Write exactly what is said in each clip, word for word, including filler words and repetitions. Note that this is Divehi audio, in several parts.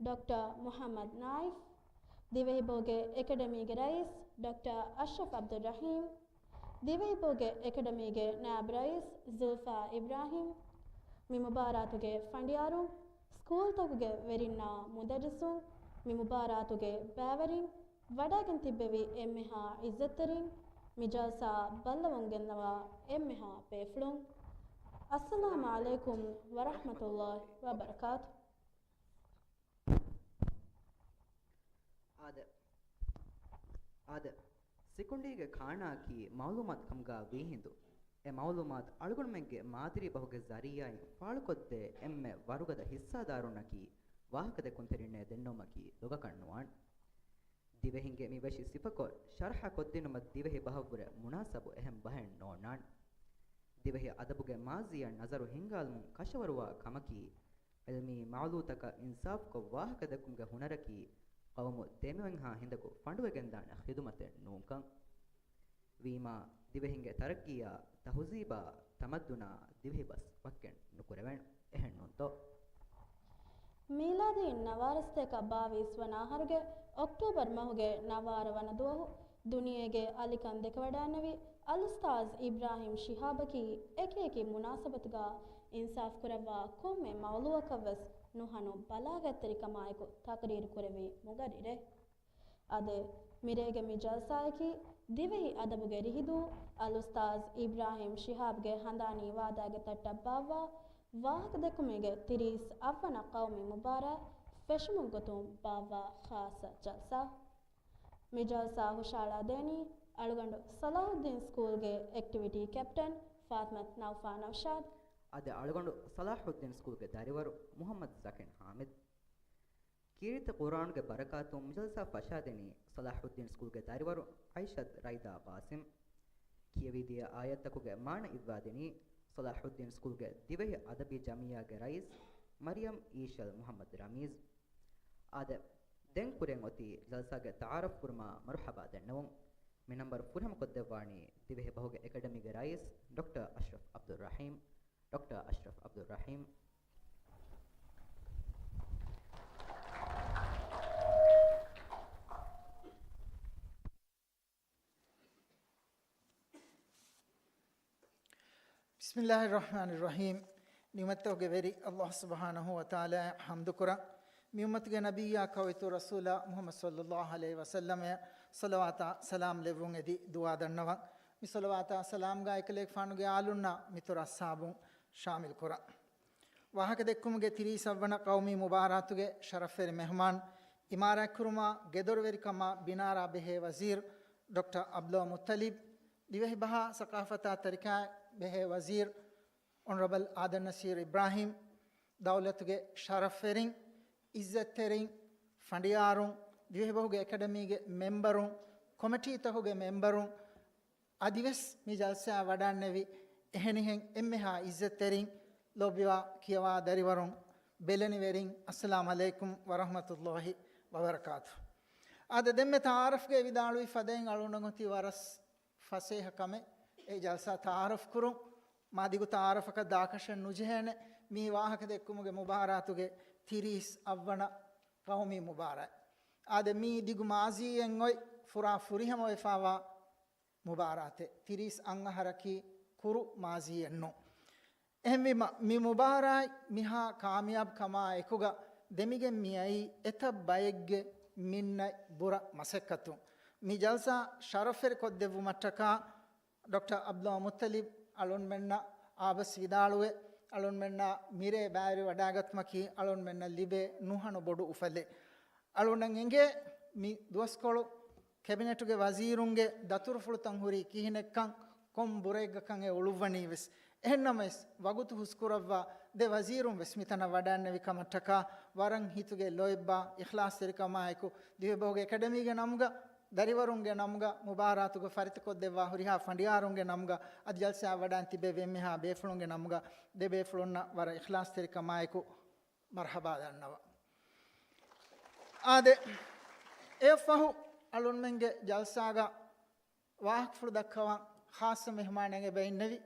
ޑޮކްޓަރ މުޙައްމަދު ނާއިފް، ދިވެހިބަހުގެ އެކަޑަމީގެ ރައީސް ޑޮކްޓަރ އަޝްރަފް ޢަބްދުއްރަޙީމް، ދިވެހިބަހުގެ އެކަޑަމީގެ ނާއިބު ރައީސް ޒުލްފާ އިބްރާހީމް، މި މުބާރާތުގެ ފަނޑިޔާރުން، ސްކޫލްތަކުގެ ވެރިންނާ މުދައްރިސުން، މި މުބާރާތުގެ ބައިވެރިން، ވަޑައިގެން ތިއްބެވި އެންމެހާ ޢިއްޒަތްތެރިން، މި ޖަލްސާ ބައްލަވަމުން ގެންނަވާ އެންމެހާ ބޭފުޅުން، އައްސަލާމު ޢަލައިކުމް ވަރަޙްމަތުﷲ ވަބަރަކާތު. އާދެ، އާދެ، ސިކުނޑީގެ ކާނާއަކީ މަޢުލޫމާތު ކަމުގަ ވީހިނދު، އެ މަޢުލޫމާތު އަޅުގަނޑުމެންގެ މާދަރީ ބަހުގެ ޒަރީޢާއިން ފާޅުކޮށްދޭ އެންމެ ވަރުގަދަ ހިއްސާދާރުންނަކީ ވާހަކަދެއްކުންތެރިންނޭ ދެންނެވުމަކީ ލޮގަކަށް ނުވާން. ދިވެހިންގެ މި ވެށި ސިފަކޮށް، ޝަރަޙަ ކޮށްދިނުމަށް ދިވެހި ބަހަށްވުރެ މުނާސަބު އެހެން ބަހެއް ނޯންނާން. ދިވެހި އަދަބުގެ މާޒީއަށް ނަޒަރު ހިންގާލުމުން ކަށަވަރުވާ ކަމަކީ، ޢިލްމީ މަޢުލޫތަކަށް އިންސާފުކޮށް ވާހަކަދެއްކުމުގެ ހުނަރަކީ، ޤައުމު ދެމެވެންހާ ހިނދަކު ފަނޑުވެގެންދާނެ ޚިދުމަތެއް ނޫންކަން. ވީމާ، ދިވެހިންގެ ތަރައްގީއާ، ތަހުޒީބާ، ތަމައްދުނާ ދިވެހިބަސް ވައްކެއް ނުކުރެވޭނެ. އެހެންނޫންތޯ؟ މީލާދީ ނަވާރަ ސަތޭކަ ބާވީސް ވަނަ އަހަރުގެ އޮކްޓޫބަރު މަހުގެ ނަވާރަ ވަނަ ދުވަހު ދުނިޔޭގެ އަލިކަން ދެކެވަޑައިގެންނެވި އަލްއުސްތާޛް އިބްރާހީމް ޝިހާބަކީ އެކި އެކި މުނާސަބަތުގަ އިންސާފު ކުރައްވާ ކޮންމެ މައުލޫއަކަށްވެސް ނުހަނު ބަލާޣަތްތެރިކަމާއެކު ތަޤްރީރު ކުރެއްވި މުގައްރިރެއް. އާދެ، މިރޭގެ މި ޖަލްސާއަކީ ދިވެހި އަދަބުގެ ރިހިދޫ އަލްއުސްތާޛް އިބްރާހީމް ޝިހާބްގެ ހަނދާނީ ވާދާގެ ތައްޓަށް ބާއްވާ ވާހަކަދެއްކުމުގެ ތިރީސް އަށްވަނަ ޤައުމީ މުބާރާތް ފެށުމުގެ ގޮތުން ބާއްވާ ޚާއްޞަ ޖަލްސާ. މި ޖަލްސާ ހުށައަޅާދޭނީ އަޅުގަނޑު ޞަލާޙުއްދީން ސްކޫލްގެ އެކްޓިވިޓީ ކެޕްޓަން ފާތިމަތު ނައުފާ ނައުޝާދު. އަދި އަޅުގަނޑު ޞަލާޙުއްދީން ސްކޫލްގެ ދަރިވަރު މުޙައްމަދު ޒަކިން ޙާމިދު. ކީރިތި ޤުރުއާނުގެ ބަރަކާތުން މިޖަލްސާ ފަށާދެނީ ޞަލާޙުއްދީން ސްކޫލްގެ ދަރިވަރު ޢައިޝަތު ރައިދާ ޤާސިމް. ކިޔެވިދިޔަ އާޔަތްތަކުގެ މާނަ އިއްވާދެނީ ޞަލާޙުއްދީން ސްކޫލްގެ ދިވެހި އަދަބީ ޖަމިއްޔާގެ ރައީސް މަރިޔަމް އީޝަލް މުޙައްމަދު ރަމީޒް. އާދެ، ދެން ކުރިއަށް އޮތީ ޖަލްސާގެ ތަޢާރަފް ކުރުމާ މަރުޙަބާ ދެންނެވުން. މި ނަންބަރު ފުރިހަމަކޮށްދެއްވާނީ ދިވެހި ބަހުގެ އެކަޑަމީގެ ރައީސް ޑޮކްޓަރ އަޝްރަފް ޢަބްދުއްރަޙީމް. ޑޮކްޓަރ އަޝްރަފް ޢަބްދުއްރަޙީމް. بسم الله الرحمن الرحيم. ނިޢުމަތްތަކުގެ ވެރި ﷲ ސުބްޙާނަހޫ ވަތަޢާލާއަށް ޙަމްދުކުރަން. މި އުއްމަތުގެ ނަބިއްޔާ ކައުއިތުރު ރަސޫލާ މުޙައްމަދު ޞައްލައްލާހު ޢަލައިހި ވަސައްލަމައަށް ޞަލަވާތާ ސަލާމް ލެއްވުން އެދި ދުޢާ ދަންނަވަން. މި ޞަލަވާތާ ސަލާމްގާ އެކަލޭގެފާނުގެ އާލުންނާ މިތުރު އަޞްޙާބުން ޝާމިލް ކުރަން. ވާހަކަދެއްކުމުގެ ތިރީސް އަށްވަނަ ޤައުމީ މުބާރާތުގެ ޝަރަފްވެރި މެހުމާން، އިމާރާތްކުރުމާ، ގެދޮރުވެރިކަމާ، ބިނާރާ ބެހޭ ވަޒީރު ޑޮކްޓަރ ޢަބްދުﷲ މުއްޠަލިބް، ދިވެހިބަހާ ސަޤާފަތާ ތަރިކާ ބެހޭ ވަޒީރު އޮނަރަބަލް އާދަމް ނަޞީރު އިބްރާހީމް، ދައުލަތުގެ ޝަރަފްވެރިން، އިއްޒަތްތެރިން، ފަނޑިޔާރުން، ދިވެހިބަހުގެ އެކަޑަމީގެ މެމްބަރުން، ކޮމިޓީތަކުގެ މެމްބަރުން، އަދިވެސް މި ޖަލްސާއަށް ވަޑައިގެންނެވި އެހެނިހެން އެންމެހާ އިއްޒަތްތެރިން، ލޯބިވާ ކިޔަވާ ދަރިވަރުން، ބެލެނިވެރިން، އައްސަލާމު ޢަލައިކުމް ވަރަޙްމަތުﷲ ވަބަރަކާތު. އާދެ، ދެންމެ ތަޢާރަފްގެ ވިދާޅުވި ފަދައިން އަޅުގަނޑަށް އޮތީ ވަރަށް ފަސޭހަ ކަމެއް އެ ޖަލްސާ ތަޢާރަފް ކުރުން. މާ ދިގު ތަޢާރަފަކަށް ދާކަށެއް ނުޖެހޭނެ. މީ ވާހަކަދެއްކުމުގެ މުބާރާތުގެ ތިރީސް އަށްވަނަ ޤައުމީ މުބާރާތް. އާދެ، މީ ދިގު މާޒީއެއް އޮތް ފުރާ ފުރިހަމަވެފާވާ މުބާރާތެއް. ތިރީސް އަށް އަހަރަކީ ކުރު މާޒީއެއް ނޫން. އެހެންވީމަ، މި މުބާރާތް މިހާ ކާމިޔާބު ކަމާ އެކުގަ ދެމިގެން މިއައީ އެތައް ބައެއްގެ މިންނަތް ބުރަ މަސައްކަތުން. މި ޖަލްސާ ޝަރަފްވެރި ކޮށްދެއްވުމަށްޓަކާ ޑޮކްޓަރ ޢަބްދުﷲ މުއްޠަލިބް އަޅުންމެންނަށް އާބަސް ވިދާޅުވެ، އަޅުންމެންނާ މިރޭ ބައިވެރިވަޑައިގަތުމަކީ އަޅުންމެންނަށް ލިބޭ ނުހަނު ބޮޑު އުފަލެއް. އަޅުންނަށް އެނގޭ މި ދުވަސްކޮޅު ކެބިނެޓުގެ ވަޒީރުންގެ ދަތުރުފުޅުތައް ހުރީ ކިހިނެއްކަން، ކޮން ބުރައެއްގަކަން އެ އުޅުއްވަނީވެސް. އެހެންނަމަވެސް، ވަގުތު ހުސްކުރައްވާ ދެ ވަޒީރުން ވެސް މިތަނަށް ވަޑައިގެންނެވި ކަމަށްޓަކާ، ވަރަށް ހިތުގެ ލޯތްބާ އިޚްލާޞްތެރިކަމާއެކު، ދިވެހިބަހުގެ އެކަޑަމީގެ ނަމުގަ، ދަރިވަރުންގެ ނަމުގަ، މުބާރާތުގަ ފަރިތަކޮށްދެއްވާ ހުރިހާ ފަނޑިޔާރުންގެ ނަމުގަ، އަދި ޖަލްސާއަށް ވަޑައިގެން ތިއްބެވި އެންމެހާ ބޭފުޅުންގެ ނަމުގަ، ދެ ބޭފުޅުންނަށް ވަރަށް އިޚްލާޞްތެރިކަމާއެކު، މަރްޙަބާ ދަންނަވަން. އާދެ، އެއަށްފަހު އަޅުންމެންގެ ޖަލްސާގަ ވާހަކަފުޅު ދައްކަވަން ޚާއްޞަ މެހުމާނެއް އެބަ އިންނެވި.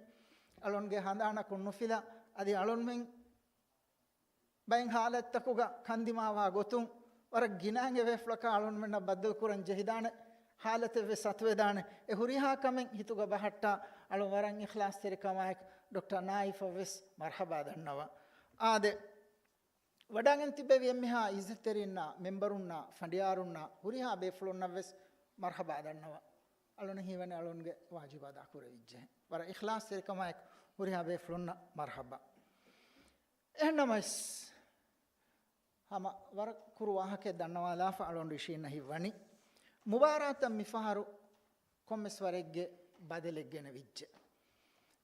އަޅުންގެ ހަނދާނަކުން ނުފިލާ، އަދި އަޅުންމެން ބައެއް ހާލަތްތަކުގަ ކަންދިމާވާ ގޮތުން ވަރަށް ގިނައިން އެބޭފުޅަކާ އަޅުންމެންނަށް ބައްދަލުކުރަން ޖެހިދާނެ ހާލަތެއްވެސް އަތުވެދާނެ. އެ ހުރިހާ ކަމެއް ހިތުގަ ބަހައްޓާ އަޅުން ވަރަށް އިޚްލާޞްތެރިކަމާއެކު ޑޮކްޓަރ ނާއިފަށްވެސް މަރްޙަބާ ދަންނަވާ. އާދެ، ވަޑާގެން ތިއްބެވި އެންމެހާ އިއްޒަތްތެރިންނާ، މެންބަރުންނާ، ފަނޑިޔާރުންނާ، ހުރިހާ ބޭފުޅުންނަށްވެސް މަރްޙަބާ ދަންނަވާ. އަޅުން ހީވަނީ އަޅުންގެ ވާޖިބާ އަދާކުރެވިއްޖެ. ވަރަށް އިޚްލާޞްތެރިކަމާއެކު ހުރިހާ ބޭފުޅުންނަށް މަރްޙަބާ. އެހެންނަމަވެސް، ހަމަ ވަރަށް ކުރު ވާހަކައެއް ދަންނަވާލާފަ އަޅުން ރިޝީންނަށް ހިތްވަނީ، މުބާރާތަށް މިފަހަރު ކޮންމެސް ވަރެއްގެ ބަދަލެއް ގެނެވިއްޖެ.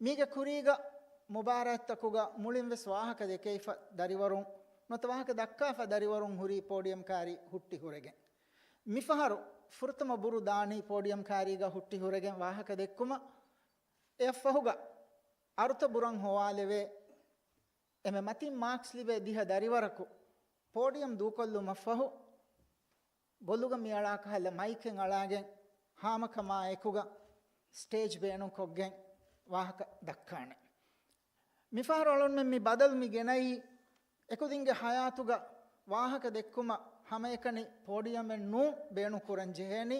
މީގެ ކުރީގަ މުބާރާތްތަކުގަ މުޅިންވެސް ވާހަކަ ދެކެވިފަ ދަރިވަރުން، ނުވަތަ ވާހަކަ ދައްކާފަ ދަރިވަރުން ހުރީ ޕޯޑިއަމް ކާރި ހުއްޓި ހުރެގެން. މިފަހަރު ފުރަތަމަ ބުރު ދާނީ ޕޯޑިއަމް ކާރީގަ ހުއްޓި ހުރެގެން ވާހަކަ ދެއްކުމަށް. އެއަށްފަހުގަ އަރުތަ ބުރަން ހޮވާލެވޭ. އެމެ މަތިން މާކްސް ލިބޭ ދިހަ ދަރިވަރަކު ޕޯޑިއަމް ދޫކޮށްލުމަށްފަހު، ބޮލުގަ މިއަޅާކަހަލަ މައިކެއް އަޅާގެން ހާމަކަމާ އެކުގަ ސްޓޭޖް ބޭނުންކޮށްގެން ވާހަކަ ދައްކާނެ. މިފަހަރު އަޅުންމެން މި ބަދަލު މި ގެނައީ، އެކުދިންގެ ހަޔާތުގަ ވާހަކަ ދެއްކުމަށް ހަމައެކަނި ޕޯޑިއަމެއް ނޫން ބޭނުން ކުރަން ޖެހޭނީ.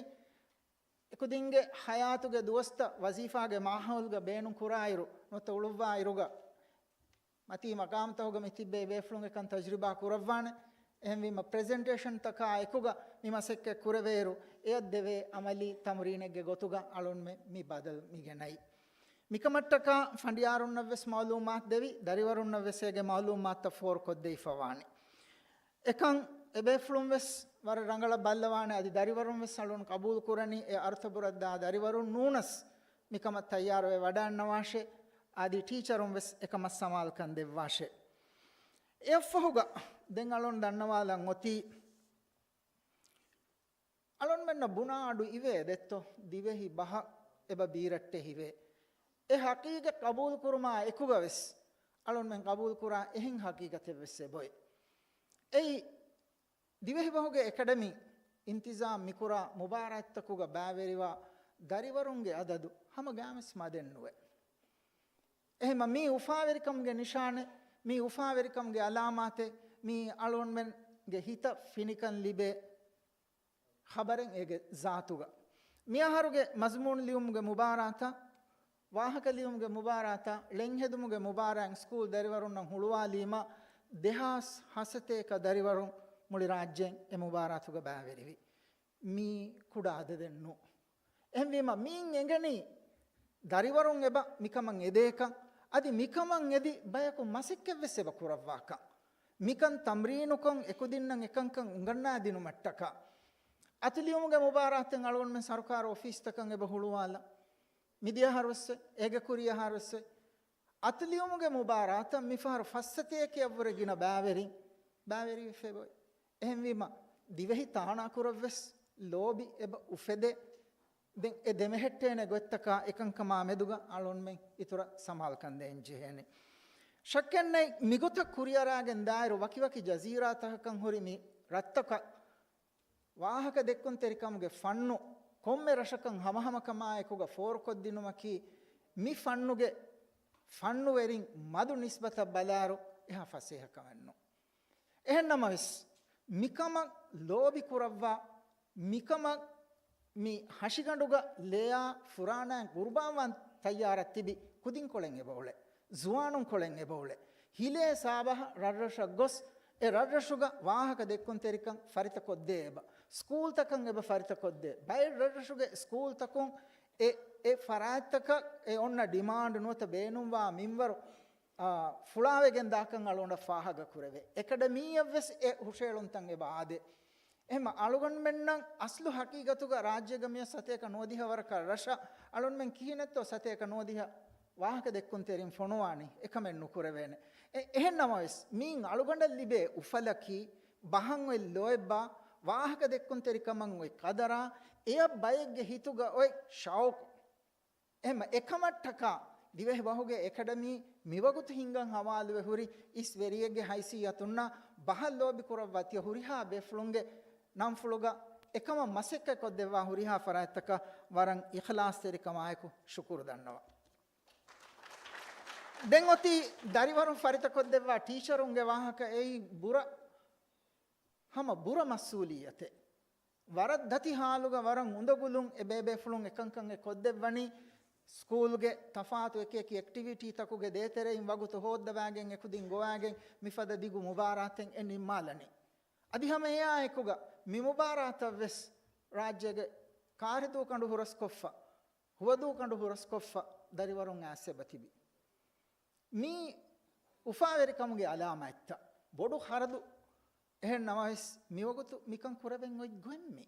އެކުދިންގެ ހަޔާތުގެ ދުވަސްތައް ވަޒީފާގެ މާހައުލްގަ ބޭނުން ކުރާއިރު، ނުވަތަ އުޅުއްވާއިރުގަ، މަތީ މަގާމްތަކުގަ މި ތިއްބެވި ބޭފުޅުން އެކަން ތަޖުރިބާ ކުރައްވާނެ. އެހެންވީމަ، ޕްރެޒެންޓޭޝަންތަކާ އެކުގަ މި މަސައްކަތް ކުރެވޭއިރު، އެއަށް ދެވޭ އަމަލީ ތަމްރީނެއްގެ ގޮތުގަ އަޅުންމެ މި ބަދަލު މި ގެނައީ. މިކަމަށްޓަކާ ފަނޑިޔާރުންނަށްވެސް މައުލޫމާތު ދެވި، ދަރިވަރުންނަށްވެސް އޭގެ މައުލޫމާތަށް ފޯރުކޮށްދެވިފަ ވާނެ. އެކަން އެބޭފުޅުން ވެސް ވަރަށް ރަނގަޅަށް ބައްލަވާނެ. އަދި ދަރިވަރުން ވެސް އަޅުން ޤަބޫލު ކުރަނީ، އެ އަރުތަ ބުރަށްދާ ދަރިވަރުން ނޫނަސް މިކަމަށް ތައްޔާރުވެ ވަޑައިންނަވާށޭ. އަދި ޓީޗަރުން ވެސް އެކަމަށް ސަމާލުކަން ދެއްވާށޭ. އެއަށްފަހުގަ ދެން އަޅުން ދަންނަވާލަން އޮތީ، އަޅުންމެންނަށް ބުނާ އަޑު އިވޭ ދެއްތޯ، ދިވެހި ބަހަށް އެބަ ބީރައްޓެހިވޭ. އެ ހަޤީޤަތް ޤަބޫލުކުރުމާ އެކުގަ ވެސް އަޅުންމެން ޤަބޫލުކުރާ އެހެން ހަޤީޤަތެއް ވެސް އެބައޮތް. އެއީ، ދިވެހިބަހުގެ އެކަޑަމީ އިންތިޒާމް މިކުރާ މުބާރާތްތަކުގަ ބައިވެރިވާ ދަރިވަރުންގެ އަދަދު ހަމަ ގާމެސް މަދެއް ނުވޭ. އެހެމަ މީ އުފާވެރިކަމުގެ ނިޝާނެއް، މީ އުފާވެރިކަމުގެ އަލާމާތެއް، މީ އަޅުންމެންގެ ހިތަށް ފިނިކަން ލިބޭ ޚަބަރެއް އޭގެ ޒާތުގަ. މިއަހަރުގެ މަޒުމޫނު ލިޔުމުގެ މުބާރާތަށް، ވާހަކަ ލިޔުމުގެ މުބާރާތަށް، ޅެންހެދުމުގެ މުބާރާތް ސްކޫލް ދަރިވަރުންނަށް ހުޅުވާލީމަ، ދެހާސް ހަސަތޭކަ ދަރިވަރުން މުޅި ރާއްޖޭން އެ މުބާރާތުގަ ބައިވެރިވި. މީ ކުޑަ އަދަދެއް ނޫން. އެހެންވީމަ، މީން އެނގެނީ ދަރިވަރުން އެބަ މިކަމަށް އެދޭކަން، އަދި މިކަމަށް އެދި ބަޔަކު މަސައްކަތްވެސް އެބަ ކުރައްވާކަން. މިކަން ތަމްރީނުކޮށް، އެކުދިންނަށް އެކަންކަން އުނގަންނާދިނުމަށްޓަކާ، އަތުލިޔުމުގެ މުބާރާތެއް އަޅުގަނޑުމެން ސަރުކާރު އޮފީސްތަކަށް އެބަ ހުޅުވާލަން. މިދިޔަ އަހަރުވެސް، އޭގެ ކުރިޔަށް އަހަރުވެސް، އަތުލިޔުމުގެ މުބާރާތަށް މިފަހަރު ފައްސަތޭކައަށްވުރެ ގިނަ ބައިވެރިން ބައިވެރިވެފައި އޮތް. އެހެންވީމަ، ދިވެހި ތާނާކުރަށްވެސް ލޯބި އެބަ އުފެދޭ. ދެން އެ ދެމެހެއްޓޭނެ ގޮތްތަކާ އެކަންކަމާ މެދުގަ އަޅުންމެން އިތުރަށް ސަމާލުކަން ދޭން ޖެހޭނެ. ޝައްކެއްނެތް، މިގޮތަށް ކުރިއަރާގެން ދާއިރު ވަކިވަކި ޖަޒީރާތަކަކަށް ހުރި މި ރަށްތަކަށް ވާހަކަ ދެއްކުންތެރިކަމުގެ ފަންނު ކޮންމެ ރަށަކަށް ހަމަހަމަކަމާއެކުގަ ފޯރުކޮށްދިނުމަކީ، މި ފަންނުގެ ފަންނުވެރިން މަދު ނިސްބަތަށް ބަލާއިރު އެހާ ފަސޭހަކަމެއް ނޫން. އެހެންނަމަވެސް، މިކަމަށް ލޯބި ކުރައްވާ، މިކަމަށް މި ހަށިގަނޑުގަ ލެޔާ ފުރާނައިން ގުރުބާންވާން ތައްޔާރަށް ތިބި ކުދިންކޮޅެއް އެބައުޅޭ، ޒުވާނުންކޮޅެއް އެބައުޅޭ. ހިލޭ ސާބަހަށް ރަށްރަށަށް ގޮސް، އެ ރަށްރަށުގަ ވާހަކަ ދެއްކުންތެރިކަން ފަރިތަކޮށްދޭ އެބަ. ސްކޫލްތަކަށް އެބަ ފަރިތަކޮށްދޭ. ބައެއް ރަށްރަށުގެ ސްކޫލްތަކުން އެ، އެ ފަރާތްތަކަށް އެ އޮންނަ ޑިމާންޑް ނުވަތަ ބޭނުންވާ މިންވަރު، އާ، ފުޅާވެގެން ދާކަން އަޅުގަނޑަށް ފާހަގަ ކުރެވޭ. އެކަޑަމީއަށްވެސް އެ ހުށައެޅުންތައް އެބަ އާދޭ. އެހެން އަޅުގަނޑުމެންނަށް އަސްލު ހަޤީޤަތުގަ ރާއްޖޭގަ މިއޮތް ސަތޭކަ ނުވަދިހަ ވަރަކަށް ރަށަށް އަޅުންމެން ކިހިނެއްތޯ ސަތޭކަ ނުވަދިހަ ވާހަކަ ދެއްކުންތެރިން ފޮނުވާނީ؟ އެކަމެއް ނުކުރެވޭނެ. އެ، އެހެން ނަމަވެސް، މީން އަޅުގަނޑަށް ލިބޭ އުފަލަކީ، ބަހަށް އޮތް ލޯތްބާ، ވާހަކަ ދެއްކުންތެރިކަމަށް އޮތް ޤަދަރާ، އެއަށް ބައެއްގެ ހިތުގަ އޮތް ޝައުޤު. އެހެން އެކަމަށްޓަކާ ދިވެހި ބަހުގެ އެކަޑަމީ މިވަގުތު ހިންގަން ހަވާލުވެ ހުރި އިސް ވެރިއެއްގެ ހައިސިއްޔަތުންނާ ބަހަށް ލޯބި ކުރައްވާ ތިޔަ ހުރިހާ ބޭފުޅުންގެ ނަންފުޅުގަ އެކަމަށް މަސައްކަތް ކޮށްދެއްވާ ހުރިހާ ފަރާތްތަކަށް ވަރަށް އިޚްލާޞްތެރިކަމާއެކު ޝުކުރު ދަންނަވަން. ދެން އޮތީ ދަރިވަރުން ފަރިތަކޮށްދެއްވާ ޓީޗަރުންގެ ވާހަކަ. އެއީ ބުރަ، ހަމަ ބުރަ މަސްއޫލިއްޔަތެއް. ވަރަށް ދަތި ހާލުގަ ވަރަށް އުނދަގުލުން އެ ބޭބޭފުޅުން އެކަންކަން އެ ކޮށްދެއްވަނީ. ސްކޫލްގެ ތަފާތު އެކި އެކި އެކްޓިވިޓީތަކުގެ ދޭތެރެއިން ވަގުތު ހޯއްދަވާގެން އެކުދިން ގޮވާގެން މިފަދަ ދިގު މުބާރާތެއް އެ ނިންމާލަނީ. އަދި ހަމަ އެއާއެކުގަ މި މުބާރާތަށްވެސް ރާއްޖޭގެ ކާރިދޫކަނޑު ހުރަސްކޮށްފަ، ހުވަދޫކަނޑު ހުރަސްކޮށްފަ ދަރިވަރުން އައިސް އެބަ ތިބި. މީ އުފާވެރިކަމުގެ އަލާމާތްތައް. ބޮޑު ހަރަދު. އެހެން ނަމަވެސް، މިވަގުތު މިކަން ކުރެވެން އޮތް ގޮތް މީ.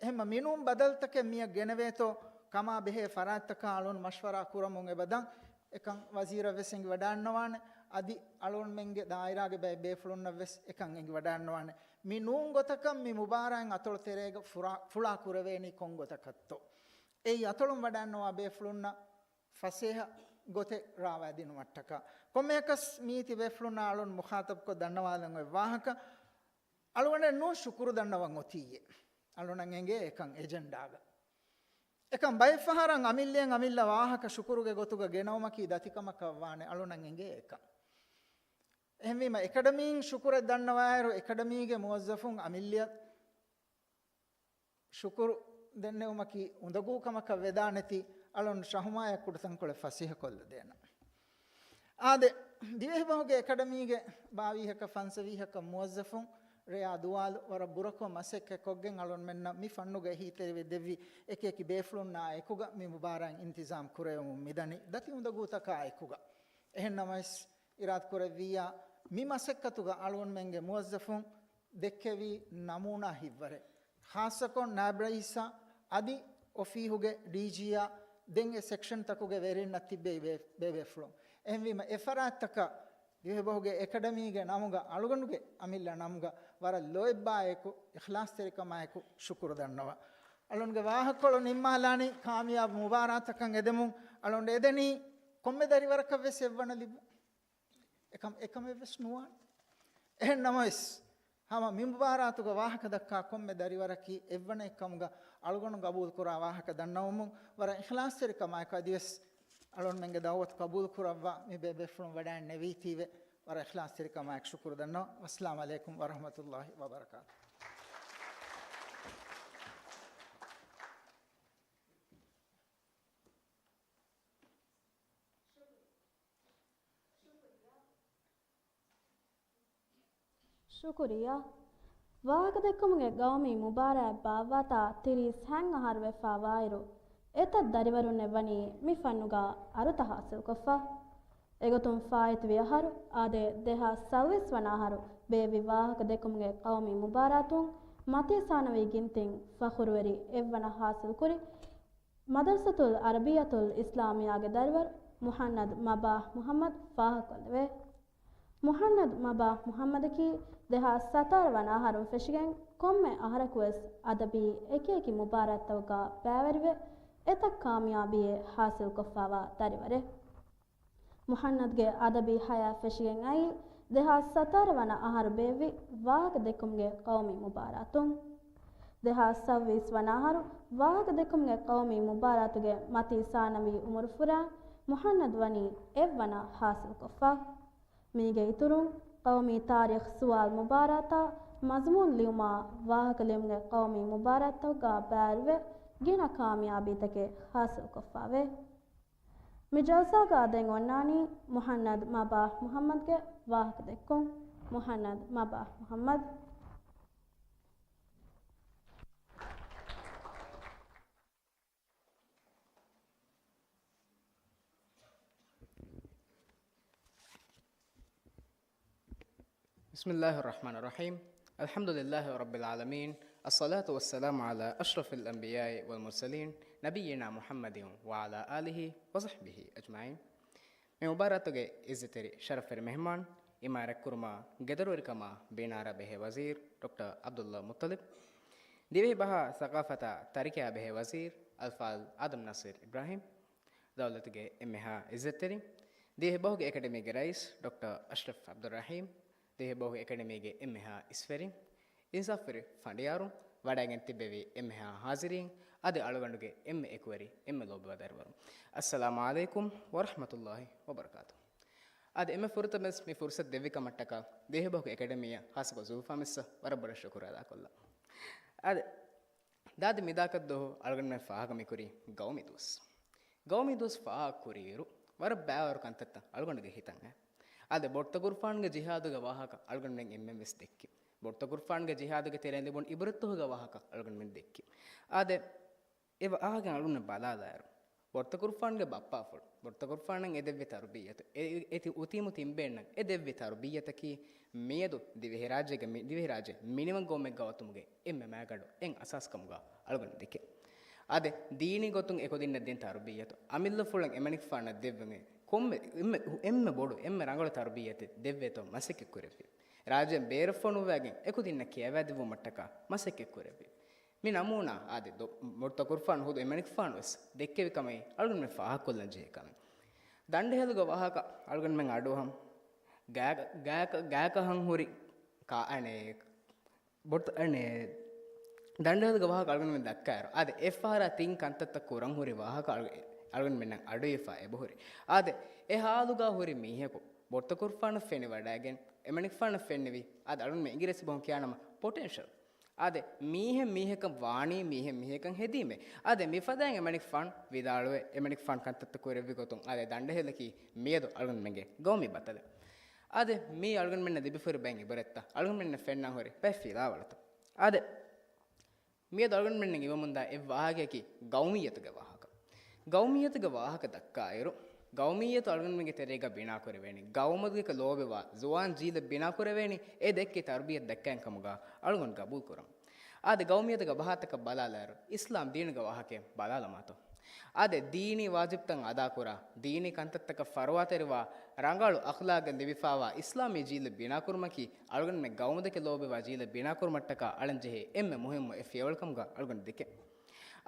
އެހެންމަ މިނޫން ބަދަލުތަކެއް މިއަށް ގެނެވޭތޯ ކަމާ ބެހޭ ފަރާތްތަކާ އަޅުން މަޝްވަރާ ކުރަމުން އެބަ ދަން. އެކަން ވަޒީރަށް ވެސް އެނގިވަޑާންނަވާނެ. އަދި އަޅުންމެންގެ ދާއިރާގެ ބައެއް ބޭފުޅުންނަށް ވެސް އެކަން އެނގިވަޑާންނަވާނެ. މި ނޫން ގޮތަކަށް މި މުބާރާތް އަތޮޅު ތެރޭގަ ފުރާ-، ފުޅާ ކުރެވޭނީ ކޮން ގޮތަކަށްތޯ؟ އެއީ އަތޮޅުން ވަޑާންނަވާ ބޭފުޅުންނަށް ފަސޭހަ ގޮތެއް ރާވާދިނުމަށްޓަކާ. ކޮންމެއަކަސް މީތި ބޭފުޅުންނާ އަޅުން މުޚާތަބްކޮށް ދަންނަވާލަން އޮތް ވާހަކަ، އަޅުގަނޑެއް ނޫން ޝުކުރު ދަންނަވަން އޮތީއޭ. އަޅުނަށް އެނގޭ އެކަން އެޖެންޑާގަ. އެކަން ބައެއް ފަހަރަށް އަމިއްލައަށް އަމިއްލަ ވާހަކަ ޝުކުރުގެ ގޮތުގަ ގެނައުމަކީ ދަތިކަމަކަށް ވާނެ. އަޅުނަށް އެނގޭ އެކަން. އެހެންވީމަ، އެކަޑަމީން ޝުކުރެއް ދަންނަވާއިރު، އެކަޑަމީގެ މުވައްޒަފުން އަމިއްލައަށް ޝުކުރު ދެންނެވުމަކީ އުނދަގޫ ކަމަކަށް ވެދާނެތީ، އަޅުން ޝަހުމާޔާ ކުޑަތަންކޮޅެއް ފަސޭހަކޮށްލަދޭނަން. އާދެ، ދިވެހިބަހުގެ އެކަޑަމީގެ ބާވީހަކަށް ފަންސަވީހަކަށް މުވައްޒަފުން ރެޔާ ދުވާލު ވަރަށް ބުރަކޮށް މަސައްކަތްކޮށްގެން އަޅުންމެންނަށް މި ފަންނުގައި އެހީތެރިވެ ދެއްވި އެކި އެކި ބޭފުޅުންނާ އެކުގަ މި މުބާރާތް އިންތިޒާމް ކުރެވެމުން މިދަނީ ދަތި އުނދަގޫތަކާ އެކުގަ. އެހެން ނަމަވެސް، އިރާދަކުރެއްވިއްޔާ، މި މަސައްކަތުގަ އަޅުގަނޑުމެންގެ މުވައްޒަފުން ދެއްކެވީ ނަމޫނާ ހިތްވަރެއް. ޚާއްޞަކޮށް ނާއިބް ރައީސާ އަދި އޮފީހުގެ ޑީޖީއާ ދެން އެ ސެކްޝަންތަކުގެ ވެރިންނަށް ތިއްބެވި ބޭ-، ބޭބޭފުޅުން. އެހެންވީމަ، އެ ފަރާތްތަކަށް ދިވެހިބަހުގެ އެކަޑަމީގެ ނަމުގަ، އަޅުގަނޑުގެ އަމިއްލަ ނަމުގަ ވަރަށް ލޯތްބާއެކު، އިޚްލާޞްތެރިކަމާއެކު ޝުކުރު ދަންނަވަން. އަޅުންގެ ވާހަކަކޮޅު ނިންމާލާނީ ކާމިޔާބު މުބާރާތަކަށް އެދެމުން. އަޅުން އެދެނީ ކޮންމެ ދަރިވަރަކަށް ވެސް އެއްވަނަ ލިބުން. އެކަމް، އެކަމެއްވެސް ނުވާނެ. އެހެން ނަމަވެސް، ހަމަ މި މުބާރާތުގަ ވާހަކަ ދައްކާ ކޮންމެ ދަރިވަރަކީ އެއްވަނައެއްކަމުގަ އަޅުގަނޑު ގަބޫލުކުރާ ވާހަކަ ދަންނަވަމުން ވަރަށް އިޚްލާޞްތެރިކަމާއެކު އަދިވެސް އަޅުންމެންގެ ދައުވަތު ގަބޫލުކުރައްވާ މި ބޭބޭފުޅުން ވަޑައިން ނެވީތީވެ ވަރަށް އިޚްލާޞްތެރިކަމާއެކު ޝުކުރު ދަންނަވަން. ވައްސަލާމް ޢަލައިކުމް ވަރަޙްމަތުﷲ ވަބަރަކާތު. ޝުކުރިއްޔާ. ވާހަކަދެއްކުމުގެ ގައުމީ މުބާރާތް ބާއްވާތާ ތިރީސް ހަތް އަހަރު ވެފާވާއިރު، އެތައް ދަރިވަރުންނެއް ވަނީ މި ފަންނުގަ އަރުތައް ހާސިލްކޮށްފަ. އެގޮތުން ފާއިތުވި އަހަރު، އާދެ، ދެހާސް ސައުވީސް ވަނަ އަހަރު ބޭއްވި ވާހަކަދެއްކުމުގެ ގައުމީ މުބާރާތުން މަތީ ސާނަވީ ގިންތިން ފަޚުރުވެރި އެއްވަނަ ހާސިލްކުރި، މަދަރްސަތުލް ޢަރަބިއްޔަތުލް އިސްލާމިއްޔާގެ ދަރިވަރު މުޙަންނަދު މަބާ މުޙައްމަދު ފާހަގަކޮށްލެވޭ. މުޙަންނަދު މަބާ މުޙައްމަދަކީ ދެހާސް ސަތާރަ ވަނަ އަހަރުން ފެށިގެން ކޮންމެ އަހަރަކުވެސް އަދަބީ އެކި އެކި މުބާރާތްތަކުގަ ބައިވެރިވެ، އެތައް ކާމިޔާބީއެއް ހާސިލްކޮށްފާވާ ދަރިވަރެއް. މުޙަންނަދުގެ އަދަބީ ޙަޔާތް ފެށިގެން އައީ ދެހާސް ސަތާރަ ވަނަ އަހަރު ބޭއްވި ވާހަކަދެއްކުމުގެ ޤައުމީ މުބާރާތުން. ދެހާސް ސައުވީސް ވަނަ އަހަރު ވާހަކަދެއްކުމުގެ ޤައުމީ މުބާރާތުގެ މަތީ ސާނަވީ އުމުރު ފުރާ މުޙަންނަދު ވަނީ އެއްވަނަ ޙާޞިލްކޮށްފަ. މީގެ އިތުރުން، ޤައުމީ ތާރީޚް ސުވާލު މުބާރާތާ މަޒުމޫނު ލިޔުމާ ވާހަކަ ލިޔުމުގެ ޤައުމީ މުބާރާތްތަކުގަ ބައިވެރިވެ، ގިނަ ކާމިޔާބީތަކެއް ޙާޞިލްކޮށްފައެވެ. މި ޖަލްސާގަ ދެން އޮންނާނީ މުޙަންނަދު މަބާ މުޙައްމަދުގެ ވާހަކަދެއްކުން. މުޙަންނަދު މަބާ މުޙައްމަދު. بسم الله الرحمن الرحيم. الحمد لله رب العالمين. الصلاة والسلام على أشرف الأنبياء والمرسلين، نبينا محمد وعلى آله وصحبه أجمعين. މި މުބާރާތުގެ އިއްޒަތްތެރި ޝަރަފްވެރި މެހެމާން، އިމާރަތްކުރުމާ ގެދޮރުވެރިކަމާ ބިނާރާ ބެހޭ ވަޒީރު ޑޮކްޓަރ ޢަބްދުﷲ މުއްޠަލިބް، ދިވެހިބަހާ ސަޤާފަތާ ތަރިކަޔާ ބެހޭ ވަޒީރު އަލްފާޟިލް އާދަމް ނާޞިރް އިބްރާހީމް، ދައުލަތުގެ އެންމެހާ އިއްޒަތްތެރިން، ދިވެހިބަހުގެ އެކަޑަމީގެ ރައީސް ޑޮކްޓަރ އަޝްރަފް ޢަބްދުއްރަޙީމް، ދިވެހިބަހުގެ އެކަޑަމީގެ އެންމެހާ އިސްވެރިން، އިންސާފްވެރި ފަނޑިޔާރުން، ވަޑައިގެން ތިއްބެވި އެންމެހާ ޙާޟިރީން، އަދި އަޅުގަނޑުގެ އެންމެ އެކުވެރި، އެންމެ ލޯބިވާ ދަރިވަރުން. އައްސަލާމު ޢަލައިކުމް ވަރަޙްމަތުﷲ ވަބަރަކާތުހު. އަދި އެންމެ ފުރަތަމަ ވެސް މި ފުރުސަތު ދެއްވި ކަމަށްޓަކާ ދިވެހިބަހުގެ އެކަޑަމީއަށް ހާއްސަކޮށް ޒުލްފާ މިސްއަށް ވަރަށް ބޮޑަށް ޝުކުރު އަދާކޮށްލަން. އަދި ދާދި މިދާކަށްދުވަހު އަޅުގަނޑުމެން ފާހަގަ މިކުރީ ގައުމީ ދުވަސް. ގައުމީ ދުވަސް ފާހަގަ ކުރިއިރު، ވަރަށް ބައިވަރު ކަންތައްތައް އަޅުގަނޑުގެ ހިތަށް އައި. އާދެ، ބޮޑުތަކުރުފާނުގެ ޖިހާދުގެ ވާހަކަ އަޅުގަނޑުމެން އެންމެން ވެސް ދެއްކި. ބޮޑުތަކުރުފާނުގެ ޖިހާދުގެ ތެރެއިން ލިބުނު އިބްރަތްތަކުގެ ވާހަކަ އަޅުގަނޑުމެން ދެއްކި. އާދެ، އެ ވާހަކަ އަޅުގަނޑު ބަލާލާއިރު، ބޮޑުތަކުރުފާނުގެ ބައްޕާފުޅު، ބޮޑުތަކުރުފާނަށް އެ ދެއްވި ތަރުބިއްޔަތު، އެ، އެ ތި އުތީމު ތިންބޭންނަށް އެ ދެއްވި ތަރުބިއްޔަތަކީ މިއަދު ދިވެހިރާއްޖޭގެ މި، ދިވެހިރާއްޖެ މިނިވަން ގައުމެއްގަ އޮތުމުގެ އެންމެ މައިގަނޑު އެއް އަސާސްކަމުގަ އަޅުގަނޑު ދެކެ. އާދެ، ދީނީ ގޮތުން އެކުދިންނަށް ދިން ތަރުބިއްޔަތު، އަމިއްލަފުޅަށް އެމަނިކުފާނަށް ދެއްވުމެއް ކޮންމެ، އެންމެ، އެންމެ ބޮޑު، އެންމެ ރަނގަޅު ތަރުބިއްޔަތެއް ދެއްވޭތޯ މަސައްކަތް ކުރެއްވި. ރާއްޖޭން ބޭރަށް ފޮނުއްވައިގެން އެކުދިންނަށް ކިޔަވައިދެއްވުމަށްޓަކާ މަސައްކަތް ކުރެއްވި. މި ނަމޫނާ އާދެ، ދޮ، ބޮޑުތަކުރުފާނު ހުދު އެމަނިކުފާނު ވެސް ދެއްކެވި ކަމެއް އަޅުގަނޑުމެން ފާހަގަކޮށްލަން ޖެހޭ ކަމެއް. ދަނޑުހެލުގެ ވާހަކަ އަޅުގަނޑުމެން އަޑުއަހަން. ގާ، ގާ، ގާކަހަން ހުރި ކާ، އަނެއް، ބޮޑު، އަނެއް، ދަނޑުހެލުގެ ވާހަކަ އަޅުގަނޑުމެން ދައްކާއިރު، އާދެ، އެއްފަހަރާ ތިން ކަންތައްތައް ކުރަން ހުރި ވާހަކަ އަޅު، އަޅުގަނޑުމެންނަށް އަޑުއިވިފަ އެބަހުރި. އާދެ، އެ ހާލުގަ ހުރި މީހަކު ބޮޑުތަކުރުފާނަށް ފެނިވަޑައިގެން، އެމަނިކުފާނަށް ފެންނެވި، އާދެ، އަޅުގަނޑުމެން އިނގިރޭސި ބަހުން ކިޔާނަމަ ޕޮޓެންޝަލް. އާދެ، މީހެއް މީހަކަށް ވާނީ، މީހެއް މީހަކަށް ހެދީމޭ. އާދެ، މިފަދައިން އެމަނިކުފާނު ވިދާޅުވެ، އެމަނިކުފާނު ކަންތައްތައް ކުރެއްވި ގޮތުން، އާދެ، ދަނޑުހެލަކީ މިއަދު އަޅުގަނޑުމެންގެ ގައުމީ ބަތަލެއް. އާދެ، މީ އަޅުގަނޑުމެންނަށް ލިބިފަހުރި ބައެއް އިބްރަތްތައް، އަޅުގަނޑުމެންނަށް ފެންނަން ހުރި ބައެއް ފިލާވަޅުތައް. އާދެ، މިއަދު އަޅުގަނޑުމެންނަށް އިވަމުންދާ އެއް ވާހަކަޔަކީ ގައުމިއްޔަތުގެ ވާހަކަ. ގައުމިއްޔަތުގެ ވާހަކަ ދައްކާއިރު، ގައުމިއްޔަތު އަޅުގަނޑުމެންގެ ތެރޭގަ ބިނާކުރެވޭނީ، ގައުމުގަ ލޯބިވާ ޒުވާން ޖީލަށް ބިނާކުރެވޭނީ، އެ ދެއްކި ތަރުބިއްޔަތު ދައްކައިން ކަމުގަ އަޅުގަނޑު ގަބޫލުކުރަން. އާދެ، ގައުމިއްޔަތުގެ ބަހާތަކަށް ބަލާލާއިރު، އިސްލާމް ދީނުގެ ވާހަކައެއް ބަލާލަމާތޯ. އާދެ، ދީނީ ވާޖިބްތައް އަދާކުރާ، ދީނީ ކަންތައްތަކަށް ފަރުވާތެރިވާ، ރަނގަޅު އަޚްލާގެއް ލިބިފާވާ އިސްލާމީ ޖީލެއް ބިނާކުރުމަކީ، އަޅުގަނޑުމެން ގައުމުދެކެ ލޯބިވާ ޖީލެއް ބިނާކުރުމަށްޓަކާ އަޅަންޖެހޭ އެންމެ މުހިއްމު އެއް ފިޔަވަޅުކަމުގަ އަޅުގަނޑު ދެކެން.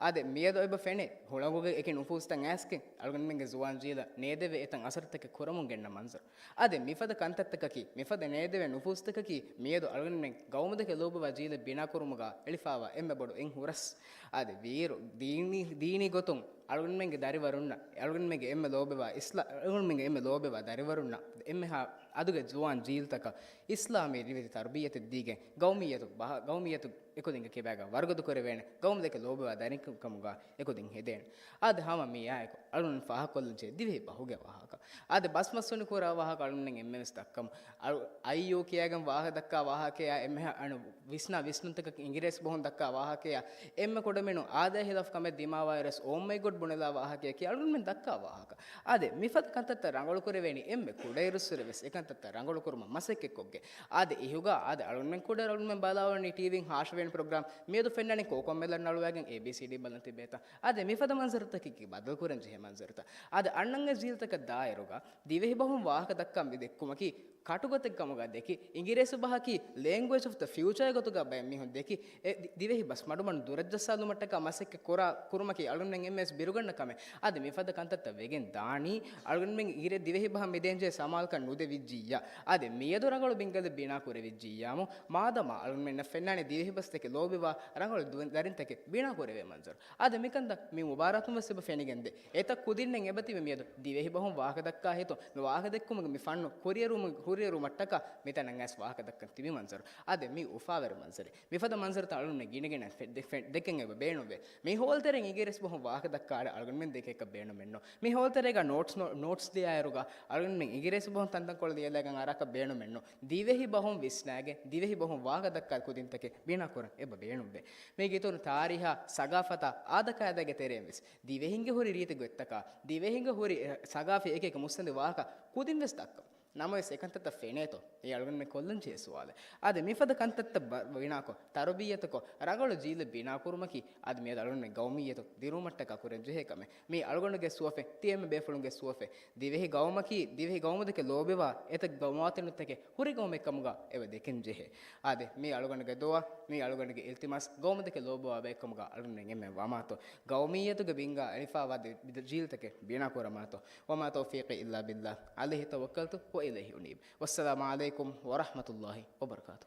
އާދެ، މިއަދު އެބަ ފެނޭ، ހުޅަނގުގެ އެކި ނުފޫސްތައް އައިސްގެން އަޅުގަނޑުމެންގެ ޒުވާން ޖީލަށް ނޭދެވޭ އެތައް އަސަރުތަކެއް ކުރަމުން ގެންނަ މަންޒަރު. އާދެ، މިފަދަ ކަންތައްތަކަކީ، މިފަދަ ނޭދެވޭ ނުފޫސްތަކަކީ، މިއަދު އަޅުގަނޑުމެން ގައުމުދެކެ ލޯބިވާ ޖީލެއް ބިނާކުރުމުގަ އެޅިފާވާ އެންމެ ބޮޑު އެއް ހުރަސް. އާދެ، ވީއިރު ދީނީ، ދީނީ ގޮތުން އަޅުގަނޑުމެންގެ ދަރިވަރުންނަށް، އަޅުގަނޑުމެންގެ އެންމެ ލޯބިވާ އިސްލާ، އަޅުގަނޑުމެންގެ އެންމެ ލޯބިވާ ދަރިވަރުންނަށް އެންމެހާ އަދުގެ ޒުވާން ޖީލްތަކަށް އިސްލާމީ ރިވެތި ތަރުބިއްޔަތެއް ދީގެން، ގައުމިއްޔަތު ބަހަ، ގައުމިއްޔަތު އެކުދިންގެ ކިބާގަ ވަރުގަދަ ކުރެވޭނެ، ގައުމުދެކެ ލޯބިވާ ދަރިންކަމުގަ އެކުދިން ހެދޭނެ. އާދެ، ހަމަ މިއާއެކު އަޅުގަނޑު ފާހަގަކޮށްލަންޖެހޭ ދިވެހި ބަހުގެ ވާހަކަ. އާދެ، ބަސްމަސްވަނި ކުރާ ވާހަކަ އަޅުގަނޑުމެން އެންމެންވެސް ދައްކަމު. އަޅު، އައިޔޫ ކިޔާގެން ވާހަކަ ދައްކާ ވާހަކަޔާ އެންމެހާ އަނެއް ވިސްނާ ވިސްނުންތަކަކީ އިނގިރޭސި ބަހުން ދައްކާ ވާހަކަޔާ، އެންމެ ކުޑަމިނު އާދައި ހިލާފު ކަމެއް ދިމާވާއިރުވެސް އޯ މައި ގޮޑް ބުނެލާ ވާހަކަޔަކީ އަޅުގަނޑުމެން ދައްކާ ވާހަކަ. އާދެ، މިފަދަ ކަންތައްތައް ރަނގަޅުކުރެވޭނީ އެންމެ ކުޑައިރުއްސުރެވެސް އެކަންތައްތައް ރަނގަޅުކުރުމަށް މަސައްކަތްކޮށްގެން. އާދެ، އިހުގަ އާދެ، އަޅުގަނޑުމެން ކުޑަ އަޅުގަނޑުމެން ބަލާވަނީ ޓީވީން ހާށިވެނި ޕްރޮގްރާމް، މިއަދު ފެންނަނީ ކޯކޮމެލަން ނަޅުވައިގެން އޭ ބީ ސީ ޑީ ބަލަން ތިބޭތަ. އާދެ، މިފަދަ މަންޒަރުތަކަކީ ބަދަލުކުރަން ޖެހޭ މަންޒަރުތައް. އާދެ، އަންނަންގެ ޖީލްތަކަށް ދާއިރުގަ ދިވެހި ބަހުން ވާހަކަ ދައްކާ މި ދެއްކުމަކީ ކަޓުގޮތެއް ކަމުގަ ދެކި، އިނގިރޭސި ބަހަކީ ލޭންގުއޭޖް އޮފް ދަ ފިއުޗާ ގޮތުގަ ބައެއް މީހުން ދެކި، އެ ދި، ދިވެހި ބަސް މަޑުމަޑުން ދުރަށްޖައްސާލުމަށްޓަކާ މަސައްކަތް ކުރާ، ކުރުމަކީ އަޅުގަނޑުމެން އެންމެންވެސް ބިރުގަންނަ ކަމެއް. އާދެ، މިފަދަ ކަންތައްތައް ވެގެން ދާނީ، އަޅުގަނޑުމެން އިނގިރޭ، ދިވެހި ބަހަށް މި ދޭންޖެހޭ ސަމާލުކަން ނުދެވިއްޖިއްޔާ. އާދެ، މިއަދު ރަނގަޅު ބިންގަލެއް ބިނާ ކުރެވިއްޖިއްޔާމު، މާދަމާ އަޅުގަނޑުމެންނަށް ފެންނާނެ ދިވެހި ބަސްތަކެއް ލޯބިވާ ރަނގަޅު ދު، ދަރިންތަކެއް ބިނާ ކުރެވޭ މަންޒަރު. އާދެ، މިކަންތައް މި މުބާރާތުން ވެސް އެބަ ފެނިގެންދޭ. އެތައް ކުދިންނެއް އެބަތިބި މިއަދު ދިވެހި ބަހުން ވާހަކަ ދައްކާ ހިތުން މި ވާހަކަ ދެއްކުމުގެ މި ފަންނު ކުރިއެރުމު، ކުރިއެރުމަށްޓަކާ މިތަނަށް އައިސް ވާހަކަ ދައްކަން ތިބި މަންޒަރު. އާދެ، މީ އުފާވެރި މަންޒަރެއް. މިފަދަ މަންޒަރުތައް އަޅުގަނޑުމެން ގިނަގިނަ ފެ، ދެ، ފެ، ދެކެން އެބަ ބޭނުންވޭ. މި ހޯލްތެރެއިން އިނގިރޭސި ބަހުން ވާހަކަ ދައްކާ އަޅު، އަޅުގަނޑުމެން ދެކެ އެކަށް ބޭނުމެއްނު. މި ހޯލްތެރޭގަ ނޯޓްސް ނޯ، ނޯޓްސް ދިޔާއިރުގަ އަޅުގަނޑުމެން އިނގިރޭސި ބަހުން ތަންތަންކޮޅު ލިޔެލައިގެން އަރާކަށް ބޭނުމެއްނު. ދިވެހި ބަހުން ވިސްނާގެން، ދިވެހި ބަހުން ވާހަކަ ދައްކާ ކުދިންތަކެއް ބިނާކުރަން އެބަ ބޭނުންވޭ. މީގެ އިތުރުން ތާރީހާ، ސަގާފަތާ، އާދަކާދައިގެ ތެރެއިން ވެސް ދިވެހިންގެ ހުރި ރީތި ގޮތްތަކާ، ދިވެހިންގެ ހުރި، އެ، ސަގާފީ އެކި އެކި މުއްސަނދި ވާހަކަ ކުދިން ވެސް ދައްކަން. ނަމަވެސް އެކަންތައްތައް ފެނޭތޯ؟ އެ އަޅުގަނޑުމެން ކޮށްލަން ޖެހޭ ސުވާލެއް. އާދެ، މިފަދަ ކަންތައްތައް ބަ، ބިނާކޮށް، ތަރުބިއްޔަތުކޮށް، ރަނގަޅު ޖީލެއް ބިނާކުރުމަކީ، އާދެ، މިއަދު އަޅުގަނޑުމެން ގައުމިއްޔަތު ދިރުވުމަށްޓަކާ ކުރަން ޖެހޭ ކަމެއް. މީ އަޅުގަނޑުގެ ސުވަފެއް، ތި އެންމެ ބޭފުޅުންގެ ސުވަފެއް. ދިވެހި ގައުމަކީ، ދިވެހި ގައުމުދެކެ ލޯބިވާ އެތައް ގަ، މުވާތިނުންތަކެއް ހުރި ގައުމެއް ކަމުގަ އެބަ ދެކެން ޖެހޭ. އާދެ، މީ އަޅުގަނޑުގެ ދުޢާ، މީ އަޅުގަނޑުގެ އިލްތިމާސް، ގައުމުދެކެ ލޯބިވާ ބައެއް ކަމުގަ އަޅުގަނޑުމެން އެންމެން ވާމާތޯ. ގައުމިއްޔަތުގެ ބިންގާ އެޅިފާވާ ދެ، ދެ ޖީލްތަކެއް ބިނާ ކުރަމާތޯ. وما توفيقي إلا بالله، عليه توكلت وإليه أنيب. والسلام عليكم ورحمة الله وبركاته.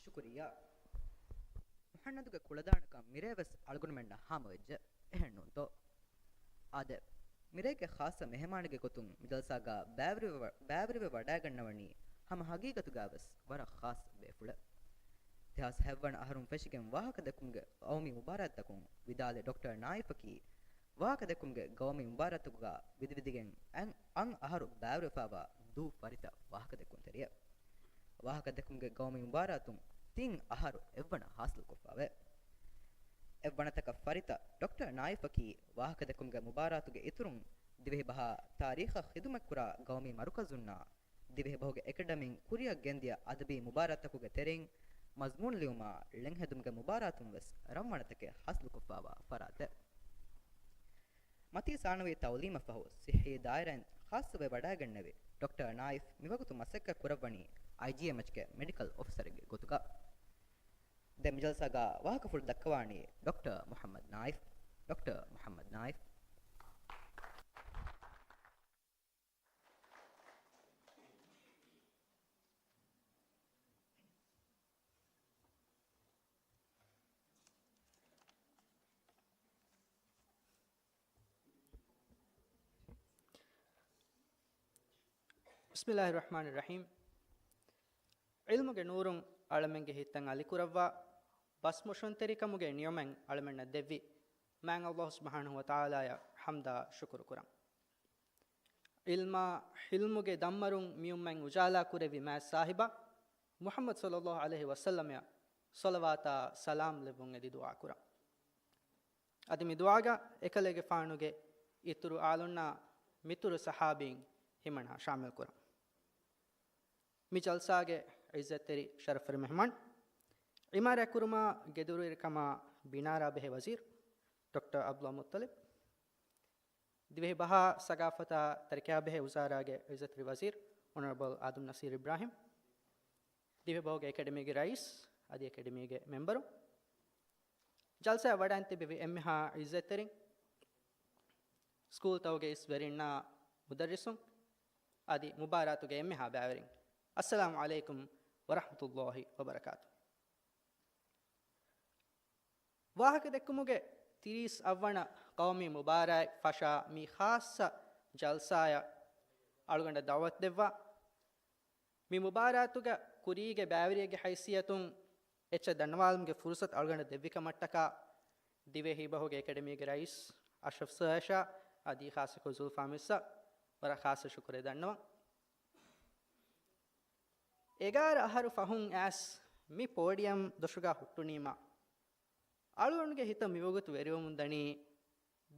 ޝުކުރިއްޔާ. މުޙަންނަދުގެ ކުޅަދާނަކަން މިރޭ ވެސް އަޅުގަނޑުމެންނަށް ހާމަވެއްޖެ. އެހެންނޫންތޯ؟ އާދެ، މިރޭގެ ޚާއްޞަ މެހެމާނެއްގެ ގޮތުން މި ޖަލްސާގަ ބައިވެރިވެ، ބައިވެރިވެ ވަޑައިގަންނަވަނީ ހަމަ ހަގީގަތުގަ ވެސް ވަރަށް ޚާއްޞަ ބޭފުޅެއް. ދެހާސް ހަތްވަނަ އަހަރުން ފެށިގެން ވާހަކަ ދެއްކުމުގެ ގައުމީ މުބާރާތްތަކުން ވިދާޅުވި ޑޮކްޓަރ ނާއިފަކީ، ވާހަކަ ދެއްކުމުގެ ގައުމީ މުބާރާތްތަކުގަ ވިދިވިދިގެން އަން، އަން އަހަރު ބައިވެރިވެފައިވާ ދޫ ފަރިތަ ވާހަކަ ދެއްކުންތެރިއެއް. ވާހަކަ ދެއްކުމުގެ ގައުމީ މުބާރާތުން ތިން އަހަރު އެއްވަނަ ހާސިލްކޮށްފައެވެ. އެއްވަނަތަކަށް ފަރިތަ ޑޮކްޓަރ ނާއިފަކީ ވާހަކަ ދެއްކުމުގެ މުބާރާތުގެ އިތުރުން ދިވެހި ބަހާ ތާރީޚަށް ޚިދުމަތްކުރާ ގައުމީ މަރުކަޒުންނާ ދިވެހި ބަހުގެ އެކަޑަމީން ކުރިއަށް ގެންދިޔަ އަދަބީ މުބާރާތްތަކުގެ ތެރެއިން މަޒްމޫން ލިޔުމާ ޅެންހެދުމުގެ މުބާރާތުން ވެސް ރަނގަޅު ވަނަތަކެއް ހާސިލުކޮށްފައިވާ ފަރާތެއް. މަތީ ސާނަވީ ތައުލީމަށް ފަހު ސިއްހީ ދާއިރާއިން ޚާއްޞަވެ ވަޑައިގެންނެވި ޑޮކްޓަރ ނާއިފް މިވަގުތު މަސައްކަތް ކުރައްވަނީ އައިޖީއެމްއެޗްގެ މެޑިކަލް އޮފިސަރެއްގެ ގޮތުގަ. ދެން މި ޖަލްސާގަ ވާހަކަފުޅު ދައްކަވާނީ ޑޮކްޓަރ މުޙައްމަދު ނާއިފް. ޑޮކްޓަރ މުޙައްމަދު ނާއިފް. بسم الله الرحمن الرحيم. ޢިލްމުގެ ނޫރުން އަޅަމެންގެ ހިތްތައް އަލިކުރައްވާ، ބަސްމޮށުންތެރިކަމުގެ ނިޢުމަތް އަޅަމެންނަށް ދެއްވި މާތް ﷲ ސުބްޙާނަހޫ ވަތަޢާލާއަށް ޙަމްދާ ޝުކުރު ކުރަން. ޢިލްމާ ޙިލްމުގެ ދަންމަރުން މިއުއްމަތް އުޖާލާ ކުރެއްވި މާތް ސާހިބާ މުޙައްމަދު ޞައްލައްލާހު ޢަލައިހި ވަސައްލަމައަށް ޞަލަވާތާ ސަލާމް ލެއްވުން އެދި ދުޢާ ކުރަން. އަދި މި ދުޢާގަ އެކަލޭގެފާނުގެ އިތުރު އާލުންނާ މިތުރު ޞަޙާބީން ހިމަނާ ޝާމިލް ކުރަން. މި ޖަލްސާގެ ޢިއްޒަތްތެރި ޝަރަފުވެރި މެހްމާން، ޢިމާރާތްކުރުމާ ގެދޮރުވެރިކަމާ ބިނާރާ ބެހޭ ވަޒީރު ޑޮކްޓަރ ޢަބްދުﷲ މުއްޠަލިބް، ދިވެހި ބަހާ ސަގާފަތާ ތަރިކަޔާ ބެހޭ ވުޒާރާގެ ޢިއްޒަތްތެރި ވަޒީރު އޮނަރަބަލް އާދަމް ނަސީރު އިބްރާހިމް، ދިވެހިބަހުގެ އެކަޑަމީގެ ރައީސް އަދި އެކަޑަމީގެ މެމްބަރު، ޖަލްސާއަށް ވަޑައިން ތިއްބެވި އެންމެހާ ޢިއްޒަތްތެރިން، ސްކޫލްތަކުގެ އިސް ވެރިންނާ މުދައްރިސުން އަދި މުބާރާތުގެ އެންމެހާ ބައިވެރިން، އައްސަލާމު ޢަލައިކުމް ވަރަޙްމަތުﷲ ވަބަރަކާތު. ވާހަކަ ދެއްކުމުގެ ތިރީސް އަށްވަނަ ޤައުމީ މުބާރާތް ފަށާ މި ޚާއްޞަ ޖަލްސާއަށް އަޅުގަނޑަށް ދަޢުވަތު ދެއްވާ، މި މުބާރާތުގަ ކުރީގެ ބައިވެރިއެއްގެ ހައިސިއްޔަތުން އެއްޗެއް ދަންނަވާލުމުގެ ފުރުޞަތު އަޅުގަނޑަށް ދެއްވި ކަމަށްޓަކާ، ދިވެހިބަހުގެ އެކަޑަމީގެ ރައީސް އަޝްރަފް ސާރަށާ އަދި ޚާއްޞަކޮށް ޒުލްފާ މިސްއަށް ވަރަށް ޚާއްޞަ ޝުކުރެއް ދަންނަވަން. އެގާރަ އަހަރު ފަހުން އައިސް މި ޕޯޑިއަމް ދޮށުގަ ހުއްޓުނީމަ، އަޅުގަނޑުގެ ހިތަށް މިވަގުތު ވެރިވަމުން ދަނީ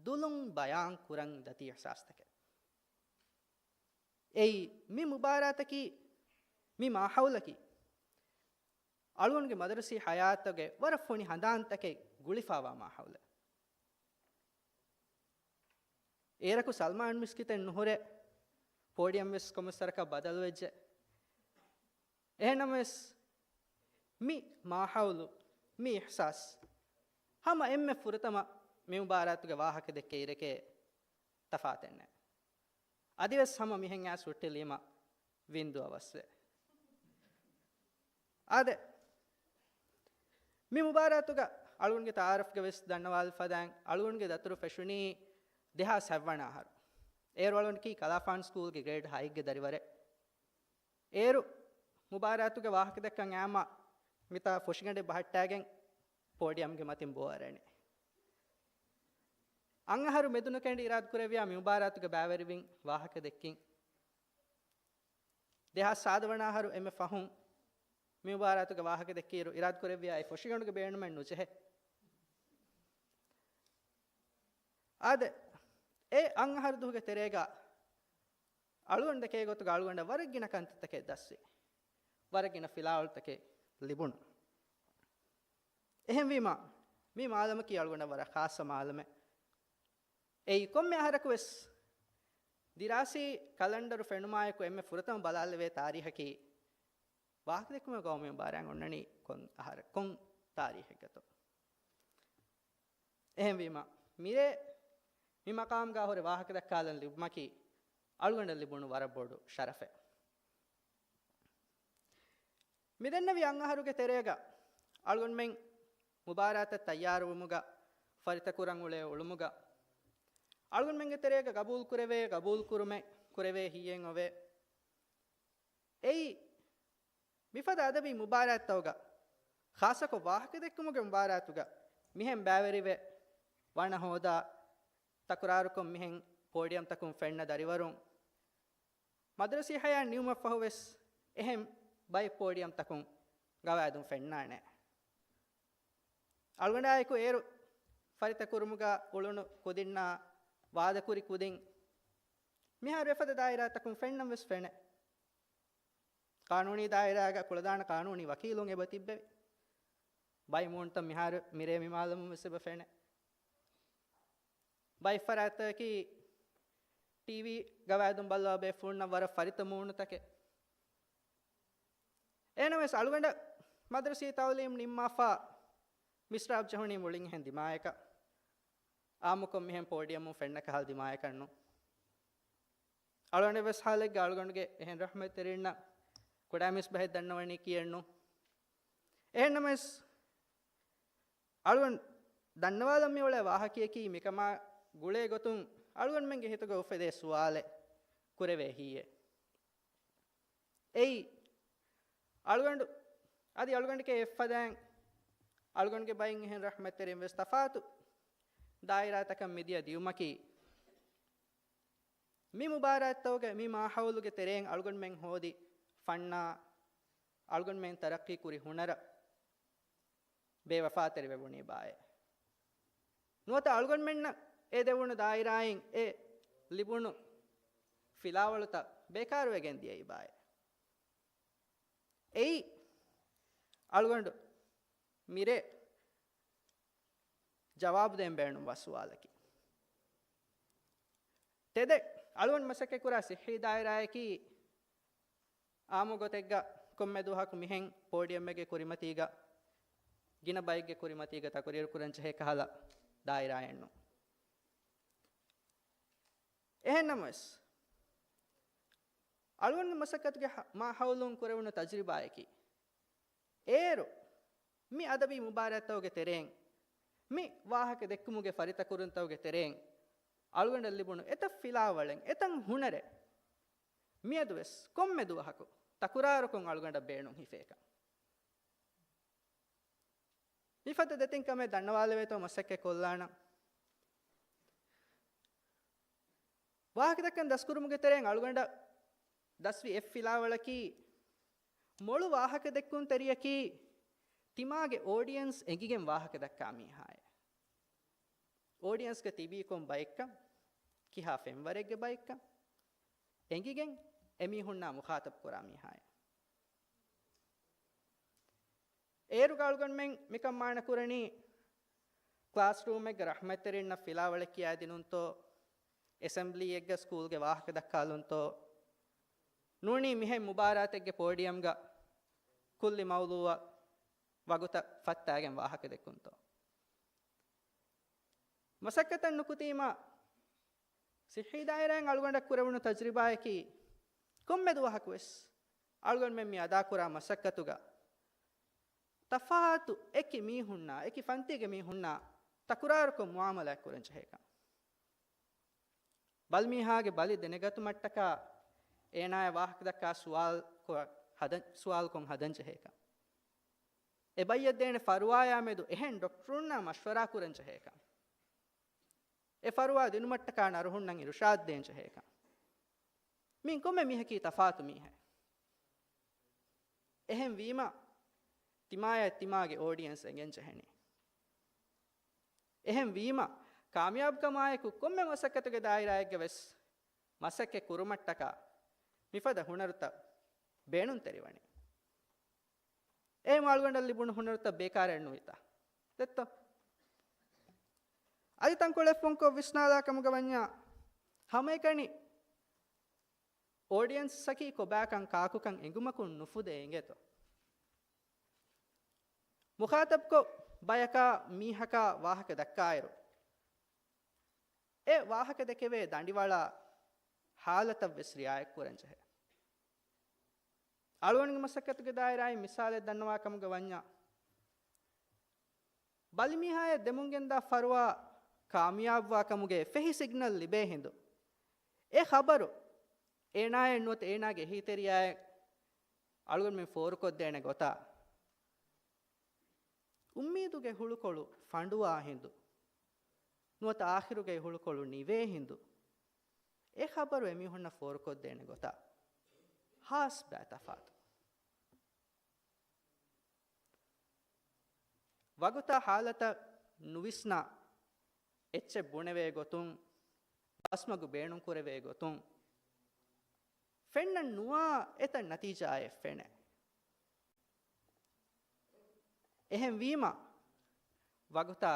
ދުލުން ބަޔާން ކުރަން ދަތި އިޙްސާސްތަކެއް. އެއީ، މި މުބާރާތަކީ، މި މާހައުލަކީ، އަޅުގަނޑުގެ މަދަރުސީ ޙަޔާތުގެ ވަރަށް ފޮނި ހަނދާންތަކެއް ގުޅިފައިވާ މާހައުލެއް. އޭރަކު ސަލްމާން މިސްކިތެއް ނުހުރޭ، ޕޯޑިއަމް ވެސް ކޮންމެސް ވަރަކަށް ބަދަލުވެއްޖެ. އެހެންނަމަވެސް، މި މާހައުލު، މި އިޙްސާސް، ހަމަ އެންމެ ފުރަތަމަ މި މުބާރާތުގެ ވާހަކަ ދެއްކޭ އިރެކޭ ތަފާތެއް ނެތް. އަދިވެސް ހަމަ މިހެން އައިސް ހުއްޓިލީމަ ވިންދު އަވަސްވޭ. އާދެ، މި މުބާރާތުގަ އަޅުގަނޑުގެ ތަޢާރަފްގަ ވެސް ދަންނަވާލި ފަދައިން، އަޅުގަނޑުގެ ދަތުރު ފެށުނީ ދެހާސް ހަތްވަނަ އަހަރު. އޭރު އަޅުގަނޑަކީ ކަލާފާން ސްކޫލްގެ ގްރޭޑް ހައެއްގެ ދަރިވަރެއް. އޭރު މުބާރާތުގެ ވާހަކަ ދައްކަން އައީމަ މިތާ ފޮށިގަނޑެއް ބަހައްޓާގެން ޕޯޑިއަމްގެ މަތިން ބޯ އަރަނީ. އަށް އަހަރު މެދުނުކެނޑި އިރާދަކުރެއްވިޔާ މި މުބާރާތުގެ ބައިވެރިވިން ވާހަކަ ދެއްކިން. ދެހާސް ސާދަ ވަނަ އަހަރު އެންމެ ފަހުން މި މުބާރާތުގެ ވާހަކަ ދެއްކިއިރު އިރާދަކުރެއްވިޔާ އެ ފޮށިގަނޑުގެ ބޭނުމެއް ނުޖެހޭ. އާދެ، އެ އަށް އަހަރު ދުވަހުގެ ތެރޭގަ އަޅުގަނޑު ދެކޭ ގޮތުގަ އަޅުގަނޑަށް ވަރަށް ގިނަ ކަންތައްތަކެއް ދަސްވި. ވަރަށް ގިނަ ފިލާވަޅުތަކެއް ލިބުނު. އެހެންވީމަ، މި މާލަމަކީ އަޅުގަނޑަށް ވަރަށް ޚާއްޞަ މާލަމެއް. އެއީ ކޮންމެ އަހަރަކު ވެސް ދިރާސީ ކަލަންޑަރު ފެނުމާއެކު އެންމެ ފުރަތަމަ ބަލާލެވޭ ތާރީހަކީ ވާހަކަދެއްކުމުގެ ގައުމީ މުބާރާތް އޮންނަނީ ކޮން އަހަރަ، ކޮން ތާރީހެއްގަތޯ. އެހެންވީމަ، މިރޭ މި މަޤާމްގާ ހުރެ ވާހަކަ ދައްކާލަން ލިބުމަކީ އަޅުގަނޑަށް ލިބުނު ވަރަށް ބޮޑު ޝަރަފެއް. މިދެންނެވި އަށް އަހަރުގެ ތެރޭގަ އަޅުގަނޑުމެން މުބާރާތަށް ތައްޔާރުވުމުގަ ފަރިތަކުރަން އުޅޭ އުޅުމުގަ އަޅުގަނޑުމެންގެ ތެރޭގަ ގަބޫލުކުރެވޭ، ގަބޫލުކުރުމެއް ކުރެވޭ ހިއްޔެއް އޮވޭ. އެއީ މިފަދަ އަދަބީ މުބާރާތްތަކުގަ، ޚާއްޞަކޮށް ވާހަކަދެއްކުމުގެ މުބާރާތުގަ މިހެން ބައިވެރިވެ ވަނަ ހޯދާ، ތަކުރާރުކޮށް މިހެން ޕޯޑިއަމްތަކުން ފެންނަ ދަރިވަރުން، މަދްރަސީ ހަޔާތް ނިމުމަށްފަހުވެސް އެހެން ބައެއް ޕޯޑިއަމްތަކުން ގަވާއިދުން ފެންނާނެ. އަޅުގަނޑާއެކު އޭރު ފަރިތަކުރުމުގަ އުޅުނު ކުދިންނާ ވާދަކުރި ކުދިން މިހާރު އެފަދަ ދާއިރާތަކުން ފެންނަން ވެސް ފެނޭ. ޤާނޫނީ ދާއިރާގަ ކުޅަދާނަ ޤާނޫނީ ވަކީލުން އެބަ ތިއްބެވި. ބައި މޫނުތައް މިހާރު މިރޭ މިމާލަމުން ވެސް އެބަ ފެނޭ. ބައި ފަރާތްތަކަކީ ޓީވީ ގަވާއިދުން ބައްލަވާ ބޭފުޅުންނަށް ވަރަށް ފަރިތަ މޫނުތަކެއް. އެހެނަސް އަޅުގަނޑަށް މަދްރަސީ ތައުލީމް ނިންމާފަ މިސްރާބް ޖެހުނީ މުޅިން އެހެން ދިމާޔަކަށް. އާއްމުކޮށް މިހެން ޕޯޑިއަމުން ފެންނަ ކަހަލަ ދިމާޔަކަށް ނޫން. އަޅުގަނޑެއް ވެސް ހާލެއްގަ އަޅުގަނޑުގެ އެހެން ރަޙްމަތްތެރިންނަށް ކުޑައިމީސް ބަހެއް ދަންނަވަނީ ކިޔެއްނު. އެހެންނަމަވެސް، އަޅުގަނޑު ދަންނަވާލަން މިއުޅޭ ވާހަކަޔަކީ މިކަމާ ގުޅޭ ގޮތުން އަޅުގަނޑުމެންގެ ހިތުގަ އުފެދޭ ސުވާލެއް ކުރެވޭ ހިއްޔެއް. އެއީ، އަޅުގަނޑު، އަދި އަޅުގަނޑުގެ އެއްފަދައިން އަޅުގަނޑުގެ ބައިން އެހެން ރަޙްމަތްތެރިން ވެސް ތަފާތު ދާއިރާތަކަށް މިދިޔަ ދިޔުމަކީ، މި މުބާރާތްތަކުގެ މި މާހައުލުގެ ތެރެއިން އަޅުގަނޑުމެން ހޯދި ފަންނާ، އަޅުގަނޑުމެން ތަރައްޤީ ކުރި ހުނަރަށް ބޭވަފާތެރިވެވުނީ ބާއޭ. ނުވަތަ އަޅުގަނޑުމެންނަށް އެ ދެވުނު ދާއިރާއިން އެ ލިބުނު ފިލާވަޅުތައް ބޭކާރުވެގެން ދިޔައީ ބާއޭ. އެއީ އަޅުގަނޑު މިރޭ ޖަވާބު ދޭން ބޭނުންވާ ސުވާލަކީ. ތެދެއް، އަޅުގަނޑު މަސައްކަތްކުރާ ސިއްހީ ދާއިރާއަކީ އާއްމު ގޮތެއްގަ ކޮންމެ ދުވަހަކު މިހެން ޕޯޑިއަމެއްގެ ކުރިމަތީގަ ގިނަ ބައެއްގެ ކުރިމަތީގަ ތަޤުރީރު ކުރަން ޖެހޭ ކަހަލަ ދާއިރާއެއްނު. އެހެންނަމަވެސް، އަޅުގަނޑުގެ މަސައްކަތުގެ ހަ-، މާ ހައުލުން ކުރެވުނު ތަޖްރިބާއަކީ، އޭރު މި އަދަބީ މުބާރާތްތަކުގެ ތެރެއިން، މި ވާހަކަ ދެއްކުމުގެ ފަރިތަކުރުންތަކުގެ ތެރެއިން އަޅުގަނޑަށް ލިބުނު އެތައް ފިލާވަޅެއް، އެތައް ހުނަރެއް މިއަދުވެސް ކޮންމެ ދުވަހަކު ތަކުރާރުކޮށް އަޅުގަނޑަށް ބޭނުން ހިފޭކަން. މިފަދަ ދެތިން ކަމެއް ދަންނަވާލެވޭތޯ މަސައްކަތް ކޮށްލާނަން. ވާހަކަދައްކަން ދަސްކުރުމުގެ ތެރެއިން އަޅުގަނޑަށް ދަސްވި އެއް ފިލާވަޅަކީ، މޮޅު ވާހަކަދެއްކުންތެރިޔަކީ ތިމާގެ އޯޑިއެންސް އެނގިގެން ވާހަކަ ދައްކާ މީހާއޭ. އޯޑިއެންސްގަ ތިބީ ކޮން ބައެއްކަން، ކިހާ ފެންވަރެއްގެ ބައެއްކަން އެނގިގެން އެމީހުންނާ މުޚާތަބް ކުރާ މީހާއޭ. އޭރުގަ އަޅުގަނޑުމެން މިކަން މާނަ ކުރަނީ، ކްލާސްރޫމެއްގަ ރަޙްމަތްތެރިންނަށް ފިލާވަޅެއް ކިޔާދިނުންތޯ، އެސެމްބްލީއެއްގަ ސްކޫލްގެ ވާހަކަ ދައްކާލުންތޯ، ނޫނީ މިހެން މުބާރާތެއްގެ ޕޯޑިއަމްގަ ކުއްލި މައުޟޫއަށް ވަގުތަށް ފައްތާގެން ވާހަކަ ދެއްކުންތޯ. މަސައްކަތަށް ނުކުތީމާ، ސިއްހީ ދާއިރާއިން އަޅުގަނޑަށް ކުރެވުނު ތަޖްރިބާއަކީ، ކޮންމެ ދުވަހަކުވެސް އަޅުގަނޑުމެން މި އަދާކުރާ މަސައްކަތުގަ ތަފާތު އެކި މީހުންނާ، އެކި ފަންތީގެ މީހުންނާ ތަކުރާރުކޮށް މުއާމަލާތް ކުރަން ޖެހޭކަން. ބަލިމީހާގެ ބަލި ދެނެގަތުމަށްޓަކާ އޭނާޔަށް ވާހަކަދައްކާ ސުވާލު ކޮ-، ހަދަން، ސުވާލުކޮށް ހަދަން ޖެހޭކަން. އެ ބައްޔަށް ދޭނެ ފަރުވާޔާ މެދު އެހެން ޑޮކްޓަރުންނާ މަޝްވަރާ ކުރަން ޖެހޭކަން. އެ ފަރުވާ ދިނުމަށްޓަކާ ނަރުހުންނަށް އިރުޝާދު ދޭން ޖެހޭކަން. މިއިން ކޮންމެ މީހަކީ ތަފާތު މީހެއް. އެހެން ވީމަ، ތިމާޔަށް ތިމާގެ އޯޑިއެންސް އެނގެން ޖެހެނީ. އެހެން ވީމަ، ކާމިޔާބުކަމާއެކު ކޮންމެ މަސައްކަތުގެ ދާއިރާއެއްގަ ވެސް މަސައްކަތް ކުރުމަށްޓަކާ މިފަދަ ހުނަރުތައް ބޭނުންތެރިވަނީ. އެހެން އަޅުގަނޑަށް ލިބުނު ހުނަރުތައް ބޭކާރެއް ނުވިތަ؟ ދެއްތޯ؟ އަދި ތަންކޮޅެއް ފުންކޮށް ވިސްނާލާ ކަމުގަ ވަންޏާ، ހަމައެކަނި އޯޑިއެންސްއަކީ ކޮބާކަން ކާކުކަން އެނގުމަކުން ނުފުދޭ އިނގޭތޯ. މުޚާތަބްކޮށް ބަޔަކާ މީހަކާ ވާހަކަ ދައްކާއިރު، އެ ވާހަކަ ދެކެވޭ ދަނޑިވަޅާ ހާލަތަށް ވެސް ރިއާޔަތް ކުރަން ޖެހޭ. އަޅުގަނޑުގެ މަސައްކަތުގެ ދާއިރާއިން މިސާލެއް ދަންނަވާ ކަމުގަ ވަންޏާ، ބަލިމީހާޔަށް ދެމުންގެންދާ ފަރުވާ ކާމިޔާބުވާ ކަމުގެ ފެހި ސިގްނަލް ލިބޭ ހިނދު، އެ ޚަބަރު އޭނާއަށް ނުވަތަ އޭނާގެ އެހީތެރިޔާއަށް އަޅުގަނޑުމެން ފޯރުކޮށްދޭނެ ގޮތާ، އުއްމީދުގެ ހުޅުކޮޅު ފަނޑުވާ ހިނދު، ނުވަތަ އާޚިރުގެ ހުޅުކޮޅު ނިވޭ ހިނދު، އެ ޚަބަރު އެމީހުންނަށް ފޯރުކޮށްދޭނެ ގޮތާ ހާސް ބައި ތަފާތު. ވަގުތާ ހާލަތަށް ނުވިސްނާ، އެއްޗެއް ބުނެވޭ ގޮތުން، ބަސްމަގު ބޭނުންކުރެވޭ ގޮތުން، ފެންނަން ނުވާ އެތައް ނަތީޖާއެއް ފެނޭ. އެހެންވީމަ، ވަގުތާ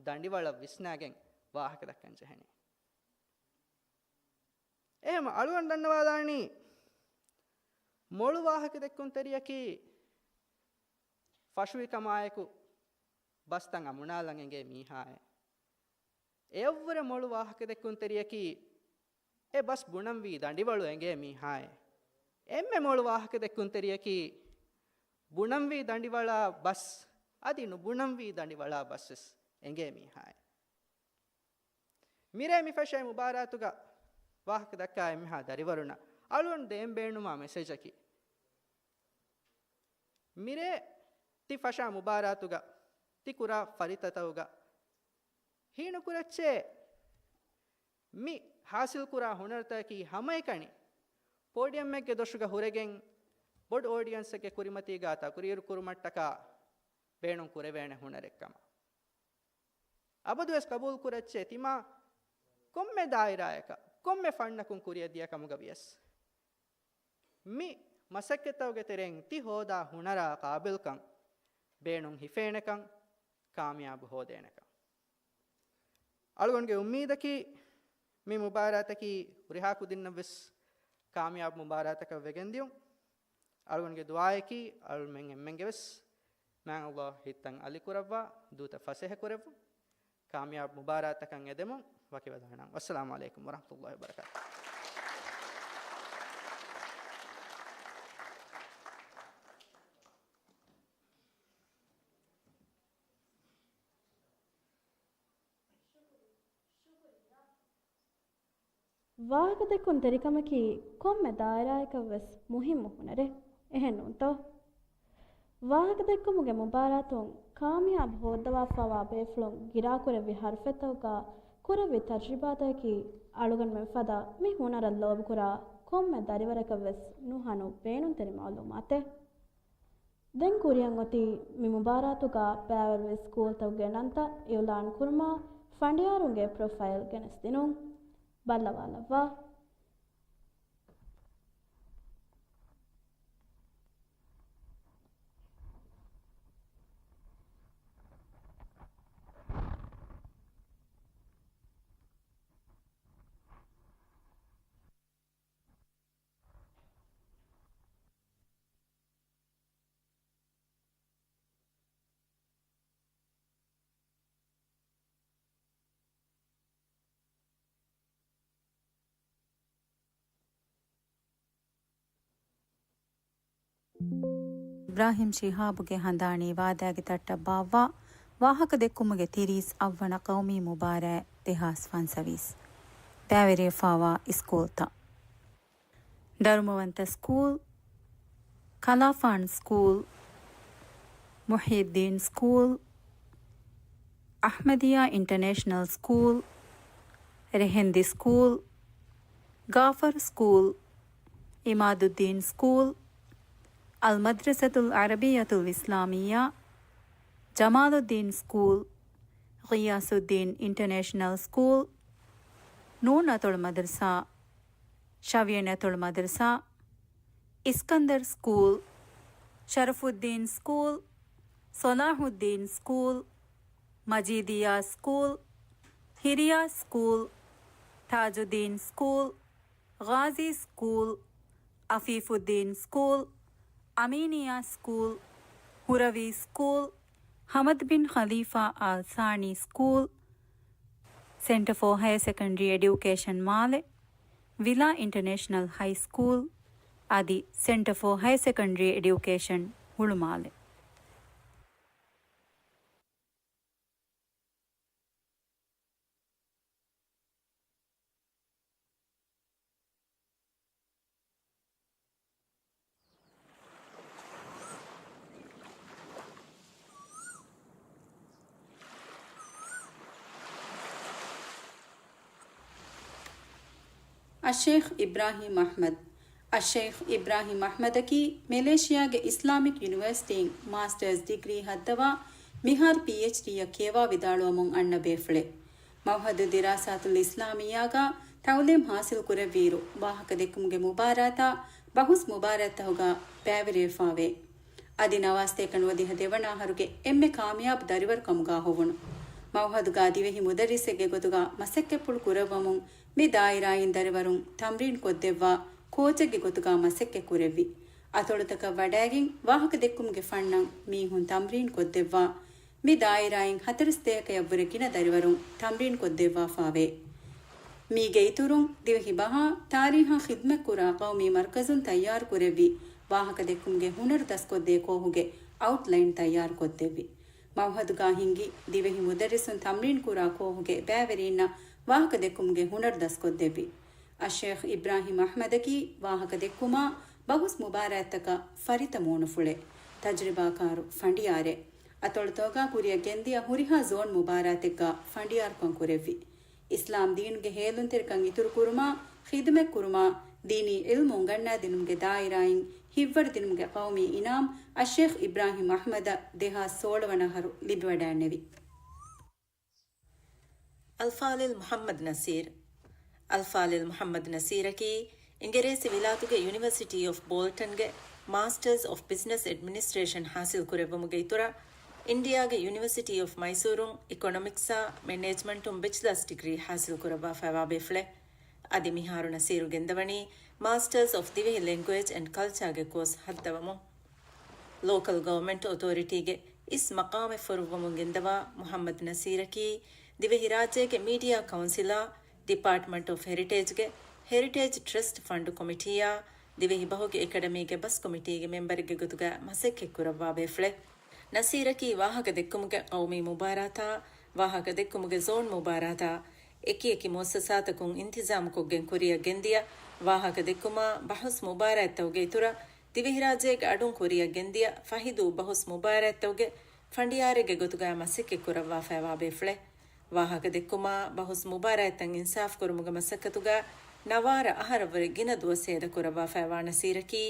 ދަނޑިވަޅަށް ވިސްނާގެން ވާހަކަ ދައްކަން ޖެހެނީ. އެހެން އަޅުގަނޑު ދަންނަވާލާނީ، މޮޅު ވާހަކަ ދެއްކުންތެރިޔަކީ ފަށުވިކަމާއެކު ބަސްތައް އަމުނާލަން އެނގޭ މީހާއެއް. އެއަށްވުރެ މޮޅު ވާހަކަ ދެއްކުންތެރިޔަކީ އެ ބަސް ބުނަންވީ ދަނޑިވަޅު އެނގޭ މީހާއެއް. އެންމެ މޮޅު ވާހަކަ ދެއްކުންތެރިޔަކީ ބުނަންވީ ދަނޑިވަޅާ ބަސް އަދި ނުބުނަންވީ ދަނޑިވަޅާ ބަސްވެސް އެނގޭ މީހާއެއް. މިރޭ މި ފަށޭ މުބާރާތުގަ ވާހަކަ ދައްކާ އެންމެހާ ދަރިވަރުންނަށް އަޅުގަނޑު ދޭން ބޭނުމާ މެސެޖަކީ، މިރޭ ތި ފަށާ މުބާރާތުގަ ތި ކުރާ ފަރިތަތައުގަ ހީނުކުރައްޗޭ، މި ހާސިލްކުރާ ހުނަރުތަކަކީ ހަމައެކަނި ޕޯޑިއަމެއްގެ ދޮށުގަ ހުރެގެން ބޮޑު އޯޑިއަންސެއްގެ ކުރިމަތީގަ ތަޤުރީރު ކުރުމަށްޓަކާ ބޭނުން ކުރެވޭނެ ހުނަރެއްކަމަށް. އަބަދުވެސް ޤަބޫލު ކުރައްޗޭ ތިމާ ކޮންމެ ދާއިރާއަކަށް، ކޮންމެ ފަންނަކުން ކުރިއަށް ދިޔަ ކަމުގަ ވިޔަސް، މި މަސައްކަތްތަކުގެ ތެރެއިން ތި ހޯދާ ހުނަރާ ޤާބިލްކަން، ބޭނުން ހިފޭނެކަން، ކާމިޔާބު ހޯދޭނެކަން. އަޅުގަނޑުގެ އުއްމީދަކީ، މި މުބާރާތަކީ ހުރިހާ ކުދިންނަށްވެސް ކާމިޔާބު މުބާރާތަކަށް ވެގެންދިޔުން. އަޅުގަނޑުގެ ދުޢާއަކީ، އަޅުމެން އެންމެންގެވެސް މާތް ﷲ ހިތްތައް އަލިކުރައްވާ، ދޫތައް ފަސޭހަކުރެއްވުން، ކާމިޔާބު މުބާރާތަކަށް އެދެމުން ވަކިވެލާނަން. ވައްސަލާމު ޢަލައިކުމް ވަރަޙްމަތުﷲ ވަބަރަކާތުހު. ވާހަކަދެއްކުންތެރިކަމަކީ ކޮންމެ ދާއިރާއަކަށްވެސް މުހިއްމު ހުނަރެއް، އެހެންނޫންތޯ؟ ވާހަކަދެއްކުމުގެ މުބާރާތުން ކާމިޔާބު ހޯއްދަވާފައިވާ ބޭފުޅުން ގިރާކުރެއްވި ޙަރުފެއްތަކުގަ ކުރެއްވި ތަޖްރިބާތަކަކީ އަޅުގަނޑުމެން ފަދަ މި ހުނަރަށް ލޯބިކުރާ ކޮންމެ ދަރިވަރަކަށްވެސް ނުހަނު ބޭނުންތެރި މަޢުލޫމާތެއް. ދެން ކުރިއަށް އޮތީ މި މުބާރާތުގަ ބައިވެރިވި ސްކޫލްތަކުގެ ނަންތައް އިޢުލާން ކުރުމާ، ފަނޑިޔާރުންގެ ޕްރޮފައިލް ގެނެސްދިނުން. ބައްލަވާލައްވާ. އިބްރާހިމް ޝިހާބުގެ ހަނދާނީ ވާދާގެ ތައްޓަށް ބާއްވާ ވާހަކަދެއްކުމުގެ ތިރީސް އަށްވަނަ ޤައުމީ މުބާރާތް ދެހާސް ފަންސަވީސް. ބައިވެރިވެފާވާ ސްކޫލްތައް. ދަރުމަވަންތަ ސްކޫލް، ކަލާފާން ސްކޫލް، މުޙްޔިއްދީން ސްކޫލް، އަޙްމަދިއްޔާ އިންޓަނޭޝަނަލް ސްކޫލް، ރެހެންދި ސްކޫލް، ގާފަރު ސްކޫލް، އިމާދުއްދީން ސްކޫލް، އަލް މަދްރަސަތުލް ޢަރަބިއްޔަތުލް އިސްލާމިއްޔާ، ޖަމާލުއްދީން ސްކޫލް، ޣިޔާސުއްދީން އިންޓަނޭޝަނަލް ސްކޫލް، ނޫން އަތޮޅު މަދްރަސާ، ޝަވިޔަނި އަތޮޅު މަދްރަސާ، އިސްކަންދަރް ސްކޫލް، ޝަރަފުއްދީން ސްކޫލް، ޞަލާޙުއްދީން ސްކޫލް، މަޖީދިއްޔާ ސްކޫލް، ހިރިޔާ ސްކޫލް، ތާޖުއްދީން ސްކޫލް، ޣާޒީ ސްކޫލް، އަފީފުއްދީން ސްކޫލް، އަމީނިއްޔާ ސްކޫލް، ހުރަވީ ސްކޫލް، ޙަމަދު ބިން ޚަލީފާ އާލް ސާނީ ސްކޫލް، ސެންޓަރ ފޯ ހަޔަ ސެކަންޑްރީ އެޑިއުކޭޝަން މާލެ، ވިލާ އިންޓަނޭޝަނަލް ހައި ސްކޫލް، އަދި ސެންޓަ ފޯ ހަޔަ ސެކަންޑްރީ އެޑިއުކޭޝަން ހުޅުމާލެ. އައްޝެއިޚް އިބްރާހީމް އަޙްމަދު. އައްޝެއިޚް އިބްރާހީމް އަޙްމަދަކީ މެލޭޝިޔާގެ އިސްލާމިކް ޔުނިވަރސިޓީން މާސްޓަރސް ޑިގްރީ ހައްދަވާ މިހާރު ޕީއެޗްޑީއަށް ކިޔަވާ ވިދާޅުވަމުން އަންނަ ބޭފުޅެއް. މައުހަދު ދިރާސާތުލް އިސްލާމިއްޔާގަ ތައުލީމް ހާސިލް ކުރެއްވިއިރު، ވާހަކަ ދެއްކުމުގެ މުބާރާތާ ބަހުސް މުބާރާތްތަކުގަ ބައިވެރިވެފާވޭ. އަދި ނަވާސްތޭކަ ނުވަދިހަ ދެވަނަ އަހަރުގެ އެންމެ ކާމިޔާބު ދަރިވަރު ކަމުގަ ހޮވުނު. މައުހަދުގަ ދިވެހި މުދައްރިސެއްގެ ގޮތުގަ މަސައްކަތްޕުޅު ކުރައްވަމުން މި ދާއިރާއިން ދަރިވަރުން ތަމްރީން ކޮށްދެއްވާ ކޯޗެއްގެ ގޮތުގަ މަސައްކަތް ކުރެއްވި. އަތޮޅުތަކަށް ވަޑައިގެން ވާހަކަ ދެއްކުމުގެ ފަންނަށް މީހުން ތަމްރީން ކޮށްދެއްވާ. މި ދާއިރާއިން ހަތަރުސަތޭކައަށްވުރެ ގިނަ ދަރިވަރުން ތަމްރީންކޮށްދެއްވާފާވޭ. މީގެ އިތުރުން، ދިވެހި ބަހާ ތާރީހާ ޚިދުމަތްކުރާ ޤައުމީ މަރުކަޒުން ތައްޔާރުކުރެއްވި، ވާހަކަދެއްކުމުގެ ހުނަރު ދަސްކޮށްދޭ ކޯހުގެ އައުޓްލައިން ތައްޔާރުކޮށްދެއްވި. މައުހަދުގާ ހިންގި ދިވެހި މުދައްރިސުން ތަމްރީންކުރާ ކޯހުގެ ބައިވެރީންނަށް ވާހަކަދެއްކުމުގެ ހުނަރު ދަސްކޮށްދެއްވި. އައްޝޭޚް އިބްރާހިމް އަޙްމަދަކީ ވާހަކަދެއްކުމާ ބަހުސް މުބާރާތްތަކަށް ފަރިތަ މޫނުފުޅެއް، ތަޖުރިބާކާރު ފަނޑިޔާރެއް. އަތޮޅުތަކުގާ ކުރިއަށް ގެންދިޔަ ހުރިހާ ޒޯން މުބާރާތެއްގާ ފަނޑިޔާރުކަން ކުރެއްވި. އިސްލާމް ދީނުގެ ހޭލުންތެރިކަން އިތުރުކުރުމާ، ޚިދުމަތްކުރުމާ، ދީނީ ޢިލްމު އުނގަންނާދިނުމުގެ ދާއިރާއިން ހިތްވަރުދިނުމުގެ ޤައުމީ އިނާމް އައްޝޭޚް އިބްރާހިމް އަޙްމަދަށް ދެހާސް ސޯޅަ ވަނަ އަހަރު ލިބިވަޑައިންނެވި. އަލްފާޟިލް މުޙައްމަދު ނަޞީރު. އަލްފާޟިލް މުޙައްމަދު ނަޞީރަކީ އިނގިރޭސި ވިލާތުގެ ޔުނިވަރސިޓީ އޮފް ބޯލްޓަންގެ މާސްޓަރސް އޮފް ބިޒްނަސް އެޑްމިނިސްޓްރޭޝަން ޙާޞިލް ކުރެއްވުމުގެ އިތުރަށް، އިންޑިއާގެ ޔުނިވަރސިޓީ އޮފް މައިސޫރުން އިކޮނޮމިކްސްއާ މެނޭޖްމަންޓުން ބެޗްލަސް ޑިގްރީ ޙާޞިލް ކުރައްވާފައިވާ ބޭފުޅެއް. އަދި މިހާރު ނަޞީރު ގެންދަވަނީ މާސްޓަރސް އޮފް ދިވެހި ލެންގުއޭޖް އެންޑް ކަލްޗާގެ ކޯސް ހައްދަވަމުން. ލޯކަލް ގަވަރމެންޓް އޮތޯރިޓީގެ އިސް މަޤާމެއް ފޮރުއްވަމުން ގެންދަވާ މުޙައްމަދު ނަޞީރަކީ، ދިވެހިރާއްޖޭގެ މީޑިއާ ކައުންސިލާ، ޑިޕާޓްމަންޓް އޮފް ހެރިޓޭޖްގެ ހެރިޓޭޖް ޓްރަސްޓް ފަންޑު ކޮމިޓީއާ، ދިވެހި ބަހުގެ އެކަޑަމީގެ ބަސް ކޮމިޓީގެ މެމްބަރެއްގެ ގޮތުގަ މަސައްކަތްކުރައްވާ ބޭފުޅެއް. ނަޞީރަކީ ވާހަކަ ދެއްކުމުގެ ޤައުމީ މުބާރާތާ، ވާހަކަ ދެއްކުމުގެ ޒޯން މުބާރާތާ، އެކިއެކި މުއައްސަސާތަކުން އިންތިޒާމުކޮށްގެން ކުރިއަށް ގެންދިޔަ ވާހަކަ ދެއްކުމާ ބަހުސް މުބާރާތްތަކުގެ އިތުރަށް، ދިވެހިރާއްޖޭގެ އަޑުން ކުރިއަށް ގެންދިޔަ ފަހިދޫ ބަހުސް މުބާރާތްތަކުގެ ފަނޑިޔާރެއްގެ ގޮތުގަ މަސައްކަތް ކުރައްވާފައިވާ ބޭފުޅެއް. ވާހަކަ ދެއްކުމާ ބަހުސް މުބާރާތްތައް އިންސާފް ކުރުމުގެ މަސައްކަތުގަ ނަވާރަ އަހަރަށްވުރެ ގިނަ ދުވަސް ހޭދަ ކުރައްވާފައިވާ ނަޞީރަކީ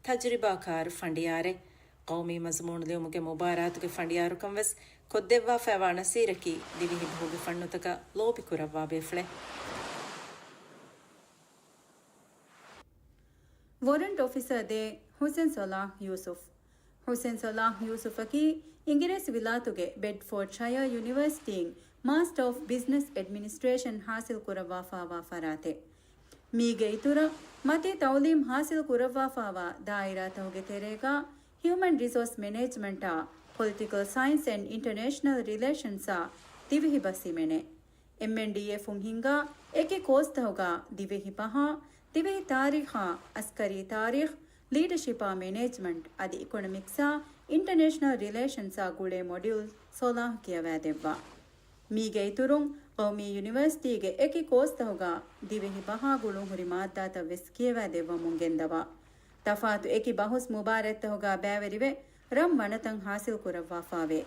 ތަޖުރިބާކާރު ފަނޑިޔާރެއް. ޤައުމީ މަޒުމޫނު ލިޔުމުގެ މުބާރާތުގެ ފަނޑިޔާރުކަން ވެސް ކޮށްދެއްވާފައިވާ ނަޞީރަކީ ދިވެހި ބަހުގެ ފަންނުތަކަށް ލޯބިކުރައްވާ ބޭފުޅެއް. ވޮރަންޓް އޮފިސަރ ދޭ ޙުސެން ޞަލާޙް ޔޫސުފް. ޙުސެން ޞަލާޙް ޔޫސުފަކީ އިނގިރޭސި ވިލާތުގެ ބެޑްފޯޑްޝަޔަރ ޔުނިވަރސިޓީން މާސްޓަރ އޮފް ބިޒްނަސް އެޑްމިނިސްޓްރޭޝަން ޙާޞިލް ކުރައްވާފައިވާ ފަރާތެއް. މީގެ އިތުރަށް، މަތީ ތައުލީމް ޙާޞިލް ކުރައްވާފައިވާ ދާއިރާތަކުގެ ތެރޭގަ ހިއުމަން ރިސޯސް މެނޭޖްމަންޓާ، ޕޮލިޓިކަލް ސައިންސް އެންޑް އިންޓަރނޭޝަނަލް ރިލޭޝަންސްއާ ދިވެހި ބަސް ހިމެނޭ. އެމްއެންޑީއެފުން ހިންގާ އެކި ކޯސްތަކުގަ ދިވެހި ބަހާ، ދިވެހި ތާރީޚާ، އަސްކަރީ ތާރީޚް، ލީޑަޝިޕާ މެނޭޖްމަންޓް އަދި އިކޮނޮމިކްސާ އިންޓަރނޭޝަނަލް ރިލޭޝަންސާ ގުޅޭ މޮޑިއުލް ސޮލާހް ކިޔަވައިދެއްވާ. މީގެ އިތުރުން، ޤައުމީ ޔުނިވަރސިޓީގެ އެކި ކޯސްތަކުގަ ދިވެހި ބަހާ ގުޅުންހުރި މާއްދާތައް ވެސް ކިޔަވައިދެއްވަމުން ގެންދަވާ. ތަފާތު އެކި ބަހުސް މުބާރާތްތަކުގަ ބައިވެރިވެ، ރަން ވަނަތައް ޙާޞިލް ކުރައްވާފާވޭ.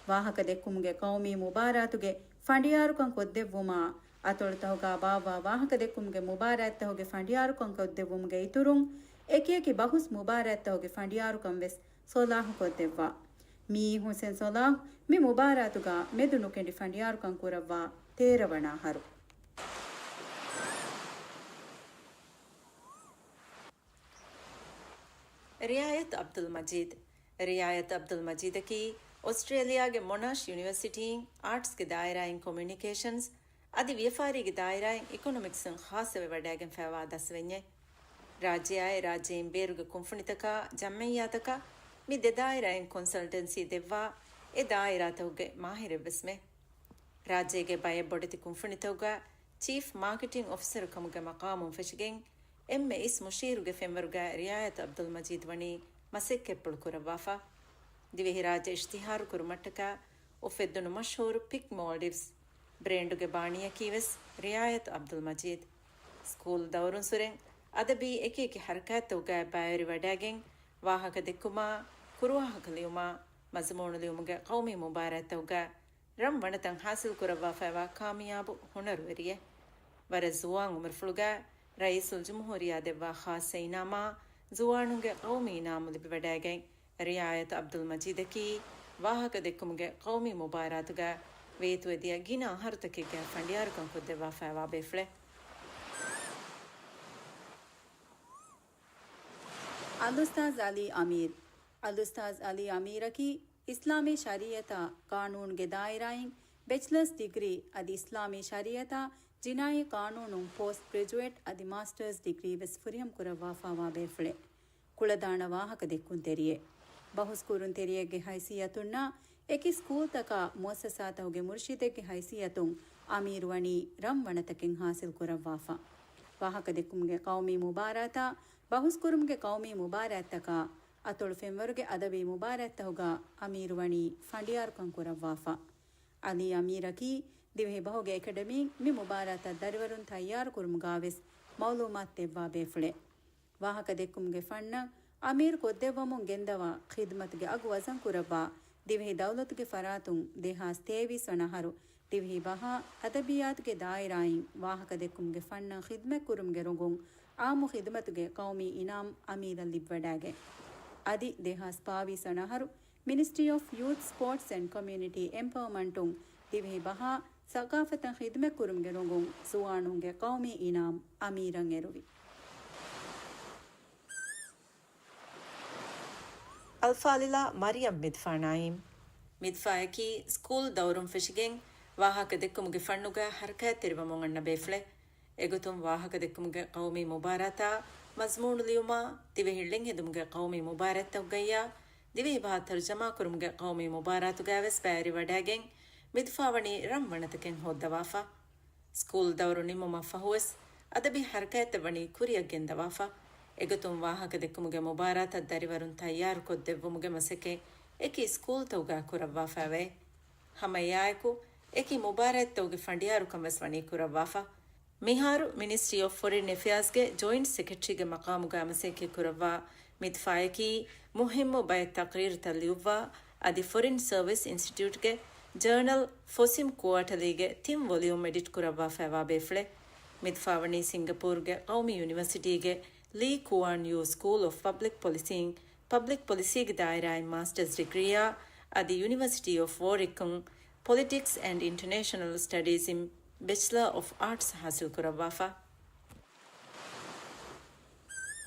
ވާހަކަ ދެއްކުމުގެ ޤައުމީ މުބާރާތުގެ ފަނޑިޔާރުކަން ކޮށްދެއްވުމާ، އަތޮޅުތަކުގަ ބާއްވާ ވާހަކަ ދެއްކުމުގެ މުބާރާތްތަކުގެ ފަނޑިޔާރުކަން ކޮށްދެއްވުމުގެ އިތުރުން، އެކިއެކި ބަހުސް މުބާރާތްތަކުގެ ފަނޑިޔާރުކަން ވެސް ސޮލާހު ކޮށްދެއްވާ. މިއީ ޙުސެން ސޮލާހް މި މުބާރާތުގަ މެދު ނުކެނޑި ފަނޑިޔާރުކަން ކުރައްވާ ތޭރަ ވަނަ އަހަރު. ރިއާޔަތު އަބްދުލް މަޖީދު. ރިއާޔަތު އަބްދުލް މަޖީދަކީ އޮސްޓްރޭލިޔާގެ މޮނާޝް ޔުނިވަރސިޓީން އާޓްސްގެ ދާއިރާއިން ކޮމިއުނިކޭޝަންސް އަދި ވިޔަފާރީގެ ދާއިރާއިން އިކޮނޮމިކްސުން ޚާއްޞަވެ ވަޑައިގެންފައިވާ ދަސްވަންޏެއް. ރާއްޖެއާއި ރާއްޖެއިން ބޭރުގެ ކުންފުނިތަކާ ޖަމްޢިއްޔާތަކަށް މި ދެ ދާއިރާއިން ކޮންސަލްޓެންސީ ދެއްވާ، އެ ދާއިރާތަކުގެ މާހިރެއްވެސްމެ. ރާއްޖޭގެ ބައެއް ބޮޑެތި ކުންފުނިތަކުގަ ޗީފް މާކެޓިން އޮފިސަރު ކަމުގެ މަޤާމުން ފެށިގެން، އެންމެ އިސް މުޝީރުގެ ފެންވަރުގައި ރިއާޔަތު ޢަބްދުލް މަޖީދު ވަނީ މަސައްކަތްޕުޅު ކުރައްވާފަ. ދިވެހިރާއްޖެ އިޝްތިހާރު ކުރުމަށްޓަކާ އުފެއްދުނު މަޝްހޫރު ޕިކް މޯލްޑިވްސް ބްރޭންޑުގެ ބާނީއަކީވެސް ރިއާޔަތު ޢަބްދުލް މަޖީދު. ސްކޫލް ދައުރުންސުރެން އަދަބީ އެކިއެކި ޙަރަކާތްތަކުގައި ބައިވެރިވަޑައިގެން ވާހަކަ ދެއްކުމާ، ކުރުވާހަކަ ލިޔުމާ، މަޒުމޫނު ލިޔުމުގެ ޤައުމީ މުބާރާތްތަކުގައި ރަން ވަނަތައް ޙާޞިލް ކުރައްވާފައިވާ ކާމިޔާބު ހުނަރުވެރިއެއް. ވަރަށް ޒުވާން އުމުރުފުޅުގައި ރައީސުލްޖުމްހޫރިއްޔާ ދެއްވާ ޚާއްޞަ އިނާމާ، ޒުވާނުންގެ ޤައުމީ އިނާމު ލިބިވަޑައިގެން، ރިއާޔަތު ޢަބްދުލް މަޖީދަކީ ވާހަކަ ދެއްކުމުގެ ޤައުމީ މުބާރާތުގައި ވޭތުވެދިޔަ ގިނަ އަހަރުތަކެއްގެ ފަނޑިޔާރުކަން ކޮށްދެއްވާފައިވާ ބޭފުޅެއް. އަލްއުސްތާޛް ޢަލީ އަމީރު. އަލްއުސްތާޛް ޢަލީ އަމީރަކީ އިސްލާމީ ޝަރީޢަތާ ޤާނޫނުގެ ދާއިރާއިން ބެޗްލަރސް ޑިގްރީ އަދި އިސްލާމީ ޝަރީޢަތާ ޖިނާއީ ޤާނޫނުން ޕޯސްޓް ގްރެޖުއޭޓް އަދި މާސްޓަރސް ޑިގްރީ ވެސް ފުރިހަމަ ކުރައްވާފައިވާ ބޭފުޅެއް. ކުޅަދާނަ ވާހަކަ ދެއްކުންތެރިއެއް. ބަހުސްކުރުންތެރިއެއްގެ ހައިސިއްޔަތުންނާ އެކި ސްކޫލްތަކާ މުއައްސަސާތަކުގެ މުރުޝިދެއްގެ ހައިސިއްޔަތުން އަމީރު ވަނީ ރަން ވަނަތަކެއް ޙާޞިލް ކުރައްވާފަ. ވާހަކަދެއްކުމުގެ ޤައުމީ މުބާރާތާ ބަހުސްކުރުމުގެ ޤައުމީ މުބާރާތްތަކާ އަތޮޅު ފެންވަރުގެ އަދަބީ މުބާރާތްތަކުގަ އަމީރު ވަނީ ފަނޑިޔާރުކަން ކުރައްވާފަ. ޢަލީ އަމީރަކީ ދިވެހި ބަހުގެ އެކަޑަމީން މި މުބާރާތަށް ދަރިވަރުން ތައްޔާރުކުރުމުގަވެސް މަޢުލޫމާތު ދެއްވާ ބޭފުޅެއް. ވާހަކަ ދެއްކުމުގެ ފަންނަށް އަމީރު ކޮށްދެއްވަމުން ގެންދަވާ ޚިދުމަތުގެ އަގު ވަޒަން ކުރައްވާ ދިވެހި ދައުލަތުގެ ފަރާތުން ދެހާސް ތޭވީސް ވަނަ އަހަރު ދިވެހި ބަހާ އަދަބިއްޔާތުގެ ދާއިރާއިން ވާހަކަ ދެއްކުމުގެ ފަންނަށް ޚިދުމަތް ކުރުމުގެ ރޮނގުން އާއްމު ޚިދުމަތުގެ ޤައުމީ އިނާމް އަމީރަށް ލިބިވަޑައިގެން. އަދި ދެހާސް ބާވީސް ވަނަ އަހަރު މިނިސްޓްރީ އޮފް ޔޫތް، ސްޕޯޓްސް އެންޑް ކޮމިއުނިޓީ އެމްޕަވަރމަންޓުން ދިވެހި ބަހާ ސަޤާފަތަށް ޚިދުމަތް ކުރުމުގެ ރޮނގުން ޒުވާނުންގެ ޤައުމީ އިނާމް އަމީރަށް އެރުވި. އަލްފާޟިލާ މަރިޔަމް މިދްފާ ނައީމް. މިދްފާއަކީ ސްކޫލް ދައުރުން ފެށިގެން ވާހަކަ ދެއްކުމުގެ ފަންނުގަ ޙަރަކާތްތެރިވަމުން އަންނަ ބޭފުޅެއް. އެގޮތުން ވާހަކަ ދެއްކުމުގެ ޤައުމީ މުބާރާތާ، މަޒްމޫނު ލިޔުމާ، ދިވެހި ޅެން ހެދުމުގެ ޤައުމީ މުބާރާތްތަކުގައްޔާ، ދިވެހި ބަހާ ތަރުޖަމާ ކުރުމުގެ ޤައުމީ މުބާރާތުގައިވެސް ބައިވެރިވަޑައިގެން މިދްފާ ވަނީ ރަން ވަނަތަކެއް ހޯއްދަވާފަ. ސްކޫލް ދައުރު ނިމުމަށް ފަހުވެސް އަދަބީ ޙަރަކާތްތައް ވަނީ ކުރިއަށް ގެންދަވާފަ. އެގޮތުން ވާހަކަ ދެއްކުމުގެ މުބާރާތަށް ދަރިވަރުން ތައްޔާރު ކޮށްދެއްވުމުގެ މަސައްކަތް އެކި ސްކޫލްތަކުގައި ކުރައްވާފައިވޭ. ހަމަ އެއާއެކު، އެކި މުބާރާތްތަކުގެ ފަނޑިޔާރުކަން ވެސް ވަނީ ކުރައްވާފަ. މިހާރު މިނިސްޓްރީ އޮފް ފޮރިން އެފެއާޒްގެ ޖޮއިންޓް ސެކްރެޓަރީގެ މަޤާމުގައި މަސައްކަތް ކުރައްވާ މިދްފާއަކީ މުހިއްމު ބައެއް ތަޤްރީރުތައް ލިޔުއްވާ، އަދި ފޮރިން ސަރވިސް އިންސްޓިޓިއުޓްގެ ޖަރނަލް ފޮސިމް ކުއާޓަލީގެ ތިން ވޮލިއުމް އެޑިޓް ކުރައްވާފައިވާ ބޭފުޅެއް. މިދްފާ ވަނީ ސިންގަޕޫރުގެ ޤައުމީ ޔުނިވަރސިޓީގެ ލީ ކުވާން ޔޫ ސްކޫލް އޮފް ޕަބްލިކް ޕޮލިސީން ޕަބްލިކް ޕޮލިސީގެ ދާއިރާއިން މާސްޓަރސް ޑިގްރީއާ، އަދި ޔުނިވަރސިޓީ އޮފް ވޯރިކް އިން ޕޮލިޓިކްސް އެންޑް އިންޓަނޭޝަނަލް ސްޓަޑީޒް އިން ބެޗްލަރ އޮފް އާޓްސް ޙާޞިލް ކުރައްވާފަ.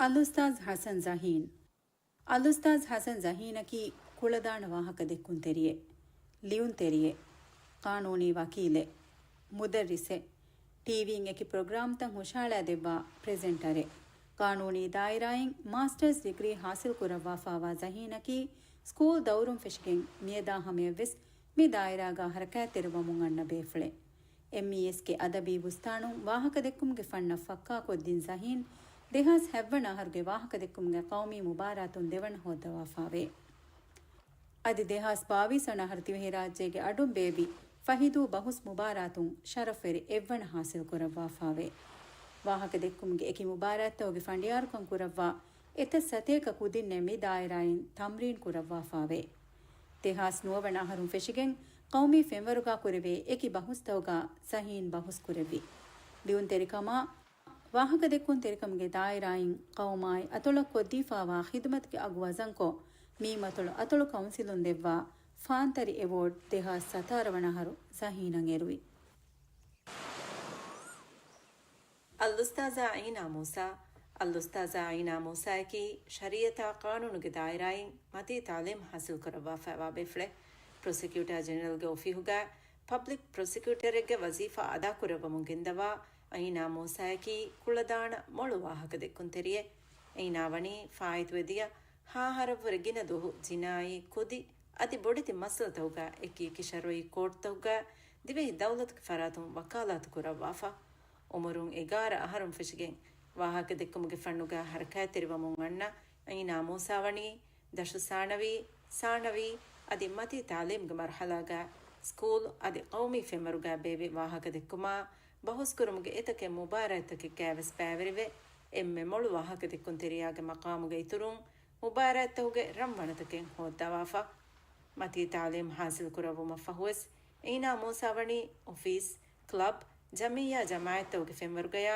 އަލްއުސްތާޛް ޙަސަން ޒަހީން. އަލްއުސްތާޛް ޙަސަން ޒަހީނަކީ ކުޅަދާނަ ވާހަކަ ދެއްކުންތެރިއެއް، ލިޔުންތެރިއެއް، ޤާނޫނީ ވަކީލެއް، މުދައްރިސެއް، ޓީވީން އެކި ޕްރޮގްރާމްތައް ހުށަހަޅާދެއްވާ ޕްރެޒެންޓަރެއް. ޤާނޫނީ ދާއިރާއިން މާސްޓަރސް ޑިގްރީ ޙާޞިލް ކުރައްވާފައިވާ ޒަހީނަކީ ސްކޫލް ދައުރުން ފެށިގެން މިއަދާ ހަމަޔަށްވެސް މި ދާއިރާގަ ހަރަކާތްތެރިވަމުން އަންނަ ބޭފުޅެއް. އެމްއީއެސްގެ އަދަބީ ބުސްތާނުން ވާހަކަދެއްކުމުގެ ފަންނަށް ފައްކާކޮށްދިން ޒަހީން ދެހާސް ހަތްވަނަ އަހަރުގެ ވާހަކަދެއްކުމުގެ ޤައުމީ މުބާރާތުން ދެވަނަ ހޯއްދަވާފާވޭ. އަދި ދެހާސް ބާވީސް ވަނަ އަހަރު ދިވެހިރާއްޖޭގެ އަޑުން ބޭއްވި ފަހިދޫ ބަހުސް މުބާރާތުން ޝަރަފްވެރި އެއްވަނަ ހާސިލްކުރައްވާފާވޭ. ވާހަކަދެއްކުމުގެ އެކި މުބާރާތްތަކުގެ ފަނޑިޔާރުކަން ކުރައްވާ އެތައް ސަތޭކަ ކުދިންނެއް މި ދާއިރާއިން ތަމްރީން ކުރައްވާފާވޭ. ދެހާސް ނުވަ ވަނަ އަހަރުން ފެށިގެން ޤައުމީ ފެންވަރުގާ ކުރެވޭ އެކި ބަހުސްތަކުގާ ޒަހީން ބަހުސް ކުރެއްވި. ލިޔުންތެރިކަމާ، ވާހަކަދެއްކުންތެރިކަމުގެ ދާއިރާއިން ޤައުމާއި އަތޮޅަށް ކޮށްދީފާވާ ޚިދުމަތުގެ އަގު ވަޒަންކޮށް، މީމަތޮޅު އަތޮޅު ކައުންސިލުން ދެއްވާ ފާންތަރި އެވޯޑް ދެހާސް ސަތާރަ ވަނަ އަހަރު ޒަހީނަށް އެރުވި. އަލްއުސްތާޛާ އައިނާ މޫސާ. އަލްއުސްތާޛާ އައިނާ މޫސާއަކީ ޝަރީޢަތާ ޤާނޫނުގެ ދާއިރާއިން މަތީ ތަޢުލީމް ޙާޞިލްކުރައްވާފައިވާ ބޭފުޅެއް. ޕްރޮސިކިއުޓާ ޖެނެރަލްގެ އޮފީހުގަ ޕަބްލިކް ޕްރޮސިކިއުޓަރެއްގެ ވަޒީފާ އަދާކުރައްވަމުން ގެންދަވާ އައިނާ މޫސާއަކީ ކުޅަދާނަ މޮޅު ވާހަކަދެއްކުންތެރިއެއް. އައިނާ ވަނީ ފާއިތުވެދިޔަ ހަ އަހަރަށްވުރެ ގިނަ ދުވަހު ޖިނާއީ، ކުދި އަދި ބޮޑެތި މައްސަލަތަކުގަ އެކިއެކި ޝަރުއީ ކޯޓްތަކުގަ ދިވެހި ދައުލަތުގެ ފަރާތުން ވަކާލާތު ކުރައްވާފަ. އުމުރުން އެގާރަ އަހަރުން ފެށިގެން ވާހަކަދެއްކުމުގެ ފަންނުގަ ހަރަކާތްތެރިވަމުން އަންނަ އީނާ މޫސާވަނީ ދަށު ސާނަވީ، ސާނަވީ އަދި މަތީ ތާލީމުގެ މަރުހަލާގަ ސްކޫލް އަދި ޤައުމީ ފެންވަރުގަ ބޭއްވި ވާހަކަދެއްކުމާ ބަހުސްކުރުމުގެ އެތަކެއް މުބާރާތްތަކެއްގައިވެސް ބައިވެރިވެ، އެންމެ މޮޅު ވާހަކަދެއްކުންތެރިޔާގެ މަޤާމުގެ އިތުރުން މުބާރާތްތަކުގެ ރަންވަނަތަކެއް ހޯއްދަވާފަ. މަތީ ތާލީމް ހާސިލްކުރައްވުމަށްފަހުވެސް އީނާ މޫސާވަނީ އޮފީސް، ކްލަބް، ޖަމިއްޔާ ޖަމާއަތްތަކުގެ ފެންވަރުގަޔާ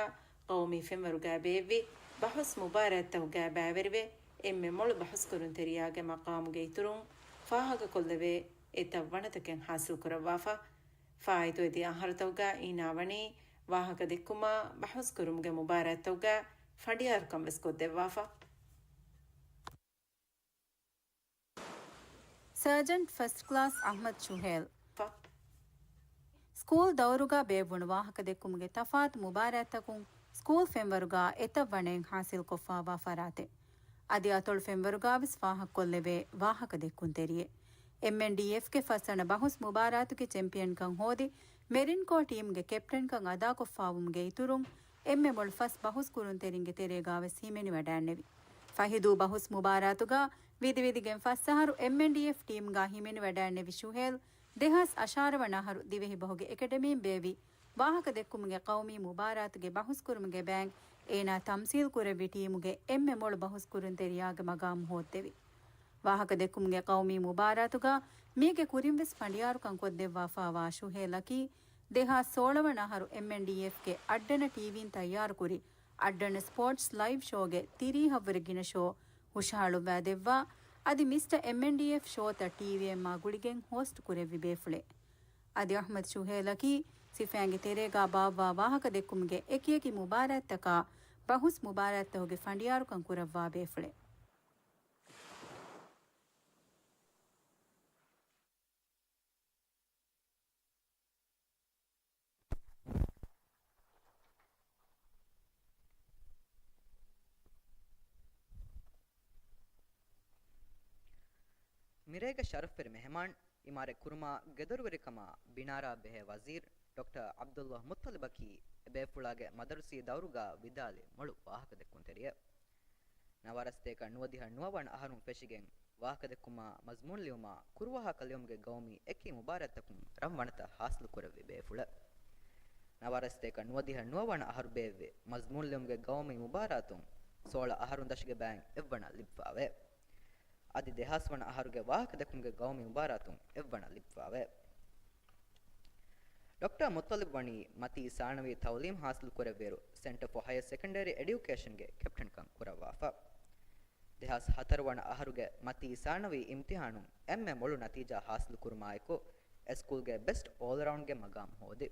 ޤައުމީ ފެންވަރުގައި ބޭއްވި ބަހުސް މުބާރާތްތަކުގައި ބައިވެރިވެ، އެންމެ މޮޅު ބަހުސްކުރުންތެރިޔާގެ މަޤާމުގެ އިތުރުން ފާހަގަކޮށްލެވޭ އެތައް ވަނަތަކެއް ހާސިލްކުރައްވާފަ. ފާއިތުވެދިޔަ އަހަރުތަކުގަ އީނާ ވަނީ ވާހަކަ ދެއްކުމާ، ބަހުސްކުރުމުގެ މުބާރާތްތަކުގަ ފަނޑިޔާރުކަން ވެސް ކޮށްދެއްވާފަ. ސާޖަންޓް ފަސްޓް ކްލާސް އަޙްމަދު ޝުހޭލް. ސްކޫލް ދައުރުގަ ބޭއްވުނު ވާހަކަދެއްކުމުގެ ތަފާތު މުބާރާތްތަކުން ސްކޫލް ފެންވަރުގަ އެތައް ވަނައިން ހާސިލްކޮށްފާވާ ފަރާތެއް. އަދި އަތޮޅު ފެންވަރުގަވެސް ފާހަގަކޮށްލެވޭ ވާހަކަދެއްކުންތެރިއެއް. އެމްއެންޑީއެފްގެ ފަސްވަނަ ބަހުސް މުބާރާތުގެ ޗެމްޕިއަންކަން ހޯދި، މެރިންކޯ ޓީމްގެ ކެޕްޓަންކަން އަދާކޮށްފާވުމުގެ އިތުރުން، އެންމެ މޮޅު ފަސް ބަހުސް ކުރުންތެރިންގެ ތެރޭގަވެސް ހިމެނިވަޑައިންނެވި. ފަހެ ދޫ ބަހުސް މުބާރާތުގަ ވިދިވިދިގެން ފަސް އަހަރު އެމްއެންޑީއެފް ޓީމްގަ ހިމެނިވަޑައިންނެވި ޝުހޭލް، ދެހާސް އަށާރަ ވަނަ އަހަރު ދިވެހިބަހުގެ އެކަޑަމީން ބޭއްވި ވާހަކަދެއްކުމުގެ ޤައުމީ މުބާރާތުގެ ބަހުސްކުރުމުގެ ބައިން އޭނާ ތަމްސީލް ކުރެއްވި ޓީމުގެ އެންމެ މޮޅު ބަހުސް ކުރުންތެރިޔާގެ މަގާމު ހޯއްދެވި. ވާހަކަދެއްކުމުގެ ޤައުމީ މުބާރާތުގަ މީގެ ކުރިންވެސް ފަނޑިޔާރުކަން ކޮށްދެއްވާފާވާ ޝުހޭލަކީ، ދެހާސް ސޯޅަ ވަނަ އަހަރު އެމްއެންޑީއެފްގެ އައްޑަނަ ޓީވީން ތައްޔާރުކުރި އައްޑަނަ ސްޕޯޓްސް ލައިވް ޝޯގެ ތިރީހަށްވުރެ ގިނަ ޝޯ ހުށަހަޅުއްވާދެއްވާ، އަދި މިސްޓަ އެމްއެންޑީއެފް ޝޯތައް ޓީވީއެމްއާ ގުޅިގެން ހޯސްޓް ކުރެއްވި ބޭފުޅެއް. އަދި އަޙްމަދު ޝުހޭލަކީ، ސިފައިންގެ ތެރޭގަ ބާއްވާ ވާހަކަދެއްކުމުގެ އެކިއެކި މުބާރާތްތަކާ ބަހުސް މުބާރާތްތަކުގެ ފަނޑިޔާރުކަން ކުރައްވާ ބޭފުޅެއް. މިރޭގެ ޝަރަފްވެރި މެހެމާން އިމާރަތް ކުރުމާ ގެދޮރުވެރިކަމާ ބިނާރާ ބެހޭ ވަޒީރު ޑޮކްޓަރ ޢަބްދުﷲ މުއްޠަލިބަކީ އެބޭފުޅާގެ މަދަރުސީ ދައުރުގަ ވިދާޅި މޮޅު ވާހަކަދެއްކުންތެރިއެއް. ނަވާރަ ސަތޭކަ ނުވަދިހަ ނުވަ ވަނަ އަހަރުން ފެށިގެން ވާހަކަދެއްކުމާ، މަޒްމޫން ލިޔުމާ، ކުރުވާހަކަ ލިޔުމުގެ ގައުމީ އެކި މުބާރާތްތަކުން ރަންވަނަތައް ހާސިލުކުރެއްވި ބޭފުޅެއް. ނަވާރަ ސަތޭކަ ނުވަދިހަ ނުވަ ވަނަ އަހަރު ބޭއްވި މަޒްމޫން ލިޔުމުގެ ގައުމީ މުބާރާތުން ސޯޅަ އަހަރުން ދަށުގެ ބައިން އެއްވަނަ ލިބިފާވޭ. އަދި ދެހާސް ވަނަ އަހަރުގެ ވާހަކަދެއްކުމުގެ ގައުމީ މުބާރާތުން އެއްވަނަ ލިބިފާވޭ. ޑޮކްޓަރ މުއްޠަލިބް ވަނީ މަތީ ސާނަވީ ތައުލީމް ހާސިލު ކުރެއްވިއިރު، ސެންޓަރ ފޯ ހަޔަރ ސެކަންޑަރީ އެޑިއުކޭޝަންގެ ކެޕްޓަންކަން ކުރައްވާފަ. ދެހާސް ހަތަރު ވަނަ އަހަރުގެ މަތީ ސާނަވީ އިމްތިހާނުން އެންމެ މޮޅު ނަތީޖާ ހާސިލު ކުރުމާއެކު، އެ ސްކޫލްގެ ބެސްޓް އޯލްރައުންޑްގެ މަގާމު ހޯދި.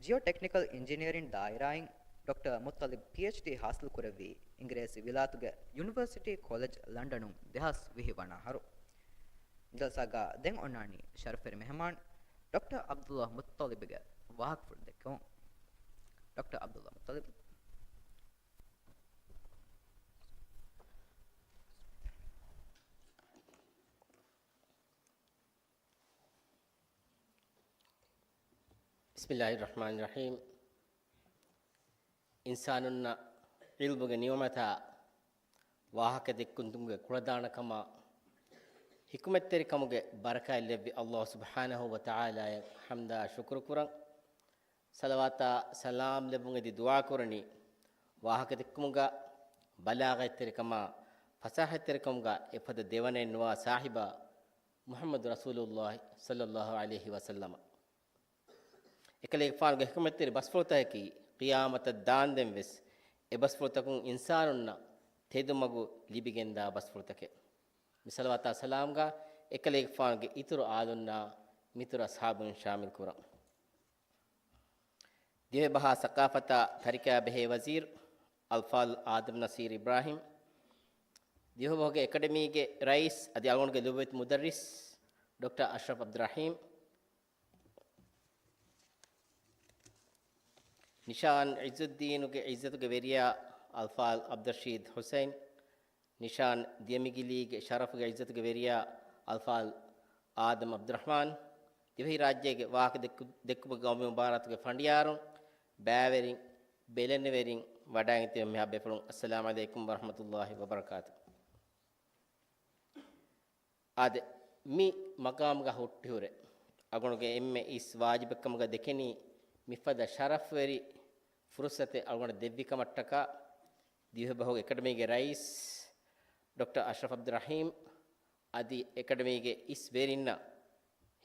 ޖިއޯޓެކްނިކަލް އިންޖިނިއަރިން ދާއިރާއިން ޑޮކްޓަރ މުއްޠަލިބް ޕީއެޗްޑީ ހާސިލު ކުރެއްވީ އިނގިރޭސި ވިލާތުގެ ޔުނިވަރސިޓީ ކޮލެޖް ލަންޑަނުން ދެހާސް ވިހި ވަނަ އަހަރު. ޖަލްސާގަ ދެން އޮންނާނީ ޝަރަފްވެރި މެހެމާން ޑޮކްޓަރ ޢަބްދުﷲ މުއްޠަލިބްގެ ވާހަކަފުޅު ދެއްކެވުން. ޑޮކްޓަރ ޢަބްދުﷲ މުއްޠަލިބް. ބިސްމިﷲ ރަޙްމާނި ރަޙީމް. އިންސާނުންނަށް ޢިލްމުގެ ނިޢުމަތާ ވާހަކަ ދެއްކުންތުންގެ ކުޅަދާނަކަމާ ޙިކުމަތްތެރިކަމުގެ ބަރަކާތް ލެއްވި ﷲ ސުބްޙާނަހޫ ވަތަޢާލާއަށް ޙަމްދާ ޝުކުރު ކުރަން. ޞަލަވާތާ ސަލާމް ލެއްވުން އެދި ދުޢާ ކުރަނީ، ވާހަކަ ދެއްކުމުގަ ބަލާޣަތްތެރިކަމާ ފަސާޙަތްތެރިކަމުގަ އެފަދަ ދެވަނައެއް ނުވާ ސާހިބާ މުޙައްމަދު ރަސޫލުﷲ ޞައްލަﷲ ޢަލައިހި ވަސައްލަމަ. އެކަލޭގެފާނުގެ ޙިކުމަތްތެރި ބަސްފުޅުތަކަކީ، ޤިޔާމަތަށް ދާންދެން ވެސް އެ ބަސްފުޅުތަކުން އިންސާނުންނަށް ތެދުމަގު ލިބިގެންދާ ބަސްފުޅުތަކެއް. މި ޞަލަވާތާ ސަލާމްގަ އެކަލޭގެފާނުގެ އިތުރު އާލުންނާ މިތުރު އަޞްޙާބުން ޝާމިލް ކުރަން. ދިވެހިބަހާ ސަޤާފަތާ ތަރިކަޔާ ބެހޭ ވަޒީރު އަލްފާޟިލް އާދަމް ނަޞީރު އިބްރާހީމް، ދިވެހިބަހުގެ އެކަޑަމީގެ ރައީސް އަދި އަޅުގަނޑުގެ ލޮބުވެތި މުދައްރިސް ޑޮކްޓަރ އަޝްރަފް ޢަބްދުއްރަޙީމް، ނިޝާން ޢިއްޒުއްދީނުގެ ޢިއްޒަތުގެ ވެރިޔާ އަލްފާޟިލް ޢަބްދުއްރަޝީދު ޙުސައިން، ނިޝާން ދިޔަމިގިލީގެ ޝަރަފުގެ ޢިއްޒަތުގެ ވެރިޔާ އަލްފާޟިލް އާދަމް ޢަބްދުއްރަޙްމާން، ދިވެހިރާއްޖޭގެ ވާހަކަ ދެއްކު-، ދެއްކުމުގެ ގައުމީ މުބާރާތުގެ ފަނޑިޔާރުން، ބައިވެރިން، ބެލެނިވެރިން، ވަޑައިގެން ތިބި މިހާ ބޭފުޅުން، އައްސަލާމު ޢަލައިކުމް ވަރަޙްމަތުﷲ ވަބަރަކާތު. އާދެ، މި މަގާމުގަ ހުއްޓިހުރެ އަޅުގަނޑުގެ އެންމެ އިސް ވާޖިބެއްކަމުގަ ދެކެނީ، މިފަދަ ޝަރަފްވެރި ފުރުސަތެއް އަޅުގަނޑަށް ދެއްވި ކަމަށްޓަކާ، ދިވެހިބަހުގެ އެކަޑަމީގެ ރައީސް ޑޮކްޓަރ އަޝްރަފް ޢަބްދުއްރަޙީމް އަދި އެކަޑަމީގެ އިސް ވެރިންނަށް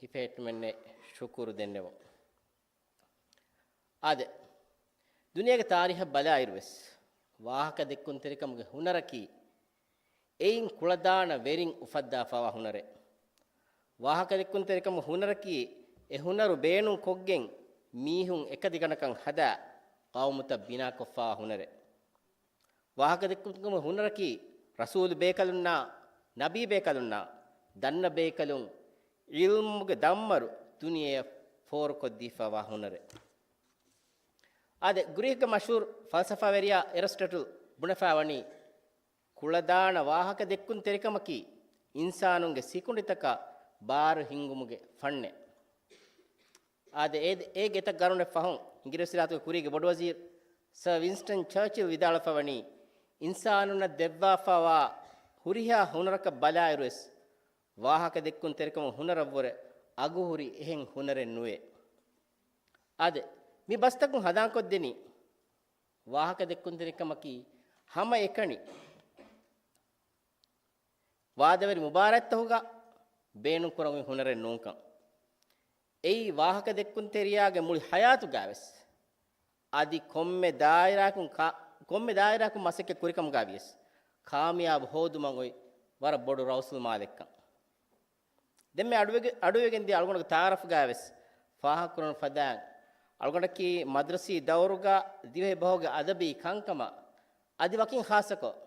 ހިފެހެއްޓުމެއްނެއް ޝުކުރު ދެންނެވުން. އާދެ، ދުނިޔޭގެ ތާރީހަށް ބަލާއިރުވެސް، ވާހަކަ ދެއްކުންތެރިކަމުގެ ހުނަރަކީ، އެއިން ކުޅަދާނަ ވެރިން އުފައްދާފަވާ ހުނަރެއް. ވާހަކަ ދެއްކުންތެރިކަމުގެ ހުނަރަކީ، އެ ހުނަރު ބޭނުން ކޮށްގެން މީހުން އެކަދިގަނޑަކަށް ހަދާ، ޤައުމުތައް ބިނާކޮށްފަވާ ހުނަރެއް. ވާހަކަ ދެއްކުމުގެ ހުނަރަކީ، ރަސޫލު ބޭކަލުންނާ، ނަބީ ބޭކަލުންނާ، ދަންނަ ބޭކަލުން ޢިލްމުގެ ދަންމަރު ދުނިޔެއަށް ފޯރުކޮށްދީފަވާ ހުނަރެއް. އާދެ، ގްރީކްގެ މަޝްހޫރު ފަލްސަފާވެރިޔާ އެރިސްޓޮޓަލް ބުނެފައިވަނީ، ކުޅަދާނަ ވާހަކަ ދެއްކުންތެރިކަމަކީ އިންސާނުންގެ ސިކުނޑިތަކަށް ބާރު ހިންގުމުގެ ފަންނެއް. އާދެ، އޭ، އޭގެ އެތައް ގަރުނެއް ފަހުން، އިނގިރޭސި ވިލާތުގެ ކުރީގެ ބޮޑުވަޒީރު ސަރ ވިންސްޓަން ޗާޗިލް ވިދާޅުވެފައިވަނީ، އިންސާނުންނަށް ދެއްވާފަވާ ހުރިހާ ހުނަރަކަށް ބަލާއިރުވެސް، ވާހަކަ ދެއްކުންތެރިކަމުގެ ހުނަރަށްވުރެ އަގުހުރި އެހެން ހުނަރެއް ނުވޭ. އާދެ، މި ބަސްތަކުން ހަނދާންކޮށްދެނީ، ވާހަކަ ދެއްކުންތެރިކަމަކީ ހަމައެކަނި ވާދަވެރި މުބާރާތްތަކުގަ ބޭނުންކުރަން އޮތް ހުނަރެއް ނޫންކަން. އެއީ ވާހަކަ ދެއްކުންތެރިޔާގެ މުޅި ހަޔާތުގައިވެސް، އަދި ކޮންމެ ދާއިރާއަކުން ކާ-، ކޮންމެ ދާއިރާއަކުން މަސައްކަތް ކުރިކަމުގައިވިޔަސް، ކާމިޔާބު ހޯދުމަށް އޮތް ވަރަށް ބޮޑު ރައުސުލުމާލެއްކަން. ދެންމެ އަޑުވެގެ-، އަޑުއިވެގެންދިޔަ އަޅުގަނޑުގެ ތަޢާރަފުގައިވެސް ފާހަގަކުރަން ފަދައިން، އަޅުގަނޑަކީ މަދްރަސީ ދައުރުގަ ދިވެހިބަހުގެ އަދަބީ ކަންކަމަށް އަދި ވަކިން ޚާއްޞަކޮށް،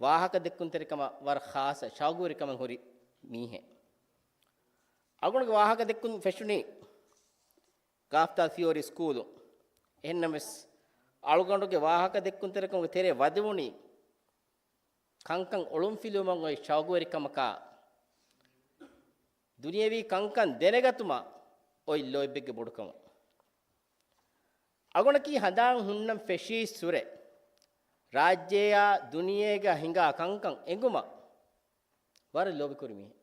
ވާހަކަ ދެއްކުންތެރިކަމަށް ވަރަށް ޚާއްޞަ ޝައުގުވެރިކަމެއް ހުރި މީހެއް. އަޅުގަނޑުގެ ވާހަކަ ދެއްކުން ފެށުނީ ގާފްތާލް ފިޔޯރީ ސްކޫލު. އެހެންނަމަވެސް، އަޅުގަނޑުގެ ވާހަކަ ދެއްކުންތެރިކަމުގެ ތެރޭ ވަދެވުނީ ކަންކަން އޮޅުންފިލުވުމަށް އޮތް ޝައުގުވެރިކަމަކާ، ދުނިޔެވީ ކަންކަން ދެނެގަތުމަށް އޮތް ލޯތްބެއްގެ ބޮޑުކަމަށް. އަޅުގަނޑަކީ ހަނދާން ހުންނަން ފެށީއްސުރެ، ރާއްޖެއާ ދުނިޔޭގަ ހިނގާ ކަންކަން އެނގުމަށް ވަރަށް ލޯބިކުރި މީހެއް.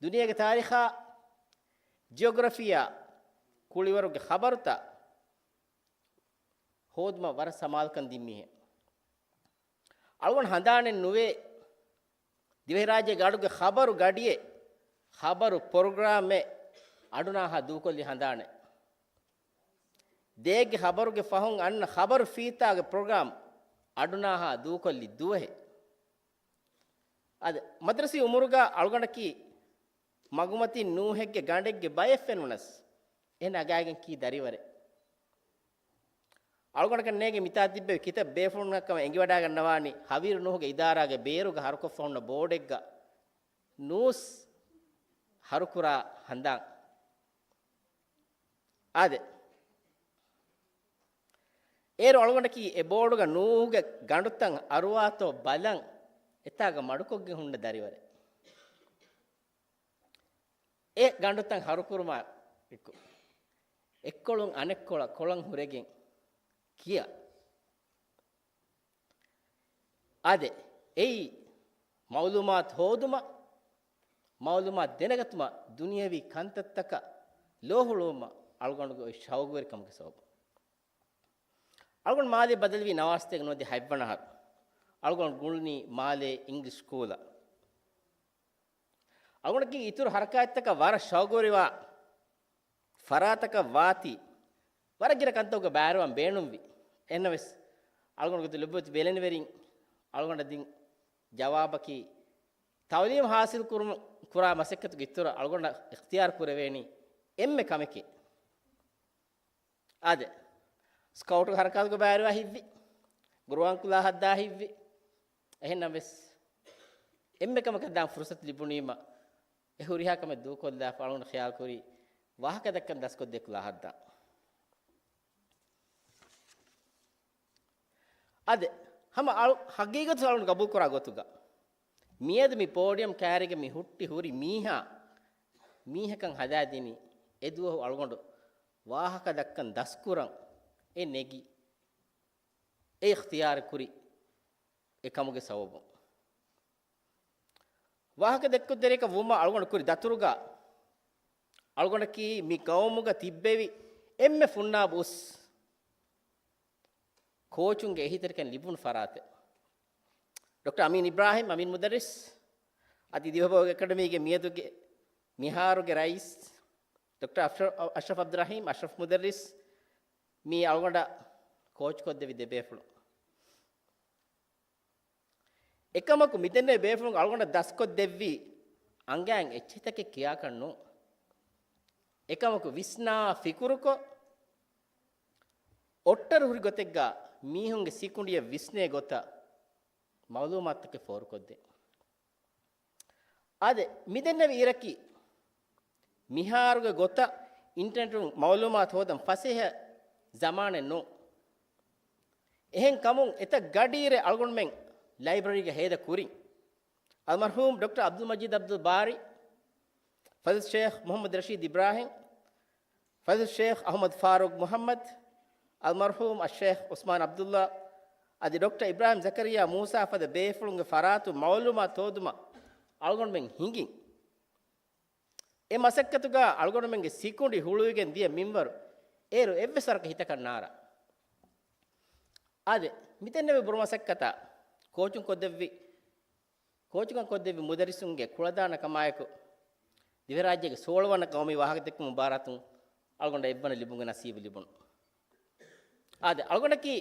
ދުނިޔޭގެ ތާރީޚާ، ޖިއޮގްރަފީއާ، ކުޅިވަރުގެ ޚަބަރުތައް ހޯދުމަށް ވަރަށް ސަމާލުކަން ދިން މީހެއް. އަޅުގަނޑު ހަނދާނެއް ނުވޭ، ދިވެހިރާއްޖޭގެ އަޑުގެ ޚަބަރު ގަޑިއެއް، ޚަބަރު ޕްރޮގްރާމެއް އަޑުނާހާ ދޫކޮށްލި ހަނދާނެއް. ދޭއްގެ ޚަބަރުގެ ފަހުން އަންނަ ޚަބަރު ފީތާގެ ޕްރޮގްރާމް އަޑުނާހާ ދޫކޮށްލި ދުވަހެއް. އަދި މަދްރަސީ އުމުރުގަ އަޅުގަނޑަކީ މަގުމަތިން ނޫހެއްގެ ގަނޑެއްގެ ބައެއް ފެނުނަސް، އެ ނަގާގެން ކީ ދަރިވަރެއް. އަޅުގަނޑަކަށް ނޭނގެ މިތާ ތިއްބެވި ކިތައް ބޭފުޅުންނަށް ކަމަށް އެނގިވަޑައިގަންނަވާނީ، ހަވީރު ނޫހުގެ އިދާރާގެ ބޭރުގަ ހަރުކޮށްފަ ހުންނަ ބޯޑެއްގަ ނޫސް ހަރުކުރާ ހަނދާން. އާދެ، އޭރު އަޅުގަނޑަކީ އެ ބޯޑުގަ ނޫހުގެ ގަނޑުތައް އަރުވާތޯ ބަލަން، އެތާގަ މަޑުކޮށްގެން ހުންނަ ދަރިވަރެއް. އެ ގަނޑުތައް ހަރުކުރުމާ އެއްކޮށް، އެއްކޮޅުން އަނެއްކޮޅަށް ކޮޅަށް ހުރެގެން ކިޔާ. އާދެ، އެއީ މައުލޫމާތު ހޯދުމަށް، މައުލޫމާތު ދެނެގަތުމަށް، ދުނިޔެވީ ކަންތައްތަކަށް ލޯހުޅުވުމަށް އަޅުގަނޑުގެ އޮތް ޝައުގުވެރިކަމުގެ ސަބަބުން. އަޅުގަނޑު މާލޭ ބަދަލުވީ ނަވާރަ ސަތޭކަ ނުވަދިހަ ހަތްވަނަ އަހަރު. އަޅުގަނޑު ގުޅުނީ މާލޭ އިންގްލިޝް ސްކޫލަށް. އަޅުގަނޑަކީ އިތުރު ހަރަކާތްތަކަށް ވަރަށް ޝައުގުވެރިވާ، ފަރާތަކަށް ވާތީ، ވަރަށް ގިނަ ކަންތަކުގަ ބައިވެރިވާން ބޭނުންވި. އެހެންނަމަވެސް، އަޅުގަނޑު ގޮތުން ލޮބުވެތި ބެލެނިވެރިން އަޅުގަނޑަށް ދިން ޖަވާބަކީ، ތައުލީމު ހާސިލް ކުރުމަށް ކުރާ މަސައްކަތުގެ އިތުރަށް އަޅުގަނޑަށް އިޚްތިޔާރު ކުރެވޭނީ އެންމެ ކަމެކޭ. އާދެ، ސްކައުޓު ހަރަކާތުގަ ބައިވެރިވާ ހިތްވި، ގުރުއާން ކުލާހަށް ދާ ހިތްވި. އެހެންނަމަވެސް، އެންމެ ކަމަކަށް ދާން ފުރުސަތު ލިބުނީމަ، އެ ހުރިހާ ކަމެއް ދޫކޮށްލާފަ އަޅުގަނޑު ޚިޔާލުކުރީ، ވާހަކަ ދައްކަން ދަސްކޮށްދޭ ކުލާހަށް ދާން. އާދެ، ހަމަ އަޅު-، ހަގީގަތު އަޅުގަނޑު ގަބޫލުކުރާ ގޮތުގަ، މިއަދު މި ޕޯޑިއަމް ކައިރީގަ މި ހުއްޓި ހުރި މީހާ، މީހަކަށް ހަދާދިނީ، އެދުވަހު އަޅުގަނޑު ވާހަކަ ދައްކަން ދަސްކުރަން އެ ނެގި، އެ އިޚްތިޔާރު ކުރި އެކަމުގެ ސަބަބުން. ވާހަކަ ދެއްކުންތެރިކަން ވުމަށް އަޅުގަނޑު ކުރި ދަތުރުގަ އަޅުގަނޑަކީ މި ގައުމުގަ ތިއްބެވި އެންމެ ފުންނާބު އުސް ކޯޗުންގެ އެހީތެރިކަން ލިބުނު ފަރާތެއް. ޑޮކްޓަރ އަމީން އިބްރާހިމް، އަމީން މުދައްރިސް، އަދި ދިވެހިބަހުގެ އެކަޑަމީގެ މިއަދުގެ މިހާރުގެ ރައީސް ޑޮކްޓަރ އަޝްރަ-، އަޝްރަފް އަބްދުއްރަހީމް، އަޝްރަފް މުދައްރިސް، މީ އަޅުގަނޑަށް ކޯޗުކޮށްދެއްވި ދެ ބޭފުޅުން. އެކަމަކު މިދެންނެވި ބޭފުޅުން އަޅުގަނޑަށް ދަސްކޮށްދެއްވީ އަނގައިން އެއްޗިތަކެއް ކިޔާކަށް ނޫން. އެކަމަކު ވިސްނާ ފިކުރުކޮށް، އޮއްޓަރު ހުރި ގޮތެއްގަ މީހުންގެ ސިކުނޑިއަށް ވިސްނޭ ގޮތަށް މައުލޫމާތުތަކެއް ފޯރުކޮށްދޭ. އާދެ، މިދެންނެވި އިރަކީ މިހާރުގެ ގޮތަށް އިންޓަރނެޓުން މައުލޫމާތު ހޯދަން ފަސޭހަ ޒަމާނެއް ނޫން. އެހެން ކަމުން އެތައް ގަޑިއިރެއް އަޅުގަނޑުމެން ލައިބްރަރީގަ ހޭދަ ކުރިން. އަލްމަރްޙޫމް ޑޮކްޓަރ ޢަބްދުލް މަޖީދު ޢަބްދުލް ބާރީ، ފަޟީލަތު ޝޭޚް މުޙައްމަދު ރަޝީދު އިބްރާހިމް، ފަޟީލަތު ޝޭޚް އަޙްމަދު ފާރޫޤް މުޙައްމަދު، އަލްމަރްޙޫމް އައްޝޭޚް ޢުސްމާން ޢަބްދުﷲ، އަދި ޑޮކްޓަރ އިބްރާހިމް ޒަކަރިއްޔާ މޫސާ ފަދަ ބޭފުޅުންގެ ފަރާތުން މަޢުލޫމާތު ހޯދުމަށް އަޅުގަނޑުމެން ހިނގިން. އެ މަސައްކަތުގަ އަޅުގަނޑުމެންގެ ސިކުނޑި ހުޅުވިގެން ދިޔަ މިންވަރު އޭރު އެއްވެސް ވަރަކަށް ހިތަކަށް ނާރާ. އާދެ، މިދެންނެވި ބުރު މަސައްކަތަށް ކޯޗުން ކޮށްދެއްވި، ކޯޗުކަން ކޮށްދެއްވި މުދައްރިސުންގެ ކުޅަދާނަ ކަމާއެކު، ދިވެހިރާއްޖޭގެ ސޯޅަ ވަނަ ގައުމީ ވާހަކަދެއްކުމުގެ މުބާރާތުން އަޅުގަނޑަށް އެއްވަނަ ލިބުމުގެ ނަސީބު ލިބުނު. އާދެ، އަޅުގަނޑަކީ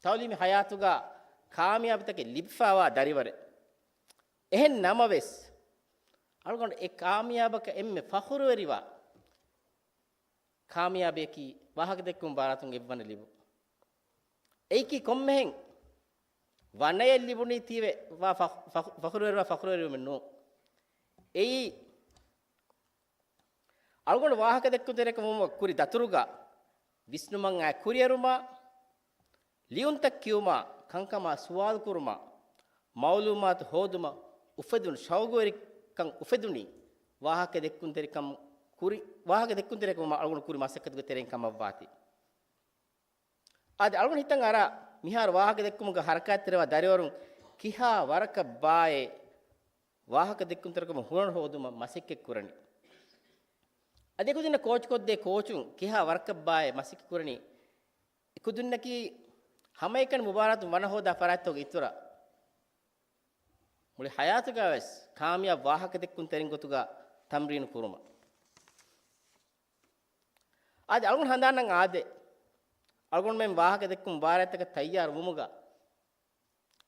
ތަޢުލީމީ ޙަޔާތުގަ ކާމިޔާބުތަކެއް ލިބިފައިވާ ދަރިވަރެއް. އެހެން ނަމަވެސް، އަޅުގަނޑު އެ ކާމިޔާބަކަށް އެންމެ ފަޚުރުވެރިވާ ކާމިޔާބެއް ކީ ވާހަކަދެއްކުމުގެ މުބާރާތުން އެއްވަނަ ލިބުން. އެއީކީ ކޮންމެހެން ވަނަޔަށް ލިބުނީ ތީވެ ވާ ފަޚް-، ފަޚް-، ފަޚުރުވެރިވާ ފަޚުރުވެރިވުމެއް ނޫން. އެއީ އަޅުގަނޑު ވާހަކަދެއްކުންތެރިކަމަށް ކުރި ދަތުރުގަ ވިސްނުމަށް އައި ކުރިއެރުމާ، ލިޔުންތައް ކިޔުމާ، ކަންކަމާ ސުވާލު ކުރުމާ، މަޢުލޫމާތު ހޯދުމަށް އުފެދުނު ޝައުގުވެރިކަން އުފެދުނީ ވާހަކަދެއްކުންތެރިކަމަށް ކުރި، ވާހަކަދެއްކުންތެރިކަމަށް އަޅުގަނޑު ކުރި މަސައްކަތުގެ ތެރެއިން ކަމަށްވާތީ. އަދި އަޅުގަނޑު ހިތަށް އަރާ، މިހާރު ވާހަކަދެއްކުމުގަ ހަރަކާތްތެރިވާ ދަރިވަރުން ކިހާ ވަރަކަށް ބާއޭ ވާހަކަދެއްކުންތެރިކަމަށް ހުނަރު ހޯދުމަށް މަސައްކަތް ކުރަނީ. އަދި އެކުދިންނަށް ކޯޗުކޮށްދޭ ކޯޗުން ކިހާ ވަރަކަށް ބާއޭ މަސައްކަތް ކުރަނީ. އެކުދިންނަކީ ހަމައެކަނި މުބާރާތުން ވަނަ ހޯދާ ފަރާތްތަކުގެ އިތުރަށް މުޅި ޙަޔާތުގަވެސް ކާމިޔާބު ވާހަކަދެއްކުންތެރިން ގޮތުގަ ތަމްރީނު ކުރުމަށް. އާދެ، އަޅުގަނޑު ހަނދާންނަން އާދެ، އަޅުގަނޑުމެން ވާހަކަދެއްކުމުގެ މުބާރާތްތަކަށް ތައްޔާރު ވުމުގަ،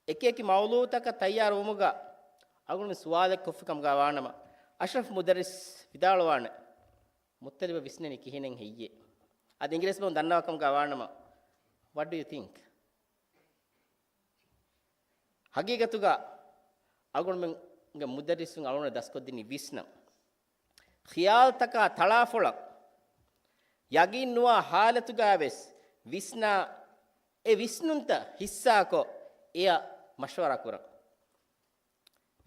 އެކި އެކި މައުޟޫޢުތަކަށް ތައްޔާރު ވުމުގަ އަޅުގަނޑު ސުވާލެއް ކޮށްފި ކަމުގަ ވާނަމަ، އަޝްރަފް މުދައްރިސް ވިދާޅުވާނެ، މުއްތަލިބަށް ވިސްނެނީ ކިހިނެއް ހެއްޔޭ؟ އަދި އިނގިރޭސި ބަހުން ދަންނަވާ ކަމުގަ ވާނަމަ، What do you think? ހަގީގަތުގަ އަޅުގަނޑުމެންގެ މުދައްރިސުން އަޅުގަނޑަށް ދަސްކޮށްދިނީ ވިސްނަން. ޚިޔާލުތަކާ ތަޅާފޮޅަށް ޔަގީން ނުވާ ޙާލަތުގަވެސް ވިސްނާ، އެ ވިސްނުންތައް ޙިއްޞާކޮށް، އެއަށް މަޝްވަރާ ކުރަން.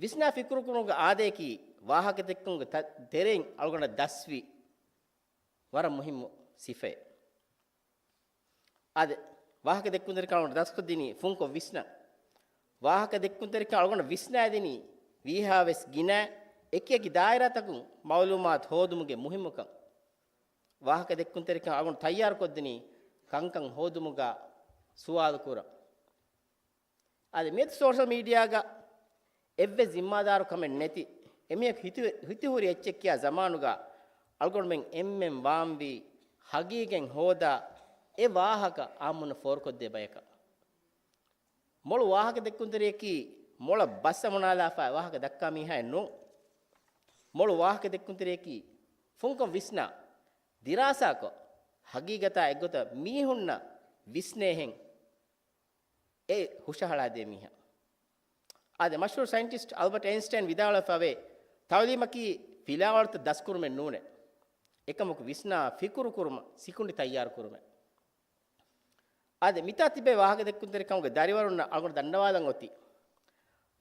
ވިސްނާ ފިކުރުކުރުމުގެ އާދަޔަކީ ވާހަކަދެއްކުމުގެ ތަ-، ތެރެއިން އަޅުގަނޑަށް ދަސްވި ވަރަށް މުހިއްމު ސިފައެއް. އާދެ، ވާހަކަ ދެއްކުންތެރިކަން އަޅުގަނޑު ދަސްކޮށްދިނީ ފުންކޮށް ވިސްނަން. ވާހަކަ ދެއްކުންތެރިކަން އަޅުގަނޑު ވިސްނައިދިނީ ވީހާވެސް ގިނަ އެކިއެކި ދާއިރާތަކުން މައުލޫމާތު ހޯދުމުގެ މުހިއްމުކަން. ވާހަކަ ދެއްކުންތެރިކަން އަޅުގަނޑު ތައްޔާރުކޮށްދިނީ ކަންކަން ހޯދުމުގަ ސުވާލު ކުރަން. އަދި މިއަދު ސޯޝަލް މީޑިއާގަ އެއްވެސް ޒިންމާދާރު ކަމެއް ނެތި، އެމީހަކު ހިތި-، ހިތިހުރި އެއްޗެއް ކިޔާ ޒަމާނުގަ އަޅުގަނޑުމެން އެންމެން ވާންވީ ހަގީގަތް ހޯދާ އެ ވާހަކަ އާއްމުންނަށް ފޯރުކޮށްދޭ ބަޔަކަށް. މޮޅު ވާހަކަ ދެއްކުންތެރިޔަކީ މޮޅަށް ބަސް އަމުނާލާފައި ވާހަކަ ދައްކާ މީހާއެއް ނޫން. މޮޅު ވާހަކަ ދެއްކުންތެރިޔަކީ ފުންކޮށް ވިސްނާ، ދިރާސާކޮށް، ހަގީގަތާ އެއްގޮތަށް މީހުންނަށް ވިސްނޭހެން އެ ހުށަހަޅާދޭ މީހާ. އާދެ، މަޝްހޫރު ސައިންޓިސްޓް އަލްބަޓް އައިންސްޓައިން ވިދާޅުވެފަވޭ، ތައުލީމަކީ ފިލާވަޅުތައް ދަސްކުރުމެއް ނޫނޭ. އެކަމަކު ވިސްނާ ފިކުރު ކުރުމަށް ސިކުނޑި ތައްޔާރު ކުރުމޭ. އާދެ، މިތާ ތިބޭ ވާހަކަ ދެއްކުންތެރިކަމުގެ ދަރިވަރުންނަށް އަޅުގަނޑު ދަންނަވާލަން އޮތީ،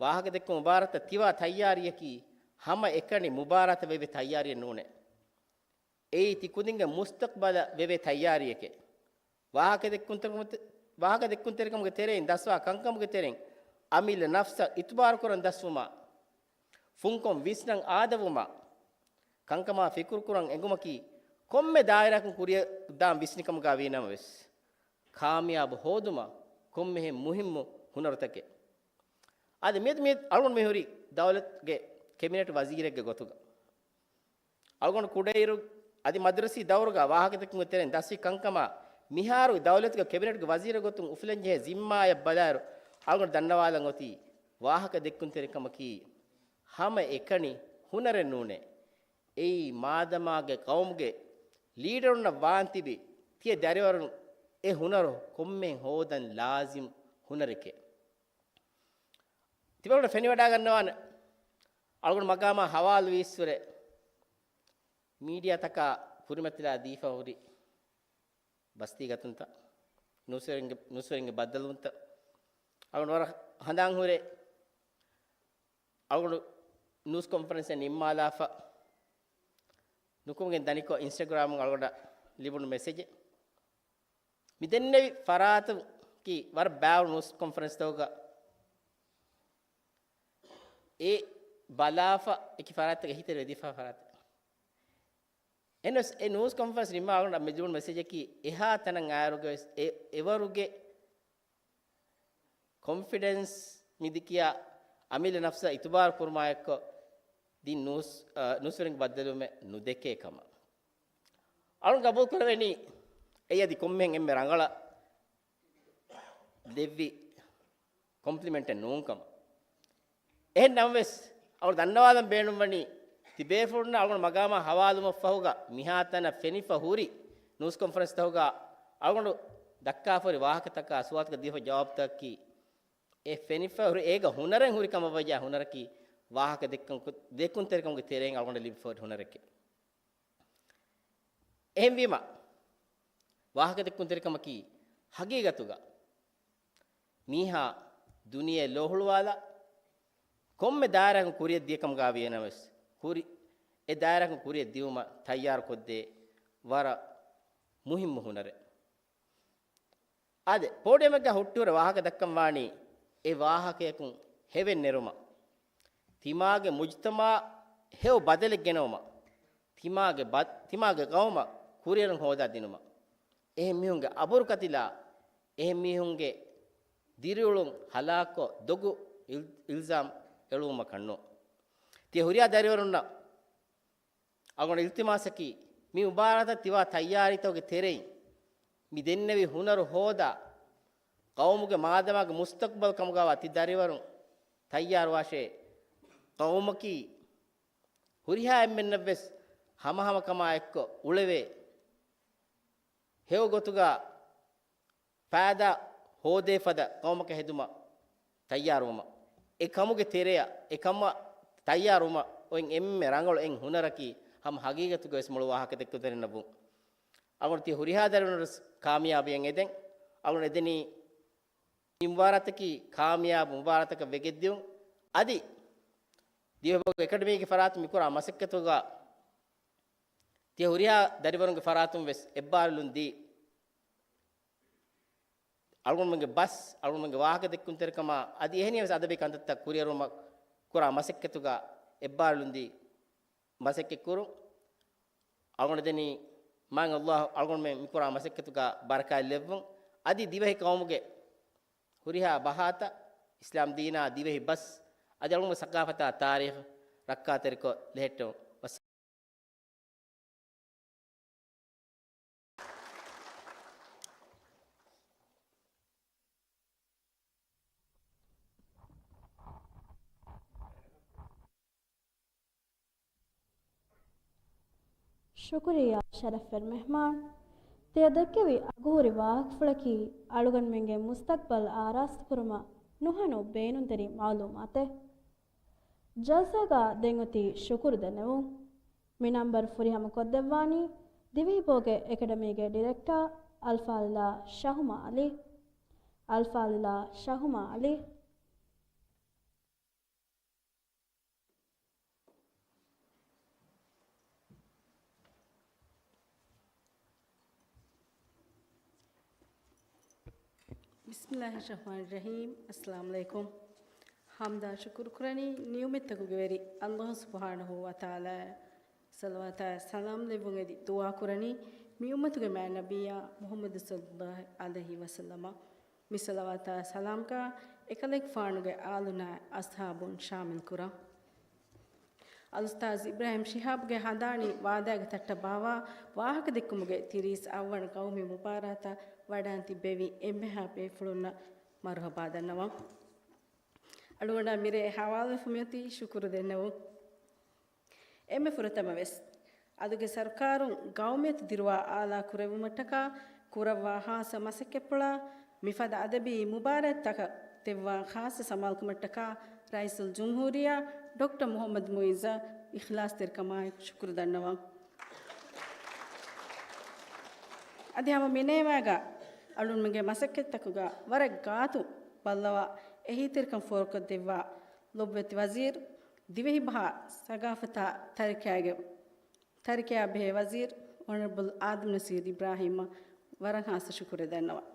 ވާހަކަ ދެއްކުމުގެ މުބާރާތަށް ތިވާ ތައްޔާރީއަކީ ހަމަ އެކަނި މުބާރާތަށް ވެވޭ ތައްޔާރީއެއް ނޫނޭ. އެއީ ތި ކުދިންގެ މުސްތަޤްބަލަށް ވެވޭ ތައްޔާރީއެކޭ. ވާހަކަ ދެއްކުންތެރިކަމަށް، ވާހަކަ ދެއްކުންތެރިކަމުގެ ތެރެއިން ދަސްވާ ކަންކަމުގެ ތެރެއިން އަމިއްލަ ނަފްސަށް އިތުބާރުކުރަން ދަސްވުމާ، ފުންކޮށް ވިސްނަން އާދަވުމާ، ކަންކަމާ ފިކުރުކުރަން އެނގުމަކީ، ކޮންމެ ދާއިރާއަކުން ކުރިއަށް ދާން ވިސްނިކަމުގަ ވީނަމަވެސް، ކާމިޔާބު ހޯދުމަށް ކޮންމެހެން މުހިއްމު ހުނަރުތަކެއް. އަދި މިއަދު މި އަޅުގަނޑު މި ހުރީ ދައުލަތުގެ ކެބިނެޓް ވަޒީރެއްގެ ގޮތުގަ. އަޅުގަނޑު ކުޑައިރު އަދި މަދްރަސީ ދައުރުގަ ވާހަކަދެއްކުމުގެ ތެރެއިން ދަސްވި ކަންކަމާ، މިހާރު ދައުލަތުގެ ކެބިނެޓްގެ ވަޒީރެއް ގޮތުން އުފުލަންޖެހޭ ޒިންމާއަށް ބަލާއިރު، އަޅުގަނޑު ދަންނަވާލަން އޮތީ، ވާހަކަދެއްކުންތެރިކަމަކީ ހަމައެކަނި ހުނަރެއް ނޫނޭ. އެއީ މާދަމާގެ ޤައުމުގެ ލީޑަރުންނަށް ވާން ތިބި، ތިޔަ ދަރިވަރުން އެ ހުނަރު ކޮންމެ ހޯދަން ލާޒިމް ހުނަރެކޭ. ތިބަގުނަ ފެނިވަޑާގަންނަވާނެ، އަޅުގަނޑު މަގާމާ ހަވާލުވީއްސުރެ، މީޑިއާތަކާ ކުރިމަތިލާ ދީފަ ހުރި ބަސްތީގަތުންތައް، ނޫސްވެރިންގެ، ނޫސްވެރިންގެ ބައްދަލުވުންތައް، އަޅުގަނޑު ވަރަށް ހަނދާން ހުރޭ، އަޅުގަނޑު ނޫސް ކޮންފަރެންސެއް ނިންމާލާފަ، ނުކުމެގެން ދަނިކޮށް އިންސްޓަގްރާމުން އަޅުގަނޑަށް ލިބުނު މެސެޖެއް. މި ދެންނެވި ފަރާތަކީ ވަރަށް ބާވު ނޫސް ކޮންފަރެންސްތަކުގަ އެ ބަލާފަ އެކި ފަރާތަކަށް އެހީތެރިވެ ދީފަ ފަރާތެއް. އެހެނަސް އެ ނޫސް ކޮންފަރެންސް ނިންމާ އަޅުގަނޑަށް މި ލިބުނު މެސެޖަކީ އެހާ ތަނަށް އާއިރުގަވެސް އެ އެވަރުގެ ކޮންފިޑެންސް މިދިކިޔާ އަމިއްލަ ނަފްސަށް އިތުބާރު ކުރުމާ އެއްކޮށް ދިން ނޫސް، އަ، ނޫސްވެރިންގެ ބައްދަލުވުމެއް ނުދެކޭ ކަމަށް. އަޅުން ގަބޫލު ކުރެވެނީ އެއީ އަދި ކޮންމެހެން އެންމެ ރަނގަޅަށް ދެއްވި ކޮމްޕްލިމެންޓެއް ނޫން ކަމަށް. އެހެން ނަމަވެސް، އަޅު ދަންނަވާލަން ބޭނުންވަނީ، ތިބޭފުޅުންނަށް އަޅުގަނޑު މަގާމާ ހަވާލުމަށްފަހުގަ މިހާތަނަށް ފެނިފަ ހުރި ނޫސް ކޮންފަރެންސްތަކުގަ އަޅުގަނޑު ދައްކާފަ ހުރި ވާހަކަތަކާ ސުވާލުތަކަށް ދީފަ ޖަވާބުތަކަކީ، އެ ފެނިފަ ހުރި އޭގަ ހުނަރެއް ހުރި ކަމަށް ވަޖާ ހުނަރަކީ ވާހަކަ ދެއްކުން، ދެއްކުންތެރިކަމުގެ ތެރެއިން އަޅުގަނޑަށް ލިބިފަ ހުރި ހުނަރެކޭ. އެހެންވީމަ، ވާހަކަދެއްކުންތެރިކަމަކީ ހަގީގަތުގަ މީހާ ދުނިޔެ ލޯހުޅުވާލާ، ކޮންމެ ދާއިރާއަކުން ކުރިއަށް ދިޔަކަމުގަ ވިޔަނަމަވެސް، ކުރި، އެ ދާއިރާއަކުން ކުރިއަށް ދިޔުމަށް ތައްޔާރުކޮށްދޭ ވަރަށް މުހިއްމު ހުނަރެއް. އާދެ، ޕޯޑިއަމެއްގަ ހުއްޓިހުރެ ވާހަކަ ދައްކަން ވާނީ އެ ވާހަކަޔަކުން ހެވެއް ނެރުމަށް، ތިމާގެ މުޖްތަމަޢަށް ހެޔޮ ބަދަލެއް ގެނައުމަށް، ތިމާގެ ބަ-، ތިމާގެ ޤައުމަށް ކުރިއެރުން ހޯދާ ދިނުމަށް. އެހެން މީހުންގެ އަބުރު ކަތިލާ، އެހެން މީހުންގެ ދިރިއުޅުން ހަލާކުކޮށް، ދޮގު އިލް-، އިލްޒާމް އެޅުވުމަކަށް ނޫން. ތިޔަ ހުރިހާ ދަރިވަރުންނަށް އަޅުގަނޑު އިލްތިމާސަކީ، މި މުބާރާތަށް ތިވާ ތައްޔާރީތަކުގެ ތެރެއިން، މި ދެންނެވި ހުނަރު ހޯދާ، ޤައުމުގެ މާދަމާގެ މުސްތަޤްބަލް ކަމުގަވާ ތި ދަރިވަރުން ތައްޔާރުވާށޭ. ޤައުމަކީ ހުރިހާ އެންމެންނަށްވެސް ހަމަހަމަކަމާ އެއްކޮށް އުޅެވޭ. ހެޔޮ ގޮތުގަ ފައިދާ ހޯދޭ ފަދަ ޤައުމަކަށް ހެދުމަށް ތައްޔާރުވުމަށް، އެ ކަމުގެ ތެރެއަށް، އެ ކަމަށް ތައްޔާރުވުމަށް އޮތް އެންމެ ރަނގަޅު އެއް ހުނަރަކީ، ހަމަ ހަގީގަތުގަވެސް މޮޅު ވާހަކަދެއްކުންތެރިންނަށް ވުން. އަޅުގަނޑު ތި ހުރިހާ ދަރިވަރުންވެސް ކާމިޔާބުވެގެން އެދެން. އަޅުގަނޑު އެދެނީ މި މުބާރާތަކީ ކާމިޔާބު މުބާރާތަކަށް ވެގެންދިއުން. އަދި ދިވެހިބަހުގެ އެކަޑަމީގެ ފަރާތުން މިކުރާ މަސައްކަތުގަ ތިޔަ ހުރިހާ ދަރިވަރުންގެ ފަރާތުން ވެސް އެއްބާރުލުން ދީ، އަޅުގަނޑުމެންގެ ބަސް، އަޅުގަނޑުމެންގެ ވާހަކަ ދެއްކުންތެރިކަމާ އަދި އެހެނިހެން ވެސް އަދަބީ ކަންތައްތައް ކުރިއެރުމަށް ކުރާ މަސައްކަތުގަ އެއްބާރުލުން ދީ މަސައްކަތް ކުރުން. އަޅުގަނޑު ދެނީ މާތް ﷲ އަޅުގަނޑުމެން މިކުރާ މަސައްކަތުގަ ބަރަކާތް ލެއްވުން. އަދި ދިވެހި ޤައުމުގެ ހުރިހާ ބަހާތައް، އިސްލާމް ދީނާ، ދިވެހި ބަސް، އަދި އަޅުގަނޑުގެ ސަޤާފަތާ ތާރީޚު ރައްކާތެރިކޮށް ލެހެއްޓުން. ޝުކުރިއްޔާ ޝަރަފްވެރި މެހްމާން. ތިޔަ ދެއްކެވި އަގުހުރި ވާހަކަފުޅަކީ އަޅުގަނޑުމެންގެ މުސްތަޤްބަލް އާރާސްތުކުރުމަށް ނުހަނު ބޭނުންތެރި މަޢުލޫމާތެއް. ޖަލްސާގަ ދެން އޮތީ ޝުކުރު ދެންނެވުން. މި ނަންބަރު ފުރިހަމަ ކޮށްދެއްވާނީ ދިވެހިބަހުގެ އެކަޑަމީގެ ޑިރެކްޓާ އަލްފާޟިލާ ޝަހުމާ ޢަލީ. އަލްފާޟިލާ ޝަހުމާ ޢަލީ. ބިސްމިއްލާހި ރަޙްމާނި ރަޙީމް. އައްސަލާމު ޢަލައިކުމް. ޙަމްދާ ޝުކުރު ކުރަނީ ނިޢުމަތްތަކުގެ ވެރި އައްލާހު ސުބްޙާނަހޫ ވަތަޢާލާއަށް. ޞަލަވާތާ ސަލާމް ލެއްވުން އެދި ދުޢާ ކުރަނީ މި އުއްމަތުގެ މާތް ނަބިއްޔާ މުޙައްމަދު ޞައްލައްލާހު ޢަލައިހި ވަސައްލަމަށް. މި ޞަލަވާތާ ސަލާމްގަ އެކަލޭގެފާނުގެ އާލުންނާ އަޞްޙާބުން ޝާމިލް ކުރަން. އަލްއުސްތާޛު އިބްރާހީމް ޝިހާބުގެ ހަނދާނީ ވާދާގެ ތައްޓަށް ބާވާ ވާހަކަދެއްކުމުގެ ތިރީސް އަށްވަނަ ގައުމީ މުބާރާތަށް ވަޑައިން ތިއްބެވި އެންމެހާ ބޭފުޅުންނަށް މަރުޙަބާ ދަންނަވަން. އަޅުގަނޑާ މިރޭ ހަވާލުވެފަ މިއޮތީ ޝުކުރު ދެންނެވުން. އެންމެ ފުރަތަމަ ވެސް، އަދުގެ ސަރުކާރުން ގައުމިއްޔަތު ދިރުވާ އާލާ ކުރެއްވުމަށްޓަކާ ކުރައްވާ ޚާއްޞަ މަސައްކަތްޕުޅާ މިފަދަ އަދަބީ މުބާރާތްތަކަށް ދެއްވާ ޚާއްޞަ ސަމާލުކަމަށްޓަކާ ރައީސުލް ޖުމްހޫރިއްޔާ ޑޮކްޓަރ މުޙައްމަދު މުޢިއްޒަށް އިޚްލާޞްތެރިކަމާއެކު ޝުކުރު ދަންނަވަން. އަދި ހަމަ މިނޭވާގަ އަޅުންމެންގެ މަސައްކަތްތަކުގަ ވަރަށް ގާތު ބައްލަވާ އެހީތެރިކަން ފޯރުކޮށްދެއްވާ ލޮބުވެތި ވަޒީރު، ދިވެހިބަހާ ސަގާފަތާ ތަރިކައިގެ ތަރިކަޔާ ބެހޭ ވަޒީރު އޮނަރަބަލް އާދަމް ނަސީރު އިބްރާހީމަށް ވަރަށް ޚާއްޞަ ޝުކުރެއް ދަންނަވަން.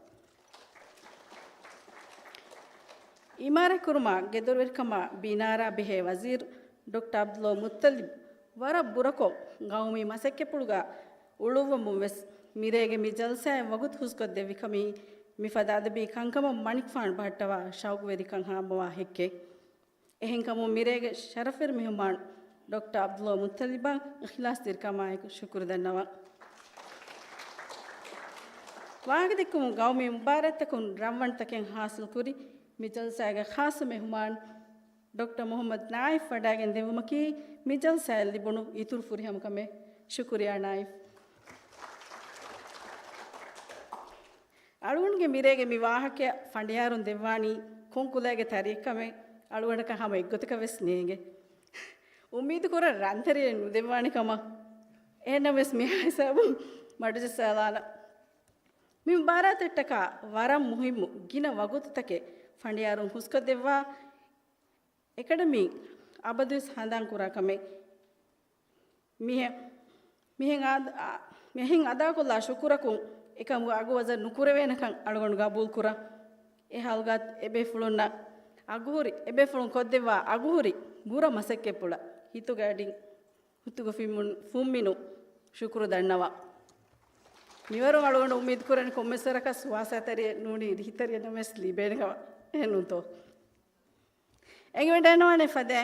އިމާރާތްކުރުމާ، ގެދޮރުވެރިކަމާ، ބިނާރާ ބެހޭ ވަޒީރު ޑޮކްޓަރ ޢަބްދުﷲ މުއްޠަލިބް ވަރަށް ބުރަކޮށް ގައުމީ މަސައްކަތްޕުޅުގަ އުޅުއްވަމުން ވެސް މިރޭގެ މި ޖަލްސާއެއް ވަގުތު ހުސްކޮށްދެއްވިކަމީ މިފަދަ އަދަބީ ކަންކަމަށް މަނިކުފާނު ބަހައްޓަވާ ޝައުގުވެރިކަން ހާމަވާ ހެއްކެއް. އެހެންކަމުން މިރޭގެ ޝަރަފުވެރި މެހުމާނު ޑޮކްޓަރ ޢަބްދުﷲ މުއްޠަލިބަށް އިޚްލާޞްތެރިކަމާއެކު ޝުކުރު ދަންނަވަން. ވާހަކަދެއްކުމުން ގައުމީ މުބާރާތްތަކުން ރަނގަޅުތަކެއް ޙާޞިލްކުރި މި ޖަލްސާގެ ޚާއްޞަ މެހުމާނު ޑޮކްޓަރ މުޙައްމަދު ނާއިފް ވަޑައިގެން ދެއްވުމަކީ މި ޖަލްސާއަށް ލިބުނު އިތުރު ފުރިހަމަ ކަމެއް. ޝުކުރިއްޔާ ނާއިފް. އަޅުގަނޑުގެ މިރޭގެ މި ވާހަކަ ފަނޑިޔާރުން ދެއްވާނީ ކޮން ކުލައިގެ ތަރިއެއްކަމެއް އަޅުގަނޑަކަށް ހަމަ އެއްގޮތަކަށް ވެސް ނޭނގެ. އުއްމީދު ކުރަން ރަންތަރިއެއް ނުދެއްވާނެ ކަމަށް. އެހެންނަމަވެސް މިހާ ހިސާބުން މަޑުޖައްސާލާނަން. މި މުބާރާތަށްޓަކާ ވަރަށް މުހިއްމު ގިނަ ވަގުތުތަކެއް ފަނޑިޔާރުން ހުސްކޮށްދެއްވާ އެކަޑަމީ އަބަދުވެސް ހަނދާން ކުރާ ކަމެއް. މިހެ-، މިހެން އާދ-، އާ، މިހެން އަދާކޮށްލާ ޝުކުރަކުން އެކަމުގެ އަގު ވަޒަން ނުކުރެވޭނެކަން އަޅުގަނޑު ގަބޫލު ކުރަން. އެ ހާލުގަ އެބޭފުޅުންނަށް އަގުހުރި، އެބޭފުޅުން ކޮށްދެއްވާ އަގުހުރި ބުރަ މަސައްކަތްޕުޅަށް ހިތުގެ އަޑިން ހުތުގަ ފުންމިނު-، ފުންމިނު ޝުކުރު ދަންނަވަން. މިވަރު އަޅުގަނޑު އުއްމީދު ކުރަނީ ކޮންމެސް ވަރަކަށް ސުވާސާތެރިއެއް ނޫނީ ރިހިތެރިއެއް ނަމަވެސް ލިބޭނެ ކަމަށް. އެހެންނޫންތޯ؟ އެނގިވަޑައިނުވާނެ ފަދަ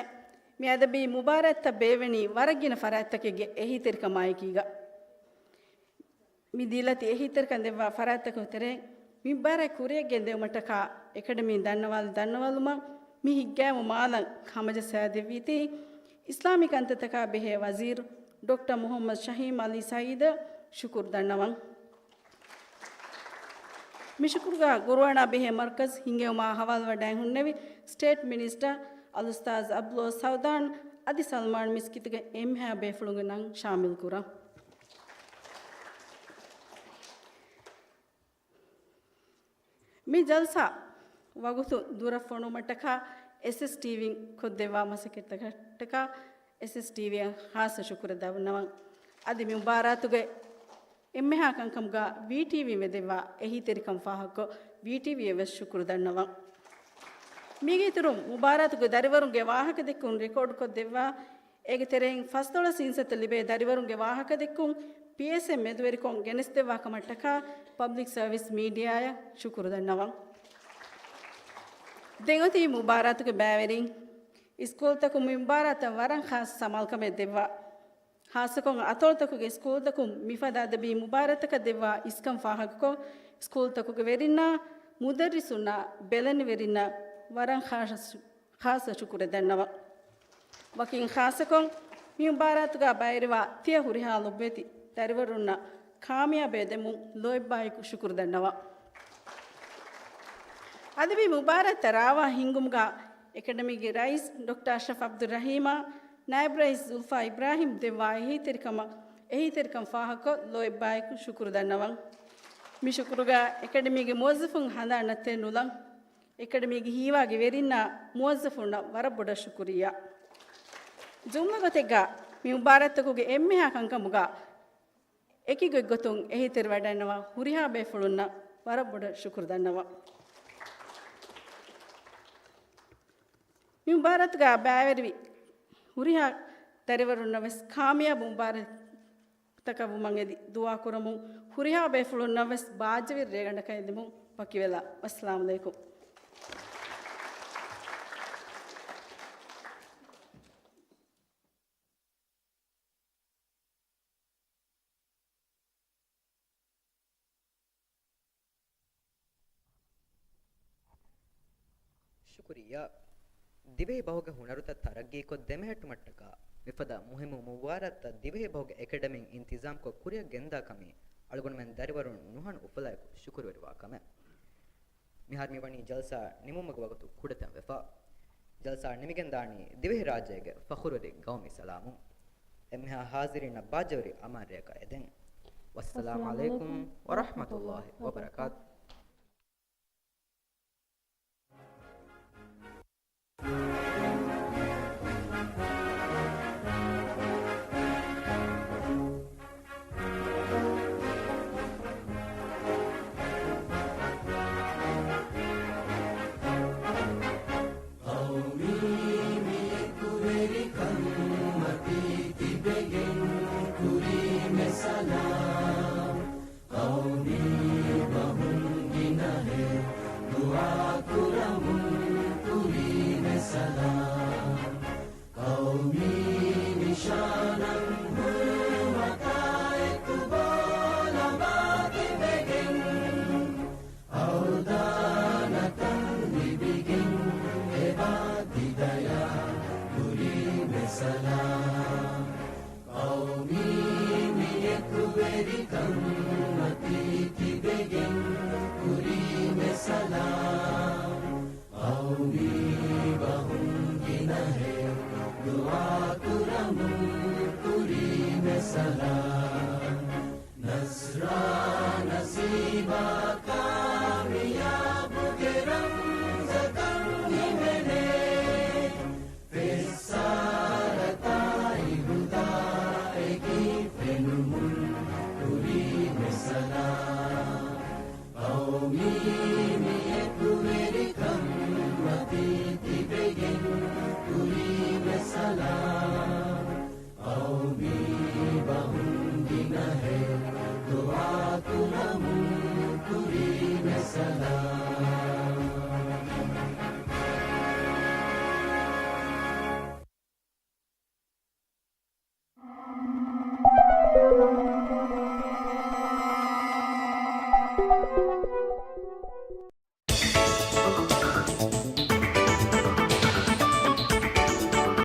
މި އަދަބީ މުބާރާތްތައް ބޭއްވެނީ ވަރަށް ގިނަ ފަރާތްތަކެއްގެ އެހީތެރިކަމާއެކީގަ. މި ދީލަތި އެހީތެރިކަން ދެއްވާ ފަރާތްތަކުގެ ތެރެއިން މި މުބާރާތް ކުރިއަށް ގެންދެވުމަށްޓަކާ އެކަޑަމީން ދަންނަވާލި ދަންނަވާލުމަށް މި ހިތްގައިމު މާލަށް ހަމަޖައްސާދެއްވީތީ، އިސްލާމީ ކަންތައްތަކާ ބެހޭ ވަޒީރު ޑޮކްޓަރ މުޙައްމަދު ޝަހީމް ޢަލީ ސަޢީދަށް ޝުކުރު ދަންނަވަން. މި ޝުކުރުގަ ގުރުއާނާ ބެހޭ މަރުކަޒު ހިންގެވުމާ ހަވާލުވަޑައި ހުންނެވި ސްޓޭޓް މިނިސްޓަރ އަލްއުސްތާޛު ޢަބްދުﷲ ސަޢުދާން އަދި ސަލްމާން މިސްކިތުގެ އެންމެހާ ބޭފުޅުންގެ ނަން ޝާމިލް ކުރަން. މި ޖަލްސާ ވަގުތު ދުރަށް ފޮނުވުމަށްޓަކާ އެސްއެސްޓީވީން ކޮށްދެއްވާ މަސައްކަތްތަކަށްޓަކާ އެސްއެސްޓީވީއަށް ޚާއްޞަ ޝުކުރެއް ދަންނަވަން. އަދި މި މުބާރާތުގެ އެންމެހާ ކަންކަމުގަ ވީޓީވީން ވެދެއްވާ އެހީތެރިކަން ފާހަގަކޮށް ވީޓީވީއަށް ވެސް ޝުކުރު ދަންނަވަން. މީގެ އިތުރުން މުބާރާތުގެ ދަރިވަރުންގެ ވާހަކަދެއްކުން ރެކޯޑްކޮށްދެއްވާ، އޭގެ ތެރެއިން ފަސްދޮޅަސް އިންސައްތަ ލިބޭ ދަރިވަރުންގެ ވާހަކަދެއްކުން ޕީއެސްއެމް މެދުވެރިކޮށް ގެނެސްދެއްވާ ކަމަށްޓަކާ ޕަބްލިކް ސަރވިސް މީޑިއާއަށް ޝުކުރު ދަންނަވަން. ދެން އޮތީ މުބާރާތުގެ ބައިވެރިން. އިސްކޫލްތަކުން މި މުބާރާތަށް ވަރަށް ޚާއްޞަ ސަމާލުކަމެއް ދެއްވާ، ޚާއްޞަކޮށް އަތޮޅުތަކުގެ ސްކޫލްތަކުން މިފަދަ އަދަބީ މުބާރާތަކަށް ދެއްވާ އިސްކަން ފާހަގަކޮށް، ސްކޫލްތަކުގެ ވެރިންނާ، މުދައްރިސުންނާ، ބެލެނިވެރިންނަށް ވަރަށް ޚާއްޞަ، ޚާއްޞަ ޝުކުރެއް ދަންނަވަން. ވަކިން ޚާއްޞަކޮށް، މި މުބާރާތުގަ ބައިވެރިވާ ތިޔަ ހުރިހާ ލޮބުވެތި ދަރިވަރުންނަށް ކާމިޔާބެއް ދެމުން ލޯތްބާއެކު ޝުކުރު ދަންނަވަން. އަދަބީ މުބާރާތްތައް ރާވާ ހިންގުމުގަ އެކަޑަމީގެ ރައީސް ޑޮކްޓަރ އަޝްރަފް ޢަބްދުއްރަޙީމާ، ނާއިބު ރައީސް ޒުލްފާ އިބްރާހީމް ދެއްވާ އެހީތެރިކަމަށް، އެހީތެރިކަން ފާހަގަކޮށް ލޯތްބާއެކު ޝުކުރު ދަންނަވަން. މި ޝުކުރުގަ އެކަޑަމީގެ މުވައްޒަފުން ހަނދާން ނައްތޭ ނުލަން. އެކަޑަމީގެ ހީވާގި ވެރިންނާ މުވައްޒަފުންނަށް ވަރަށް ބޮޑަށް ޝުކުރިއްޔާ. ޖުމްލަ ގޮތެއްގަ މި މުބާރާތްތަކުގެ އެންމެހާ ކަންކަމުގަ އެކި ގޮތްގޮތުން އެހީތެރިވަޑައިންނަވާ ހުރިހާ ބޭފުޅުންނަށް ވަރަށް ބޮޑަށް ޝުކުރު ދަންނަވަން. މި މުބާރާތުގަ ބައިވެރިވި ހުރިހާ ދަރިވަރުންނަށް ވެސް ކާމިޔާބު މުބާރާތަކަށް ވުމަށް އެދި ދުޢާ ކުރަމުން، ހުރިހާ ބޭފުޅުންނަށް ވެސް ބާއްޖަވެރި ރޭގަނޑަކަށް އެދެމުން ވަކިވެލާ. އައްސަލާމު ޢަލައިކުމް. ޝުކުރިއްޔާ. ދިވެހި ބަހުގެ ހުނަރުތައް ތަރައްގީކޮށް ދެމެހެއްޓުމަށްޓަކާ މިފަދަ މުހިއްމު މުބާރާތްތައް ދިވެހި ބަހުގެ އެކަޑަމީން އިންތިޒާމްކޮށް ކުރިއަށް ގެންދާ ކަމީ އަޅުގަނޑުމެން ދަރިވަރުން ނުހަނު އުފަލާއެކު ޝުކުރުވެރިވާ ކަމެއް. މިހާރު މިވަނީ ޖަލްސާ ނިމުމުގެ ވަގުތު ކުޑަތަން ވެފަ. ޖަލްސާ ނިމިގެންދާނީ ދިވެހިރާއްޖޭގެ ފަޚުރުވެރި ގައުމީ ސަލާމުން. އެންމެހާ ހާޒިރީންނަށް ބާއްޖަވެރި އަމާން ރެއަކަށް އެދެން. ވައްސަލާމު ޢަލައިކުމް ވަރަޙްމަތުﷲ ވަބަރަކާތު. ޤައުމީ މި އެކުވެރިކަން މަތީ ތިބެގެން ކުރީމެ ސަލާމް. ޤައުމީ ބަހުން ގިނަހެއް ދުޢާ ކުރަމުން ކުރީމެ ސަލާމް. ޤައުމީ ނިޝާނަން ހުރުމަތާ އެކު ބޯލަމާ ތިބެގެން، އަޅުދާނަތަން ލިބިގެން އެބާ ތި ދަޔާ ކުރީމެ ސަލާމް. ޤައުމީ މި އެކުވެރިކަން މަތީ ތިބެގެން ކުރީމެ ސަލާމް. ޤައުމީ ބަހުން ގިނަހެއް ދުޢާ ކުރަމުން ކުރީމެ ސަލާމް. ނަޞްރާ ނަސީބާ ކާމިޔާބުގެ ރަމްޒަކަށް ހިމެނޭ. ފެއްސާރަތާއި ހުދާއެކީ ފެނުމުން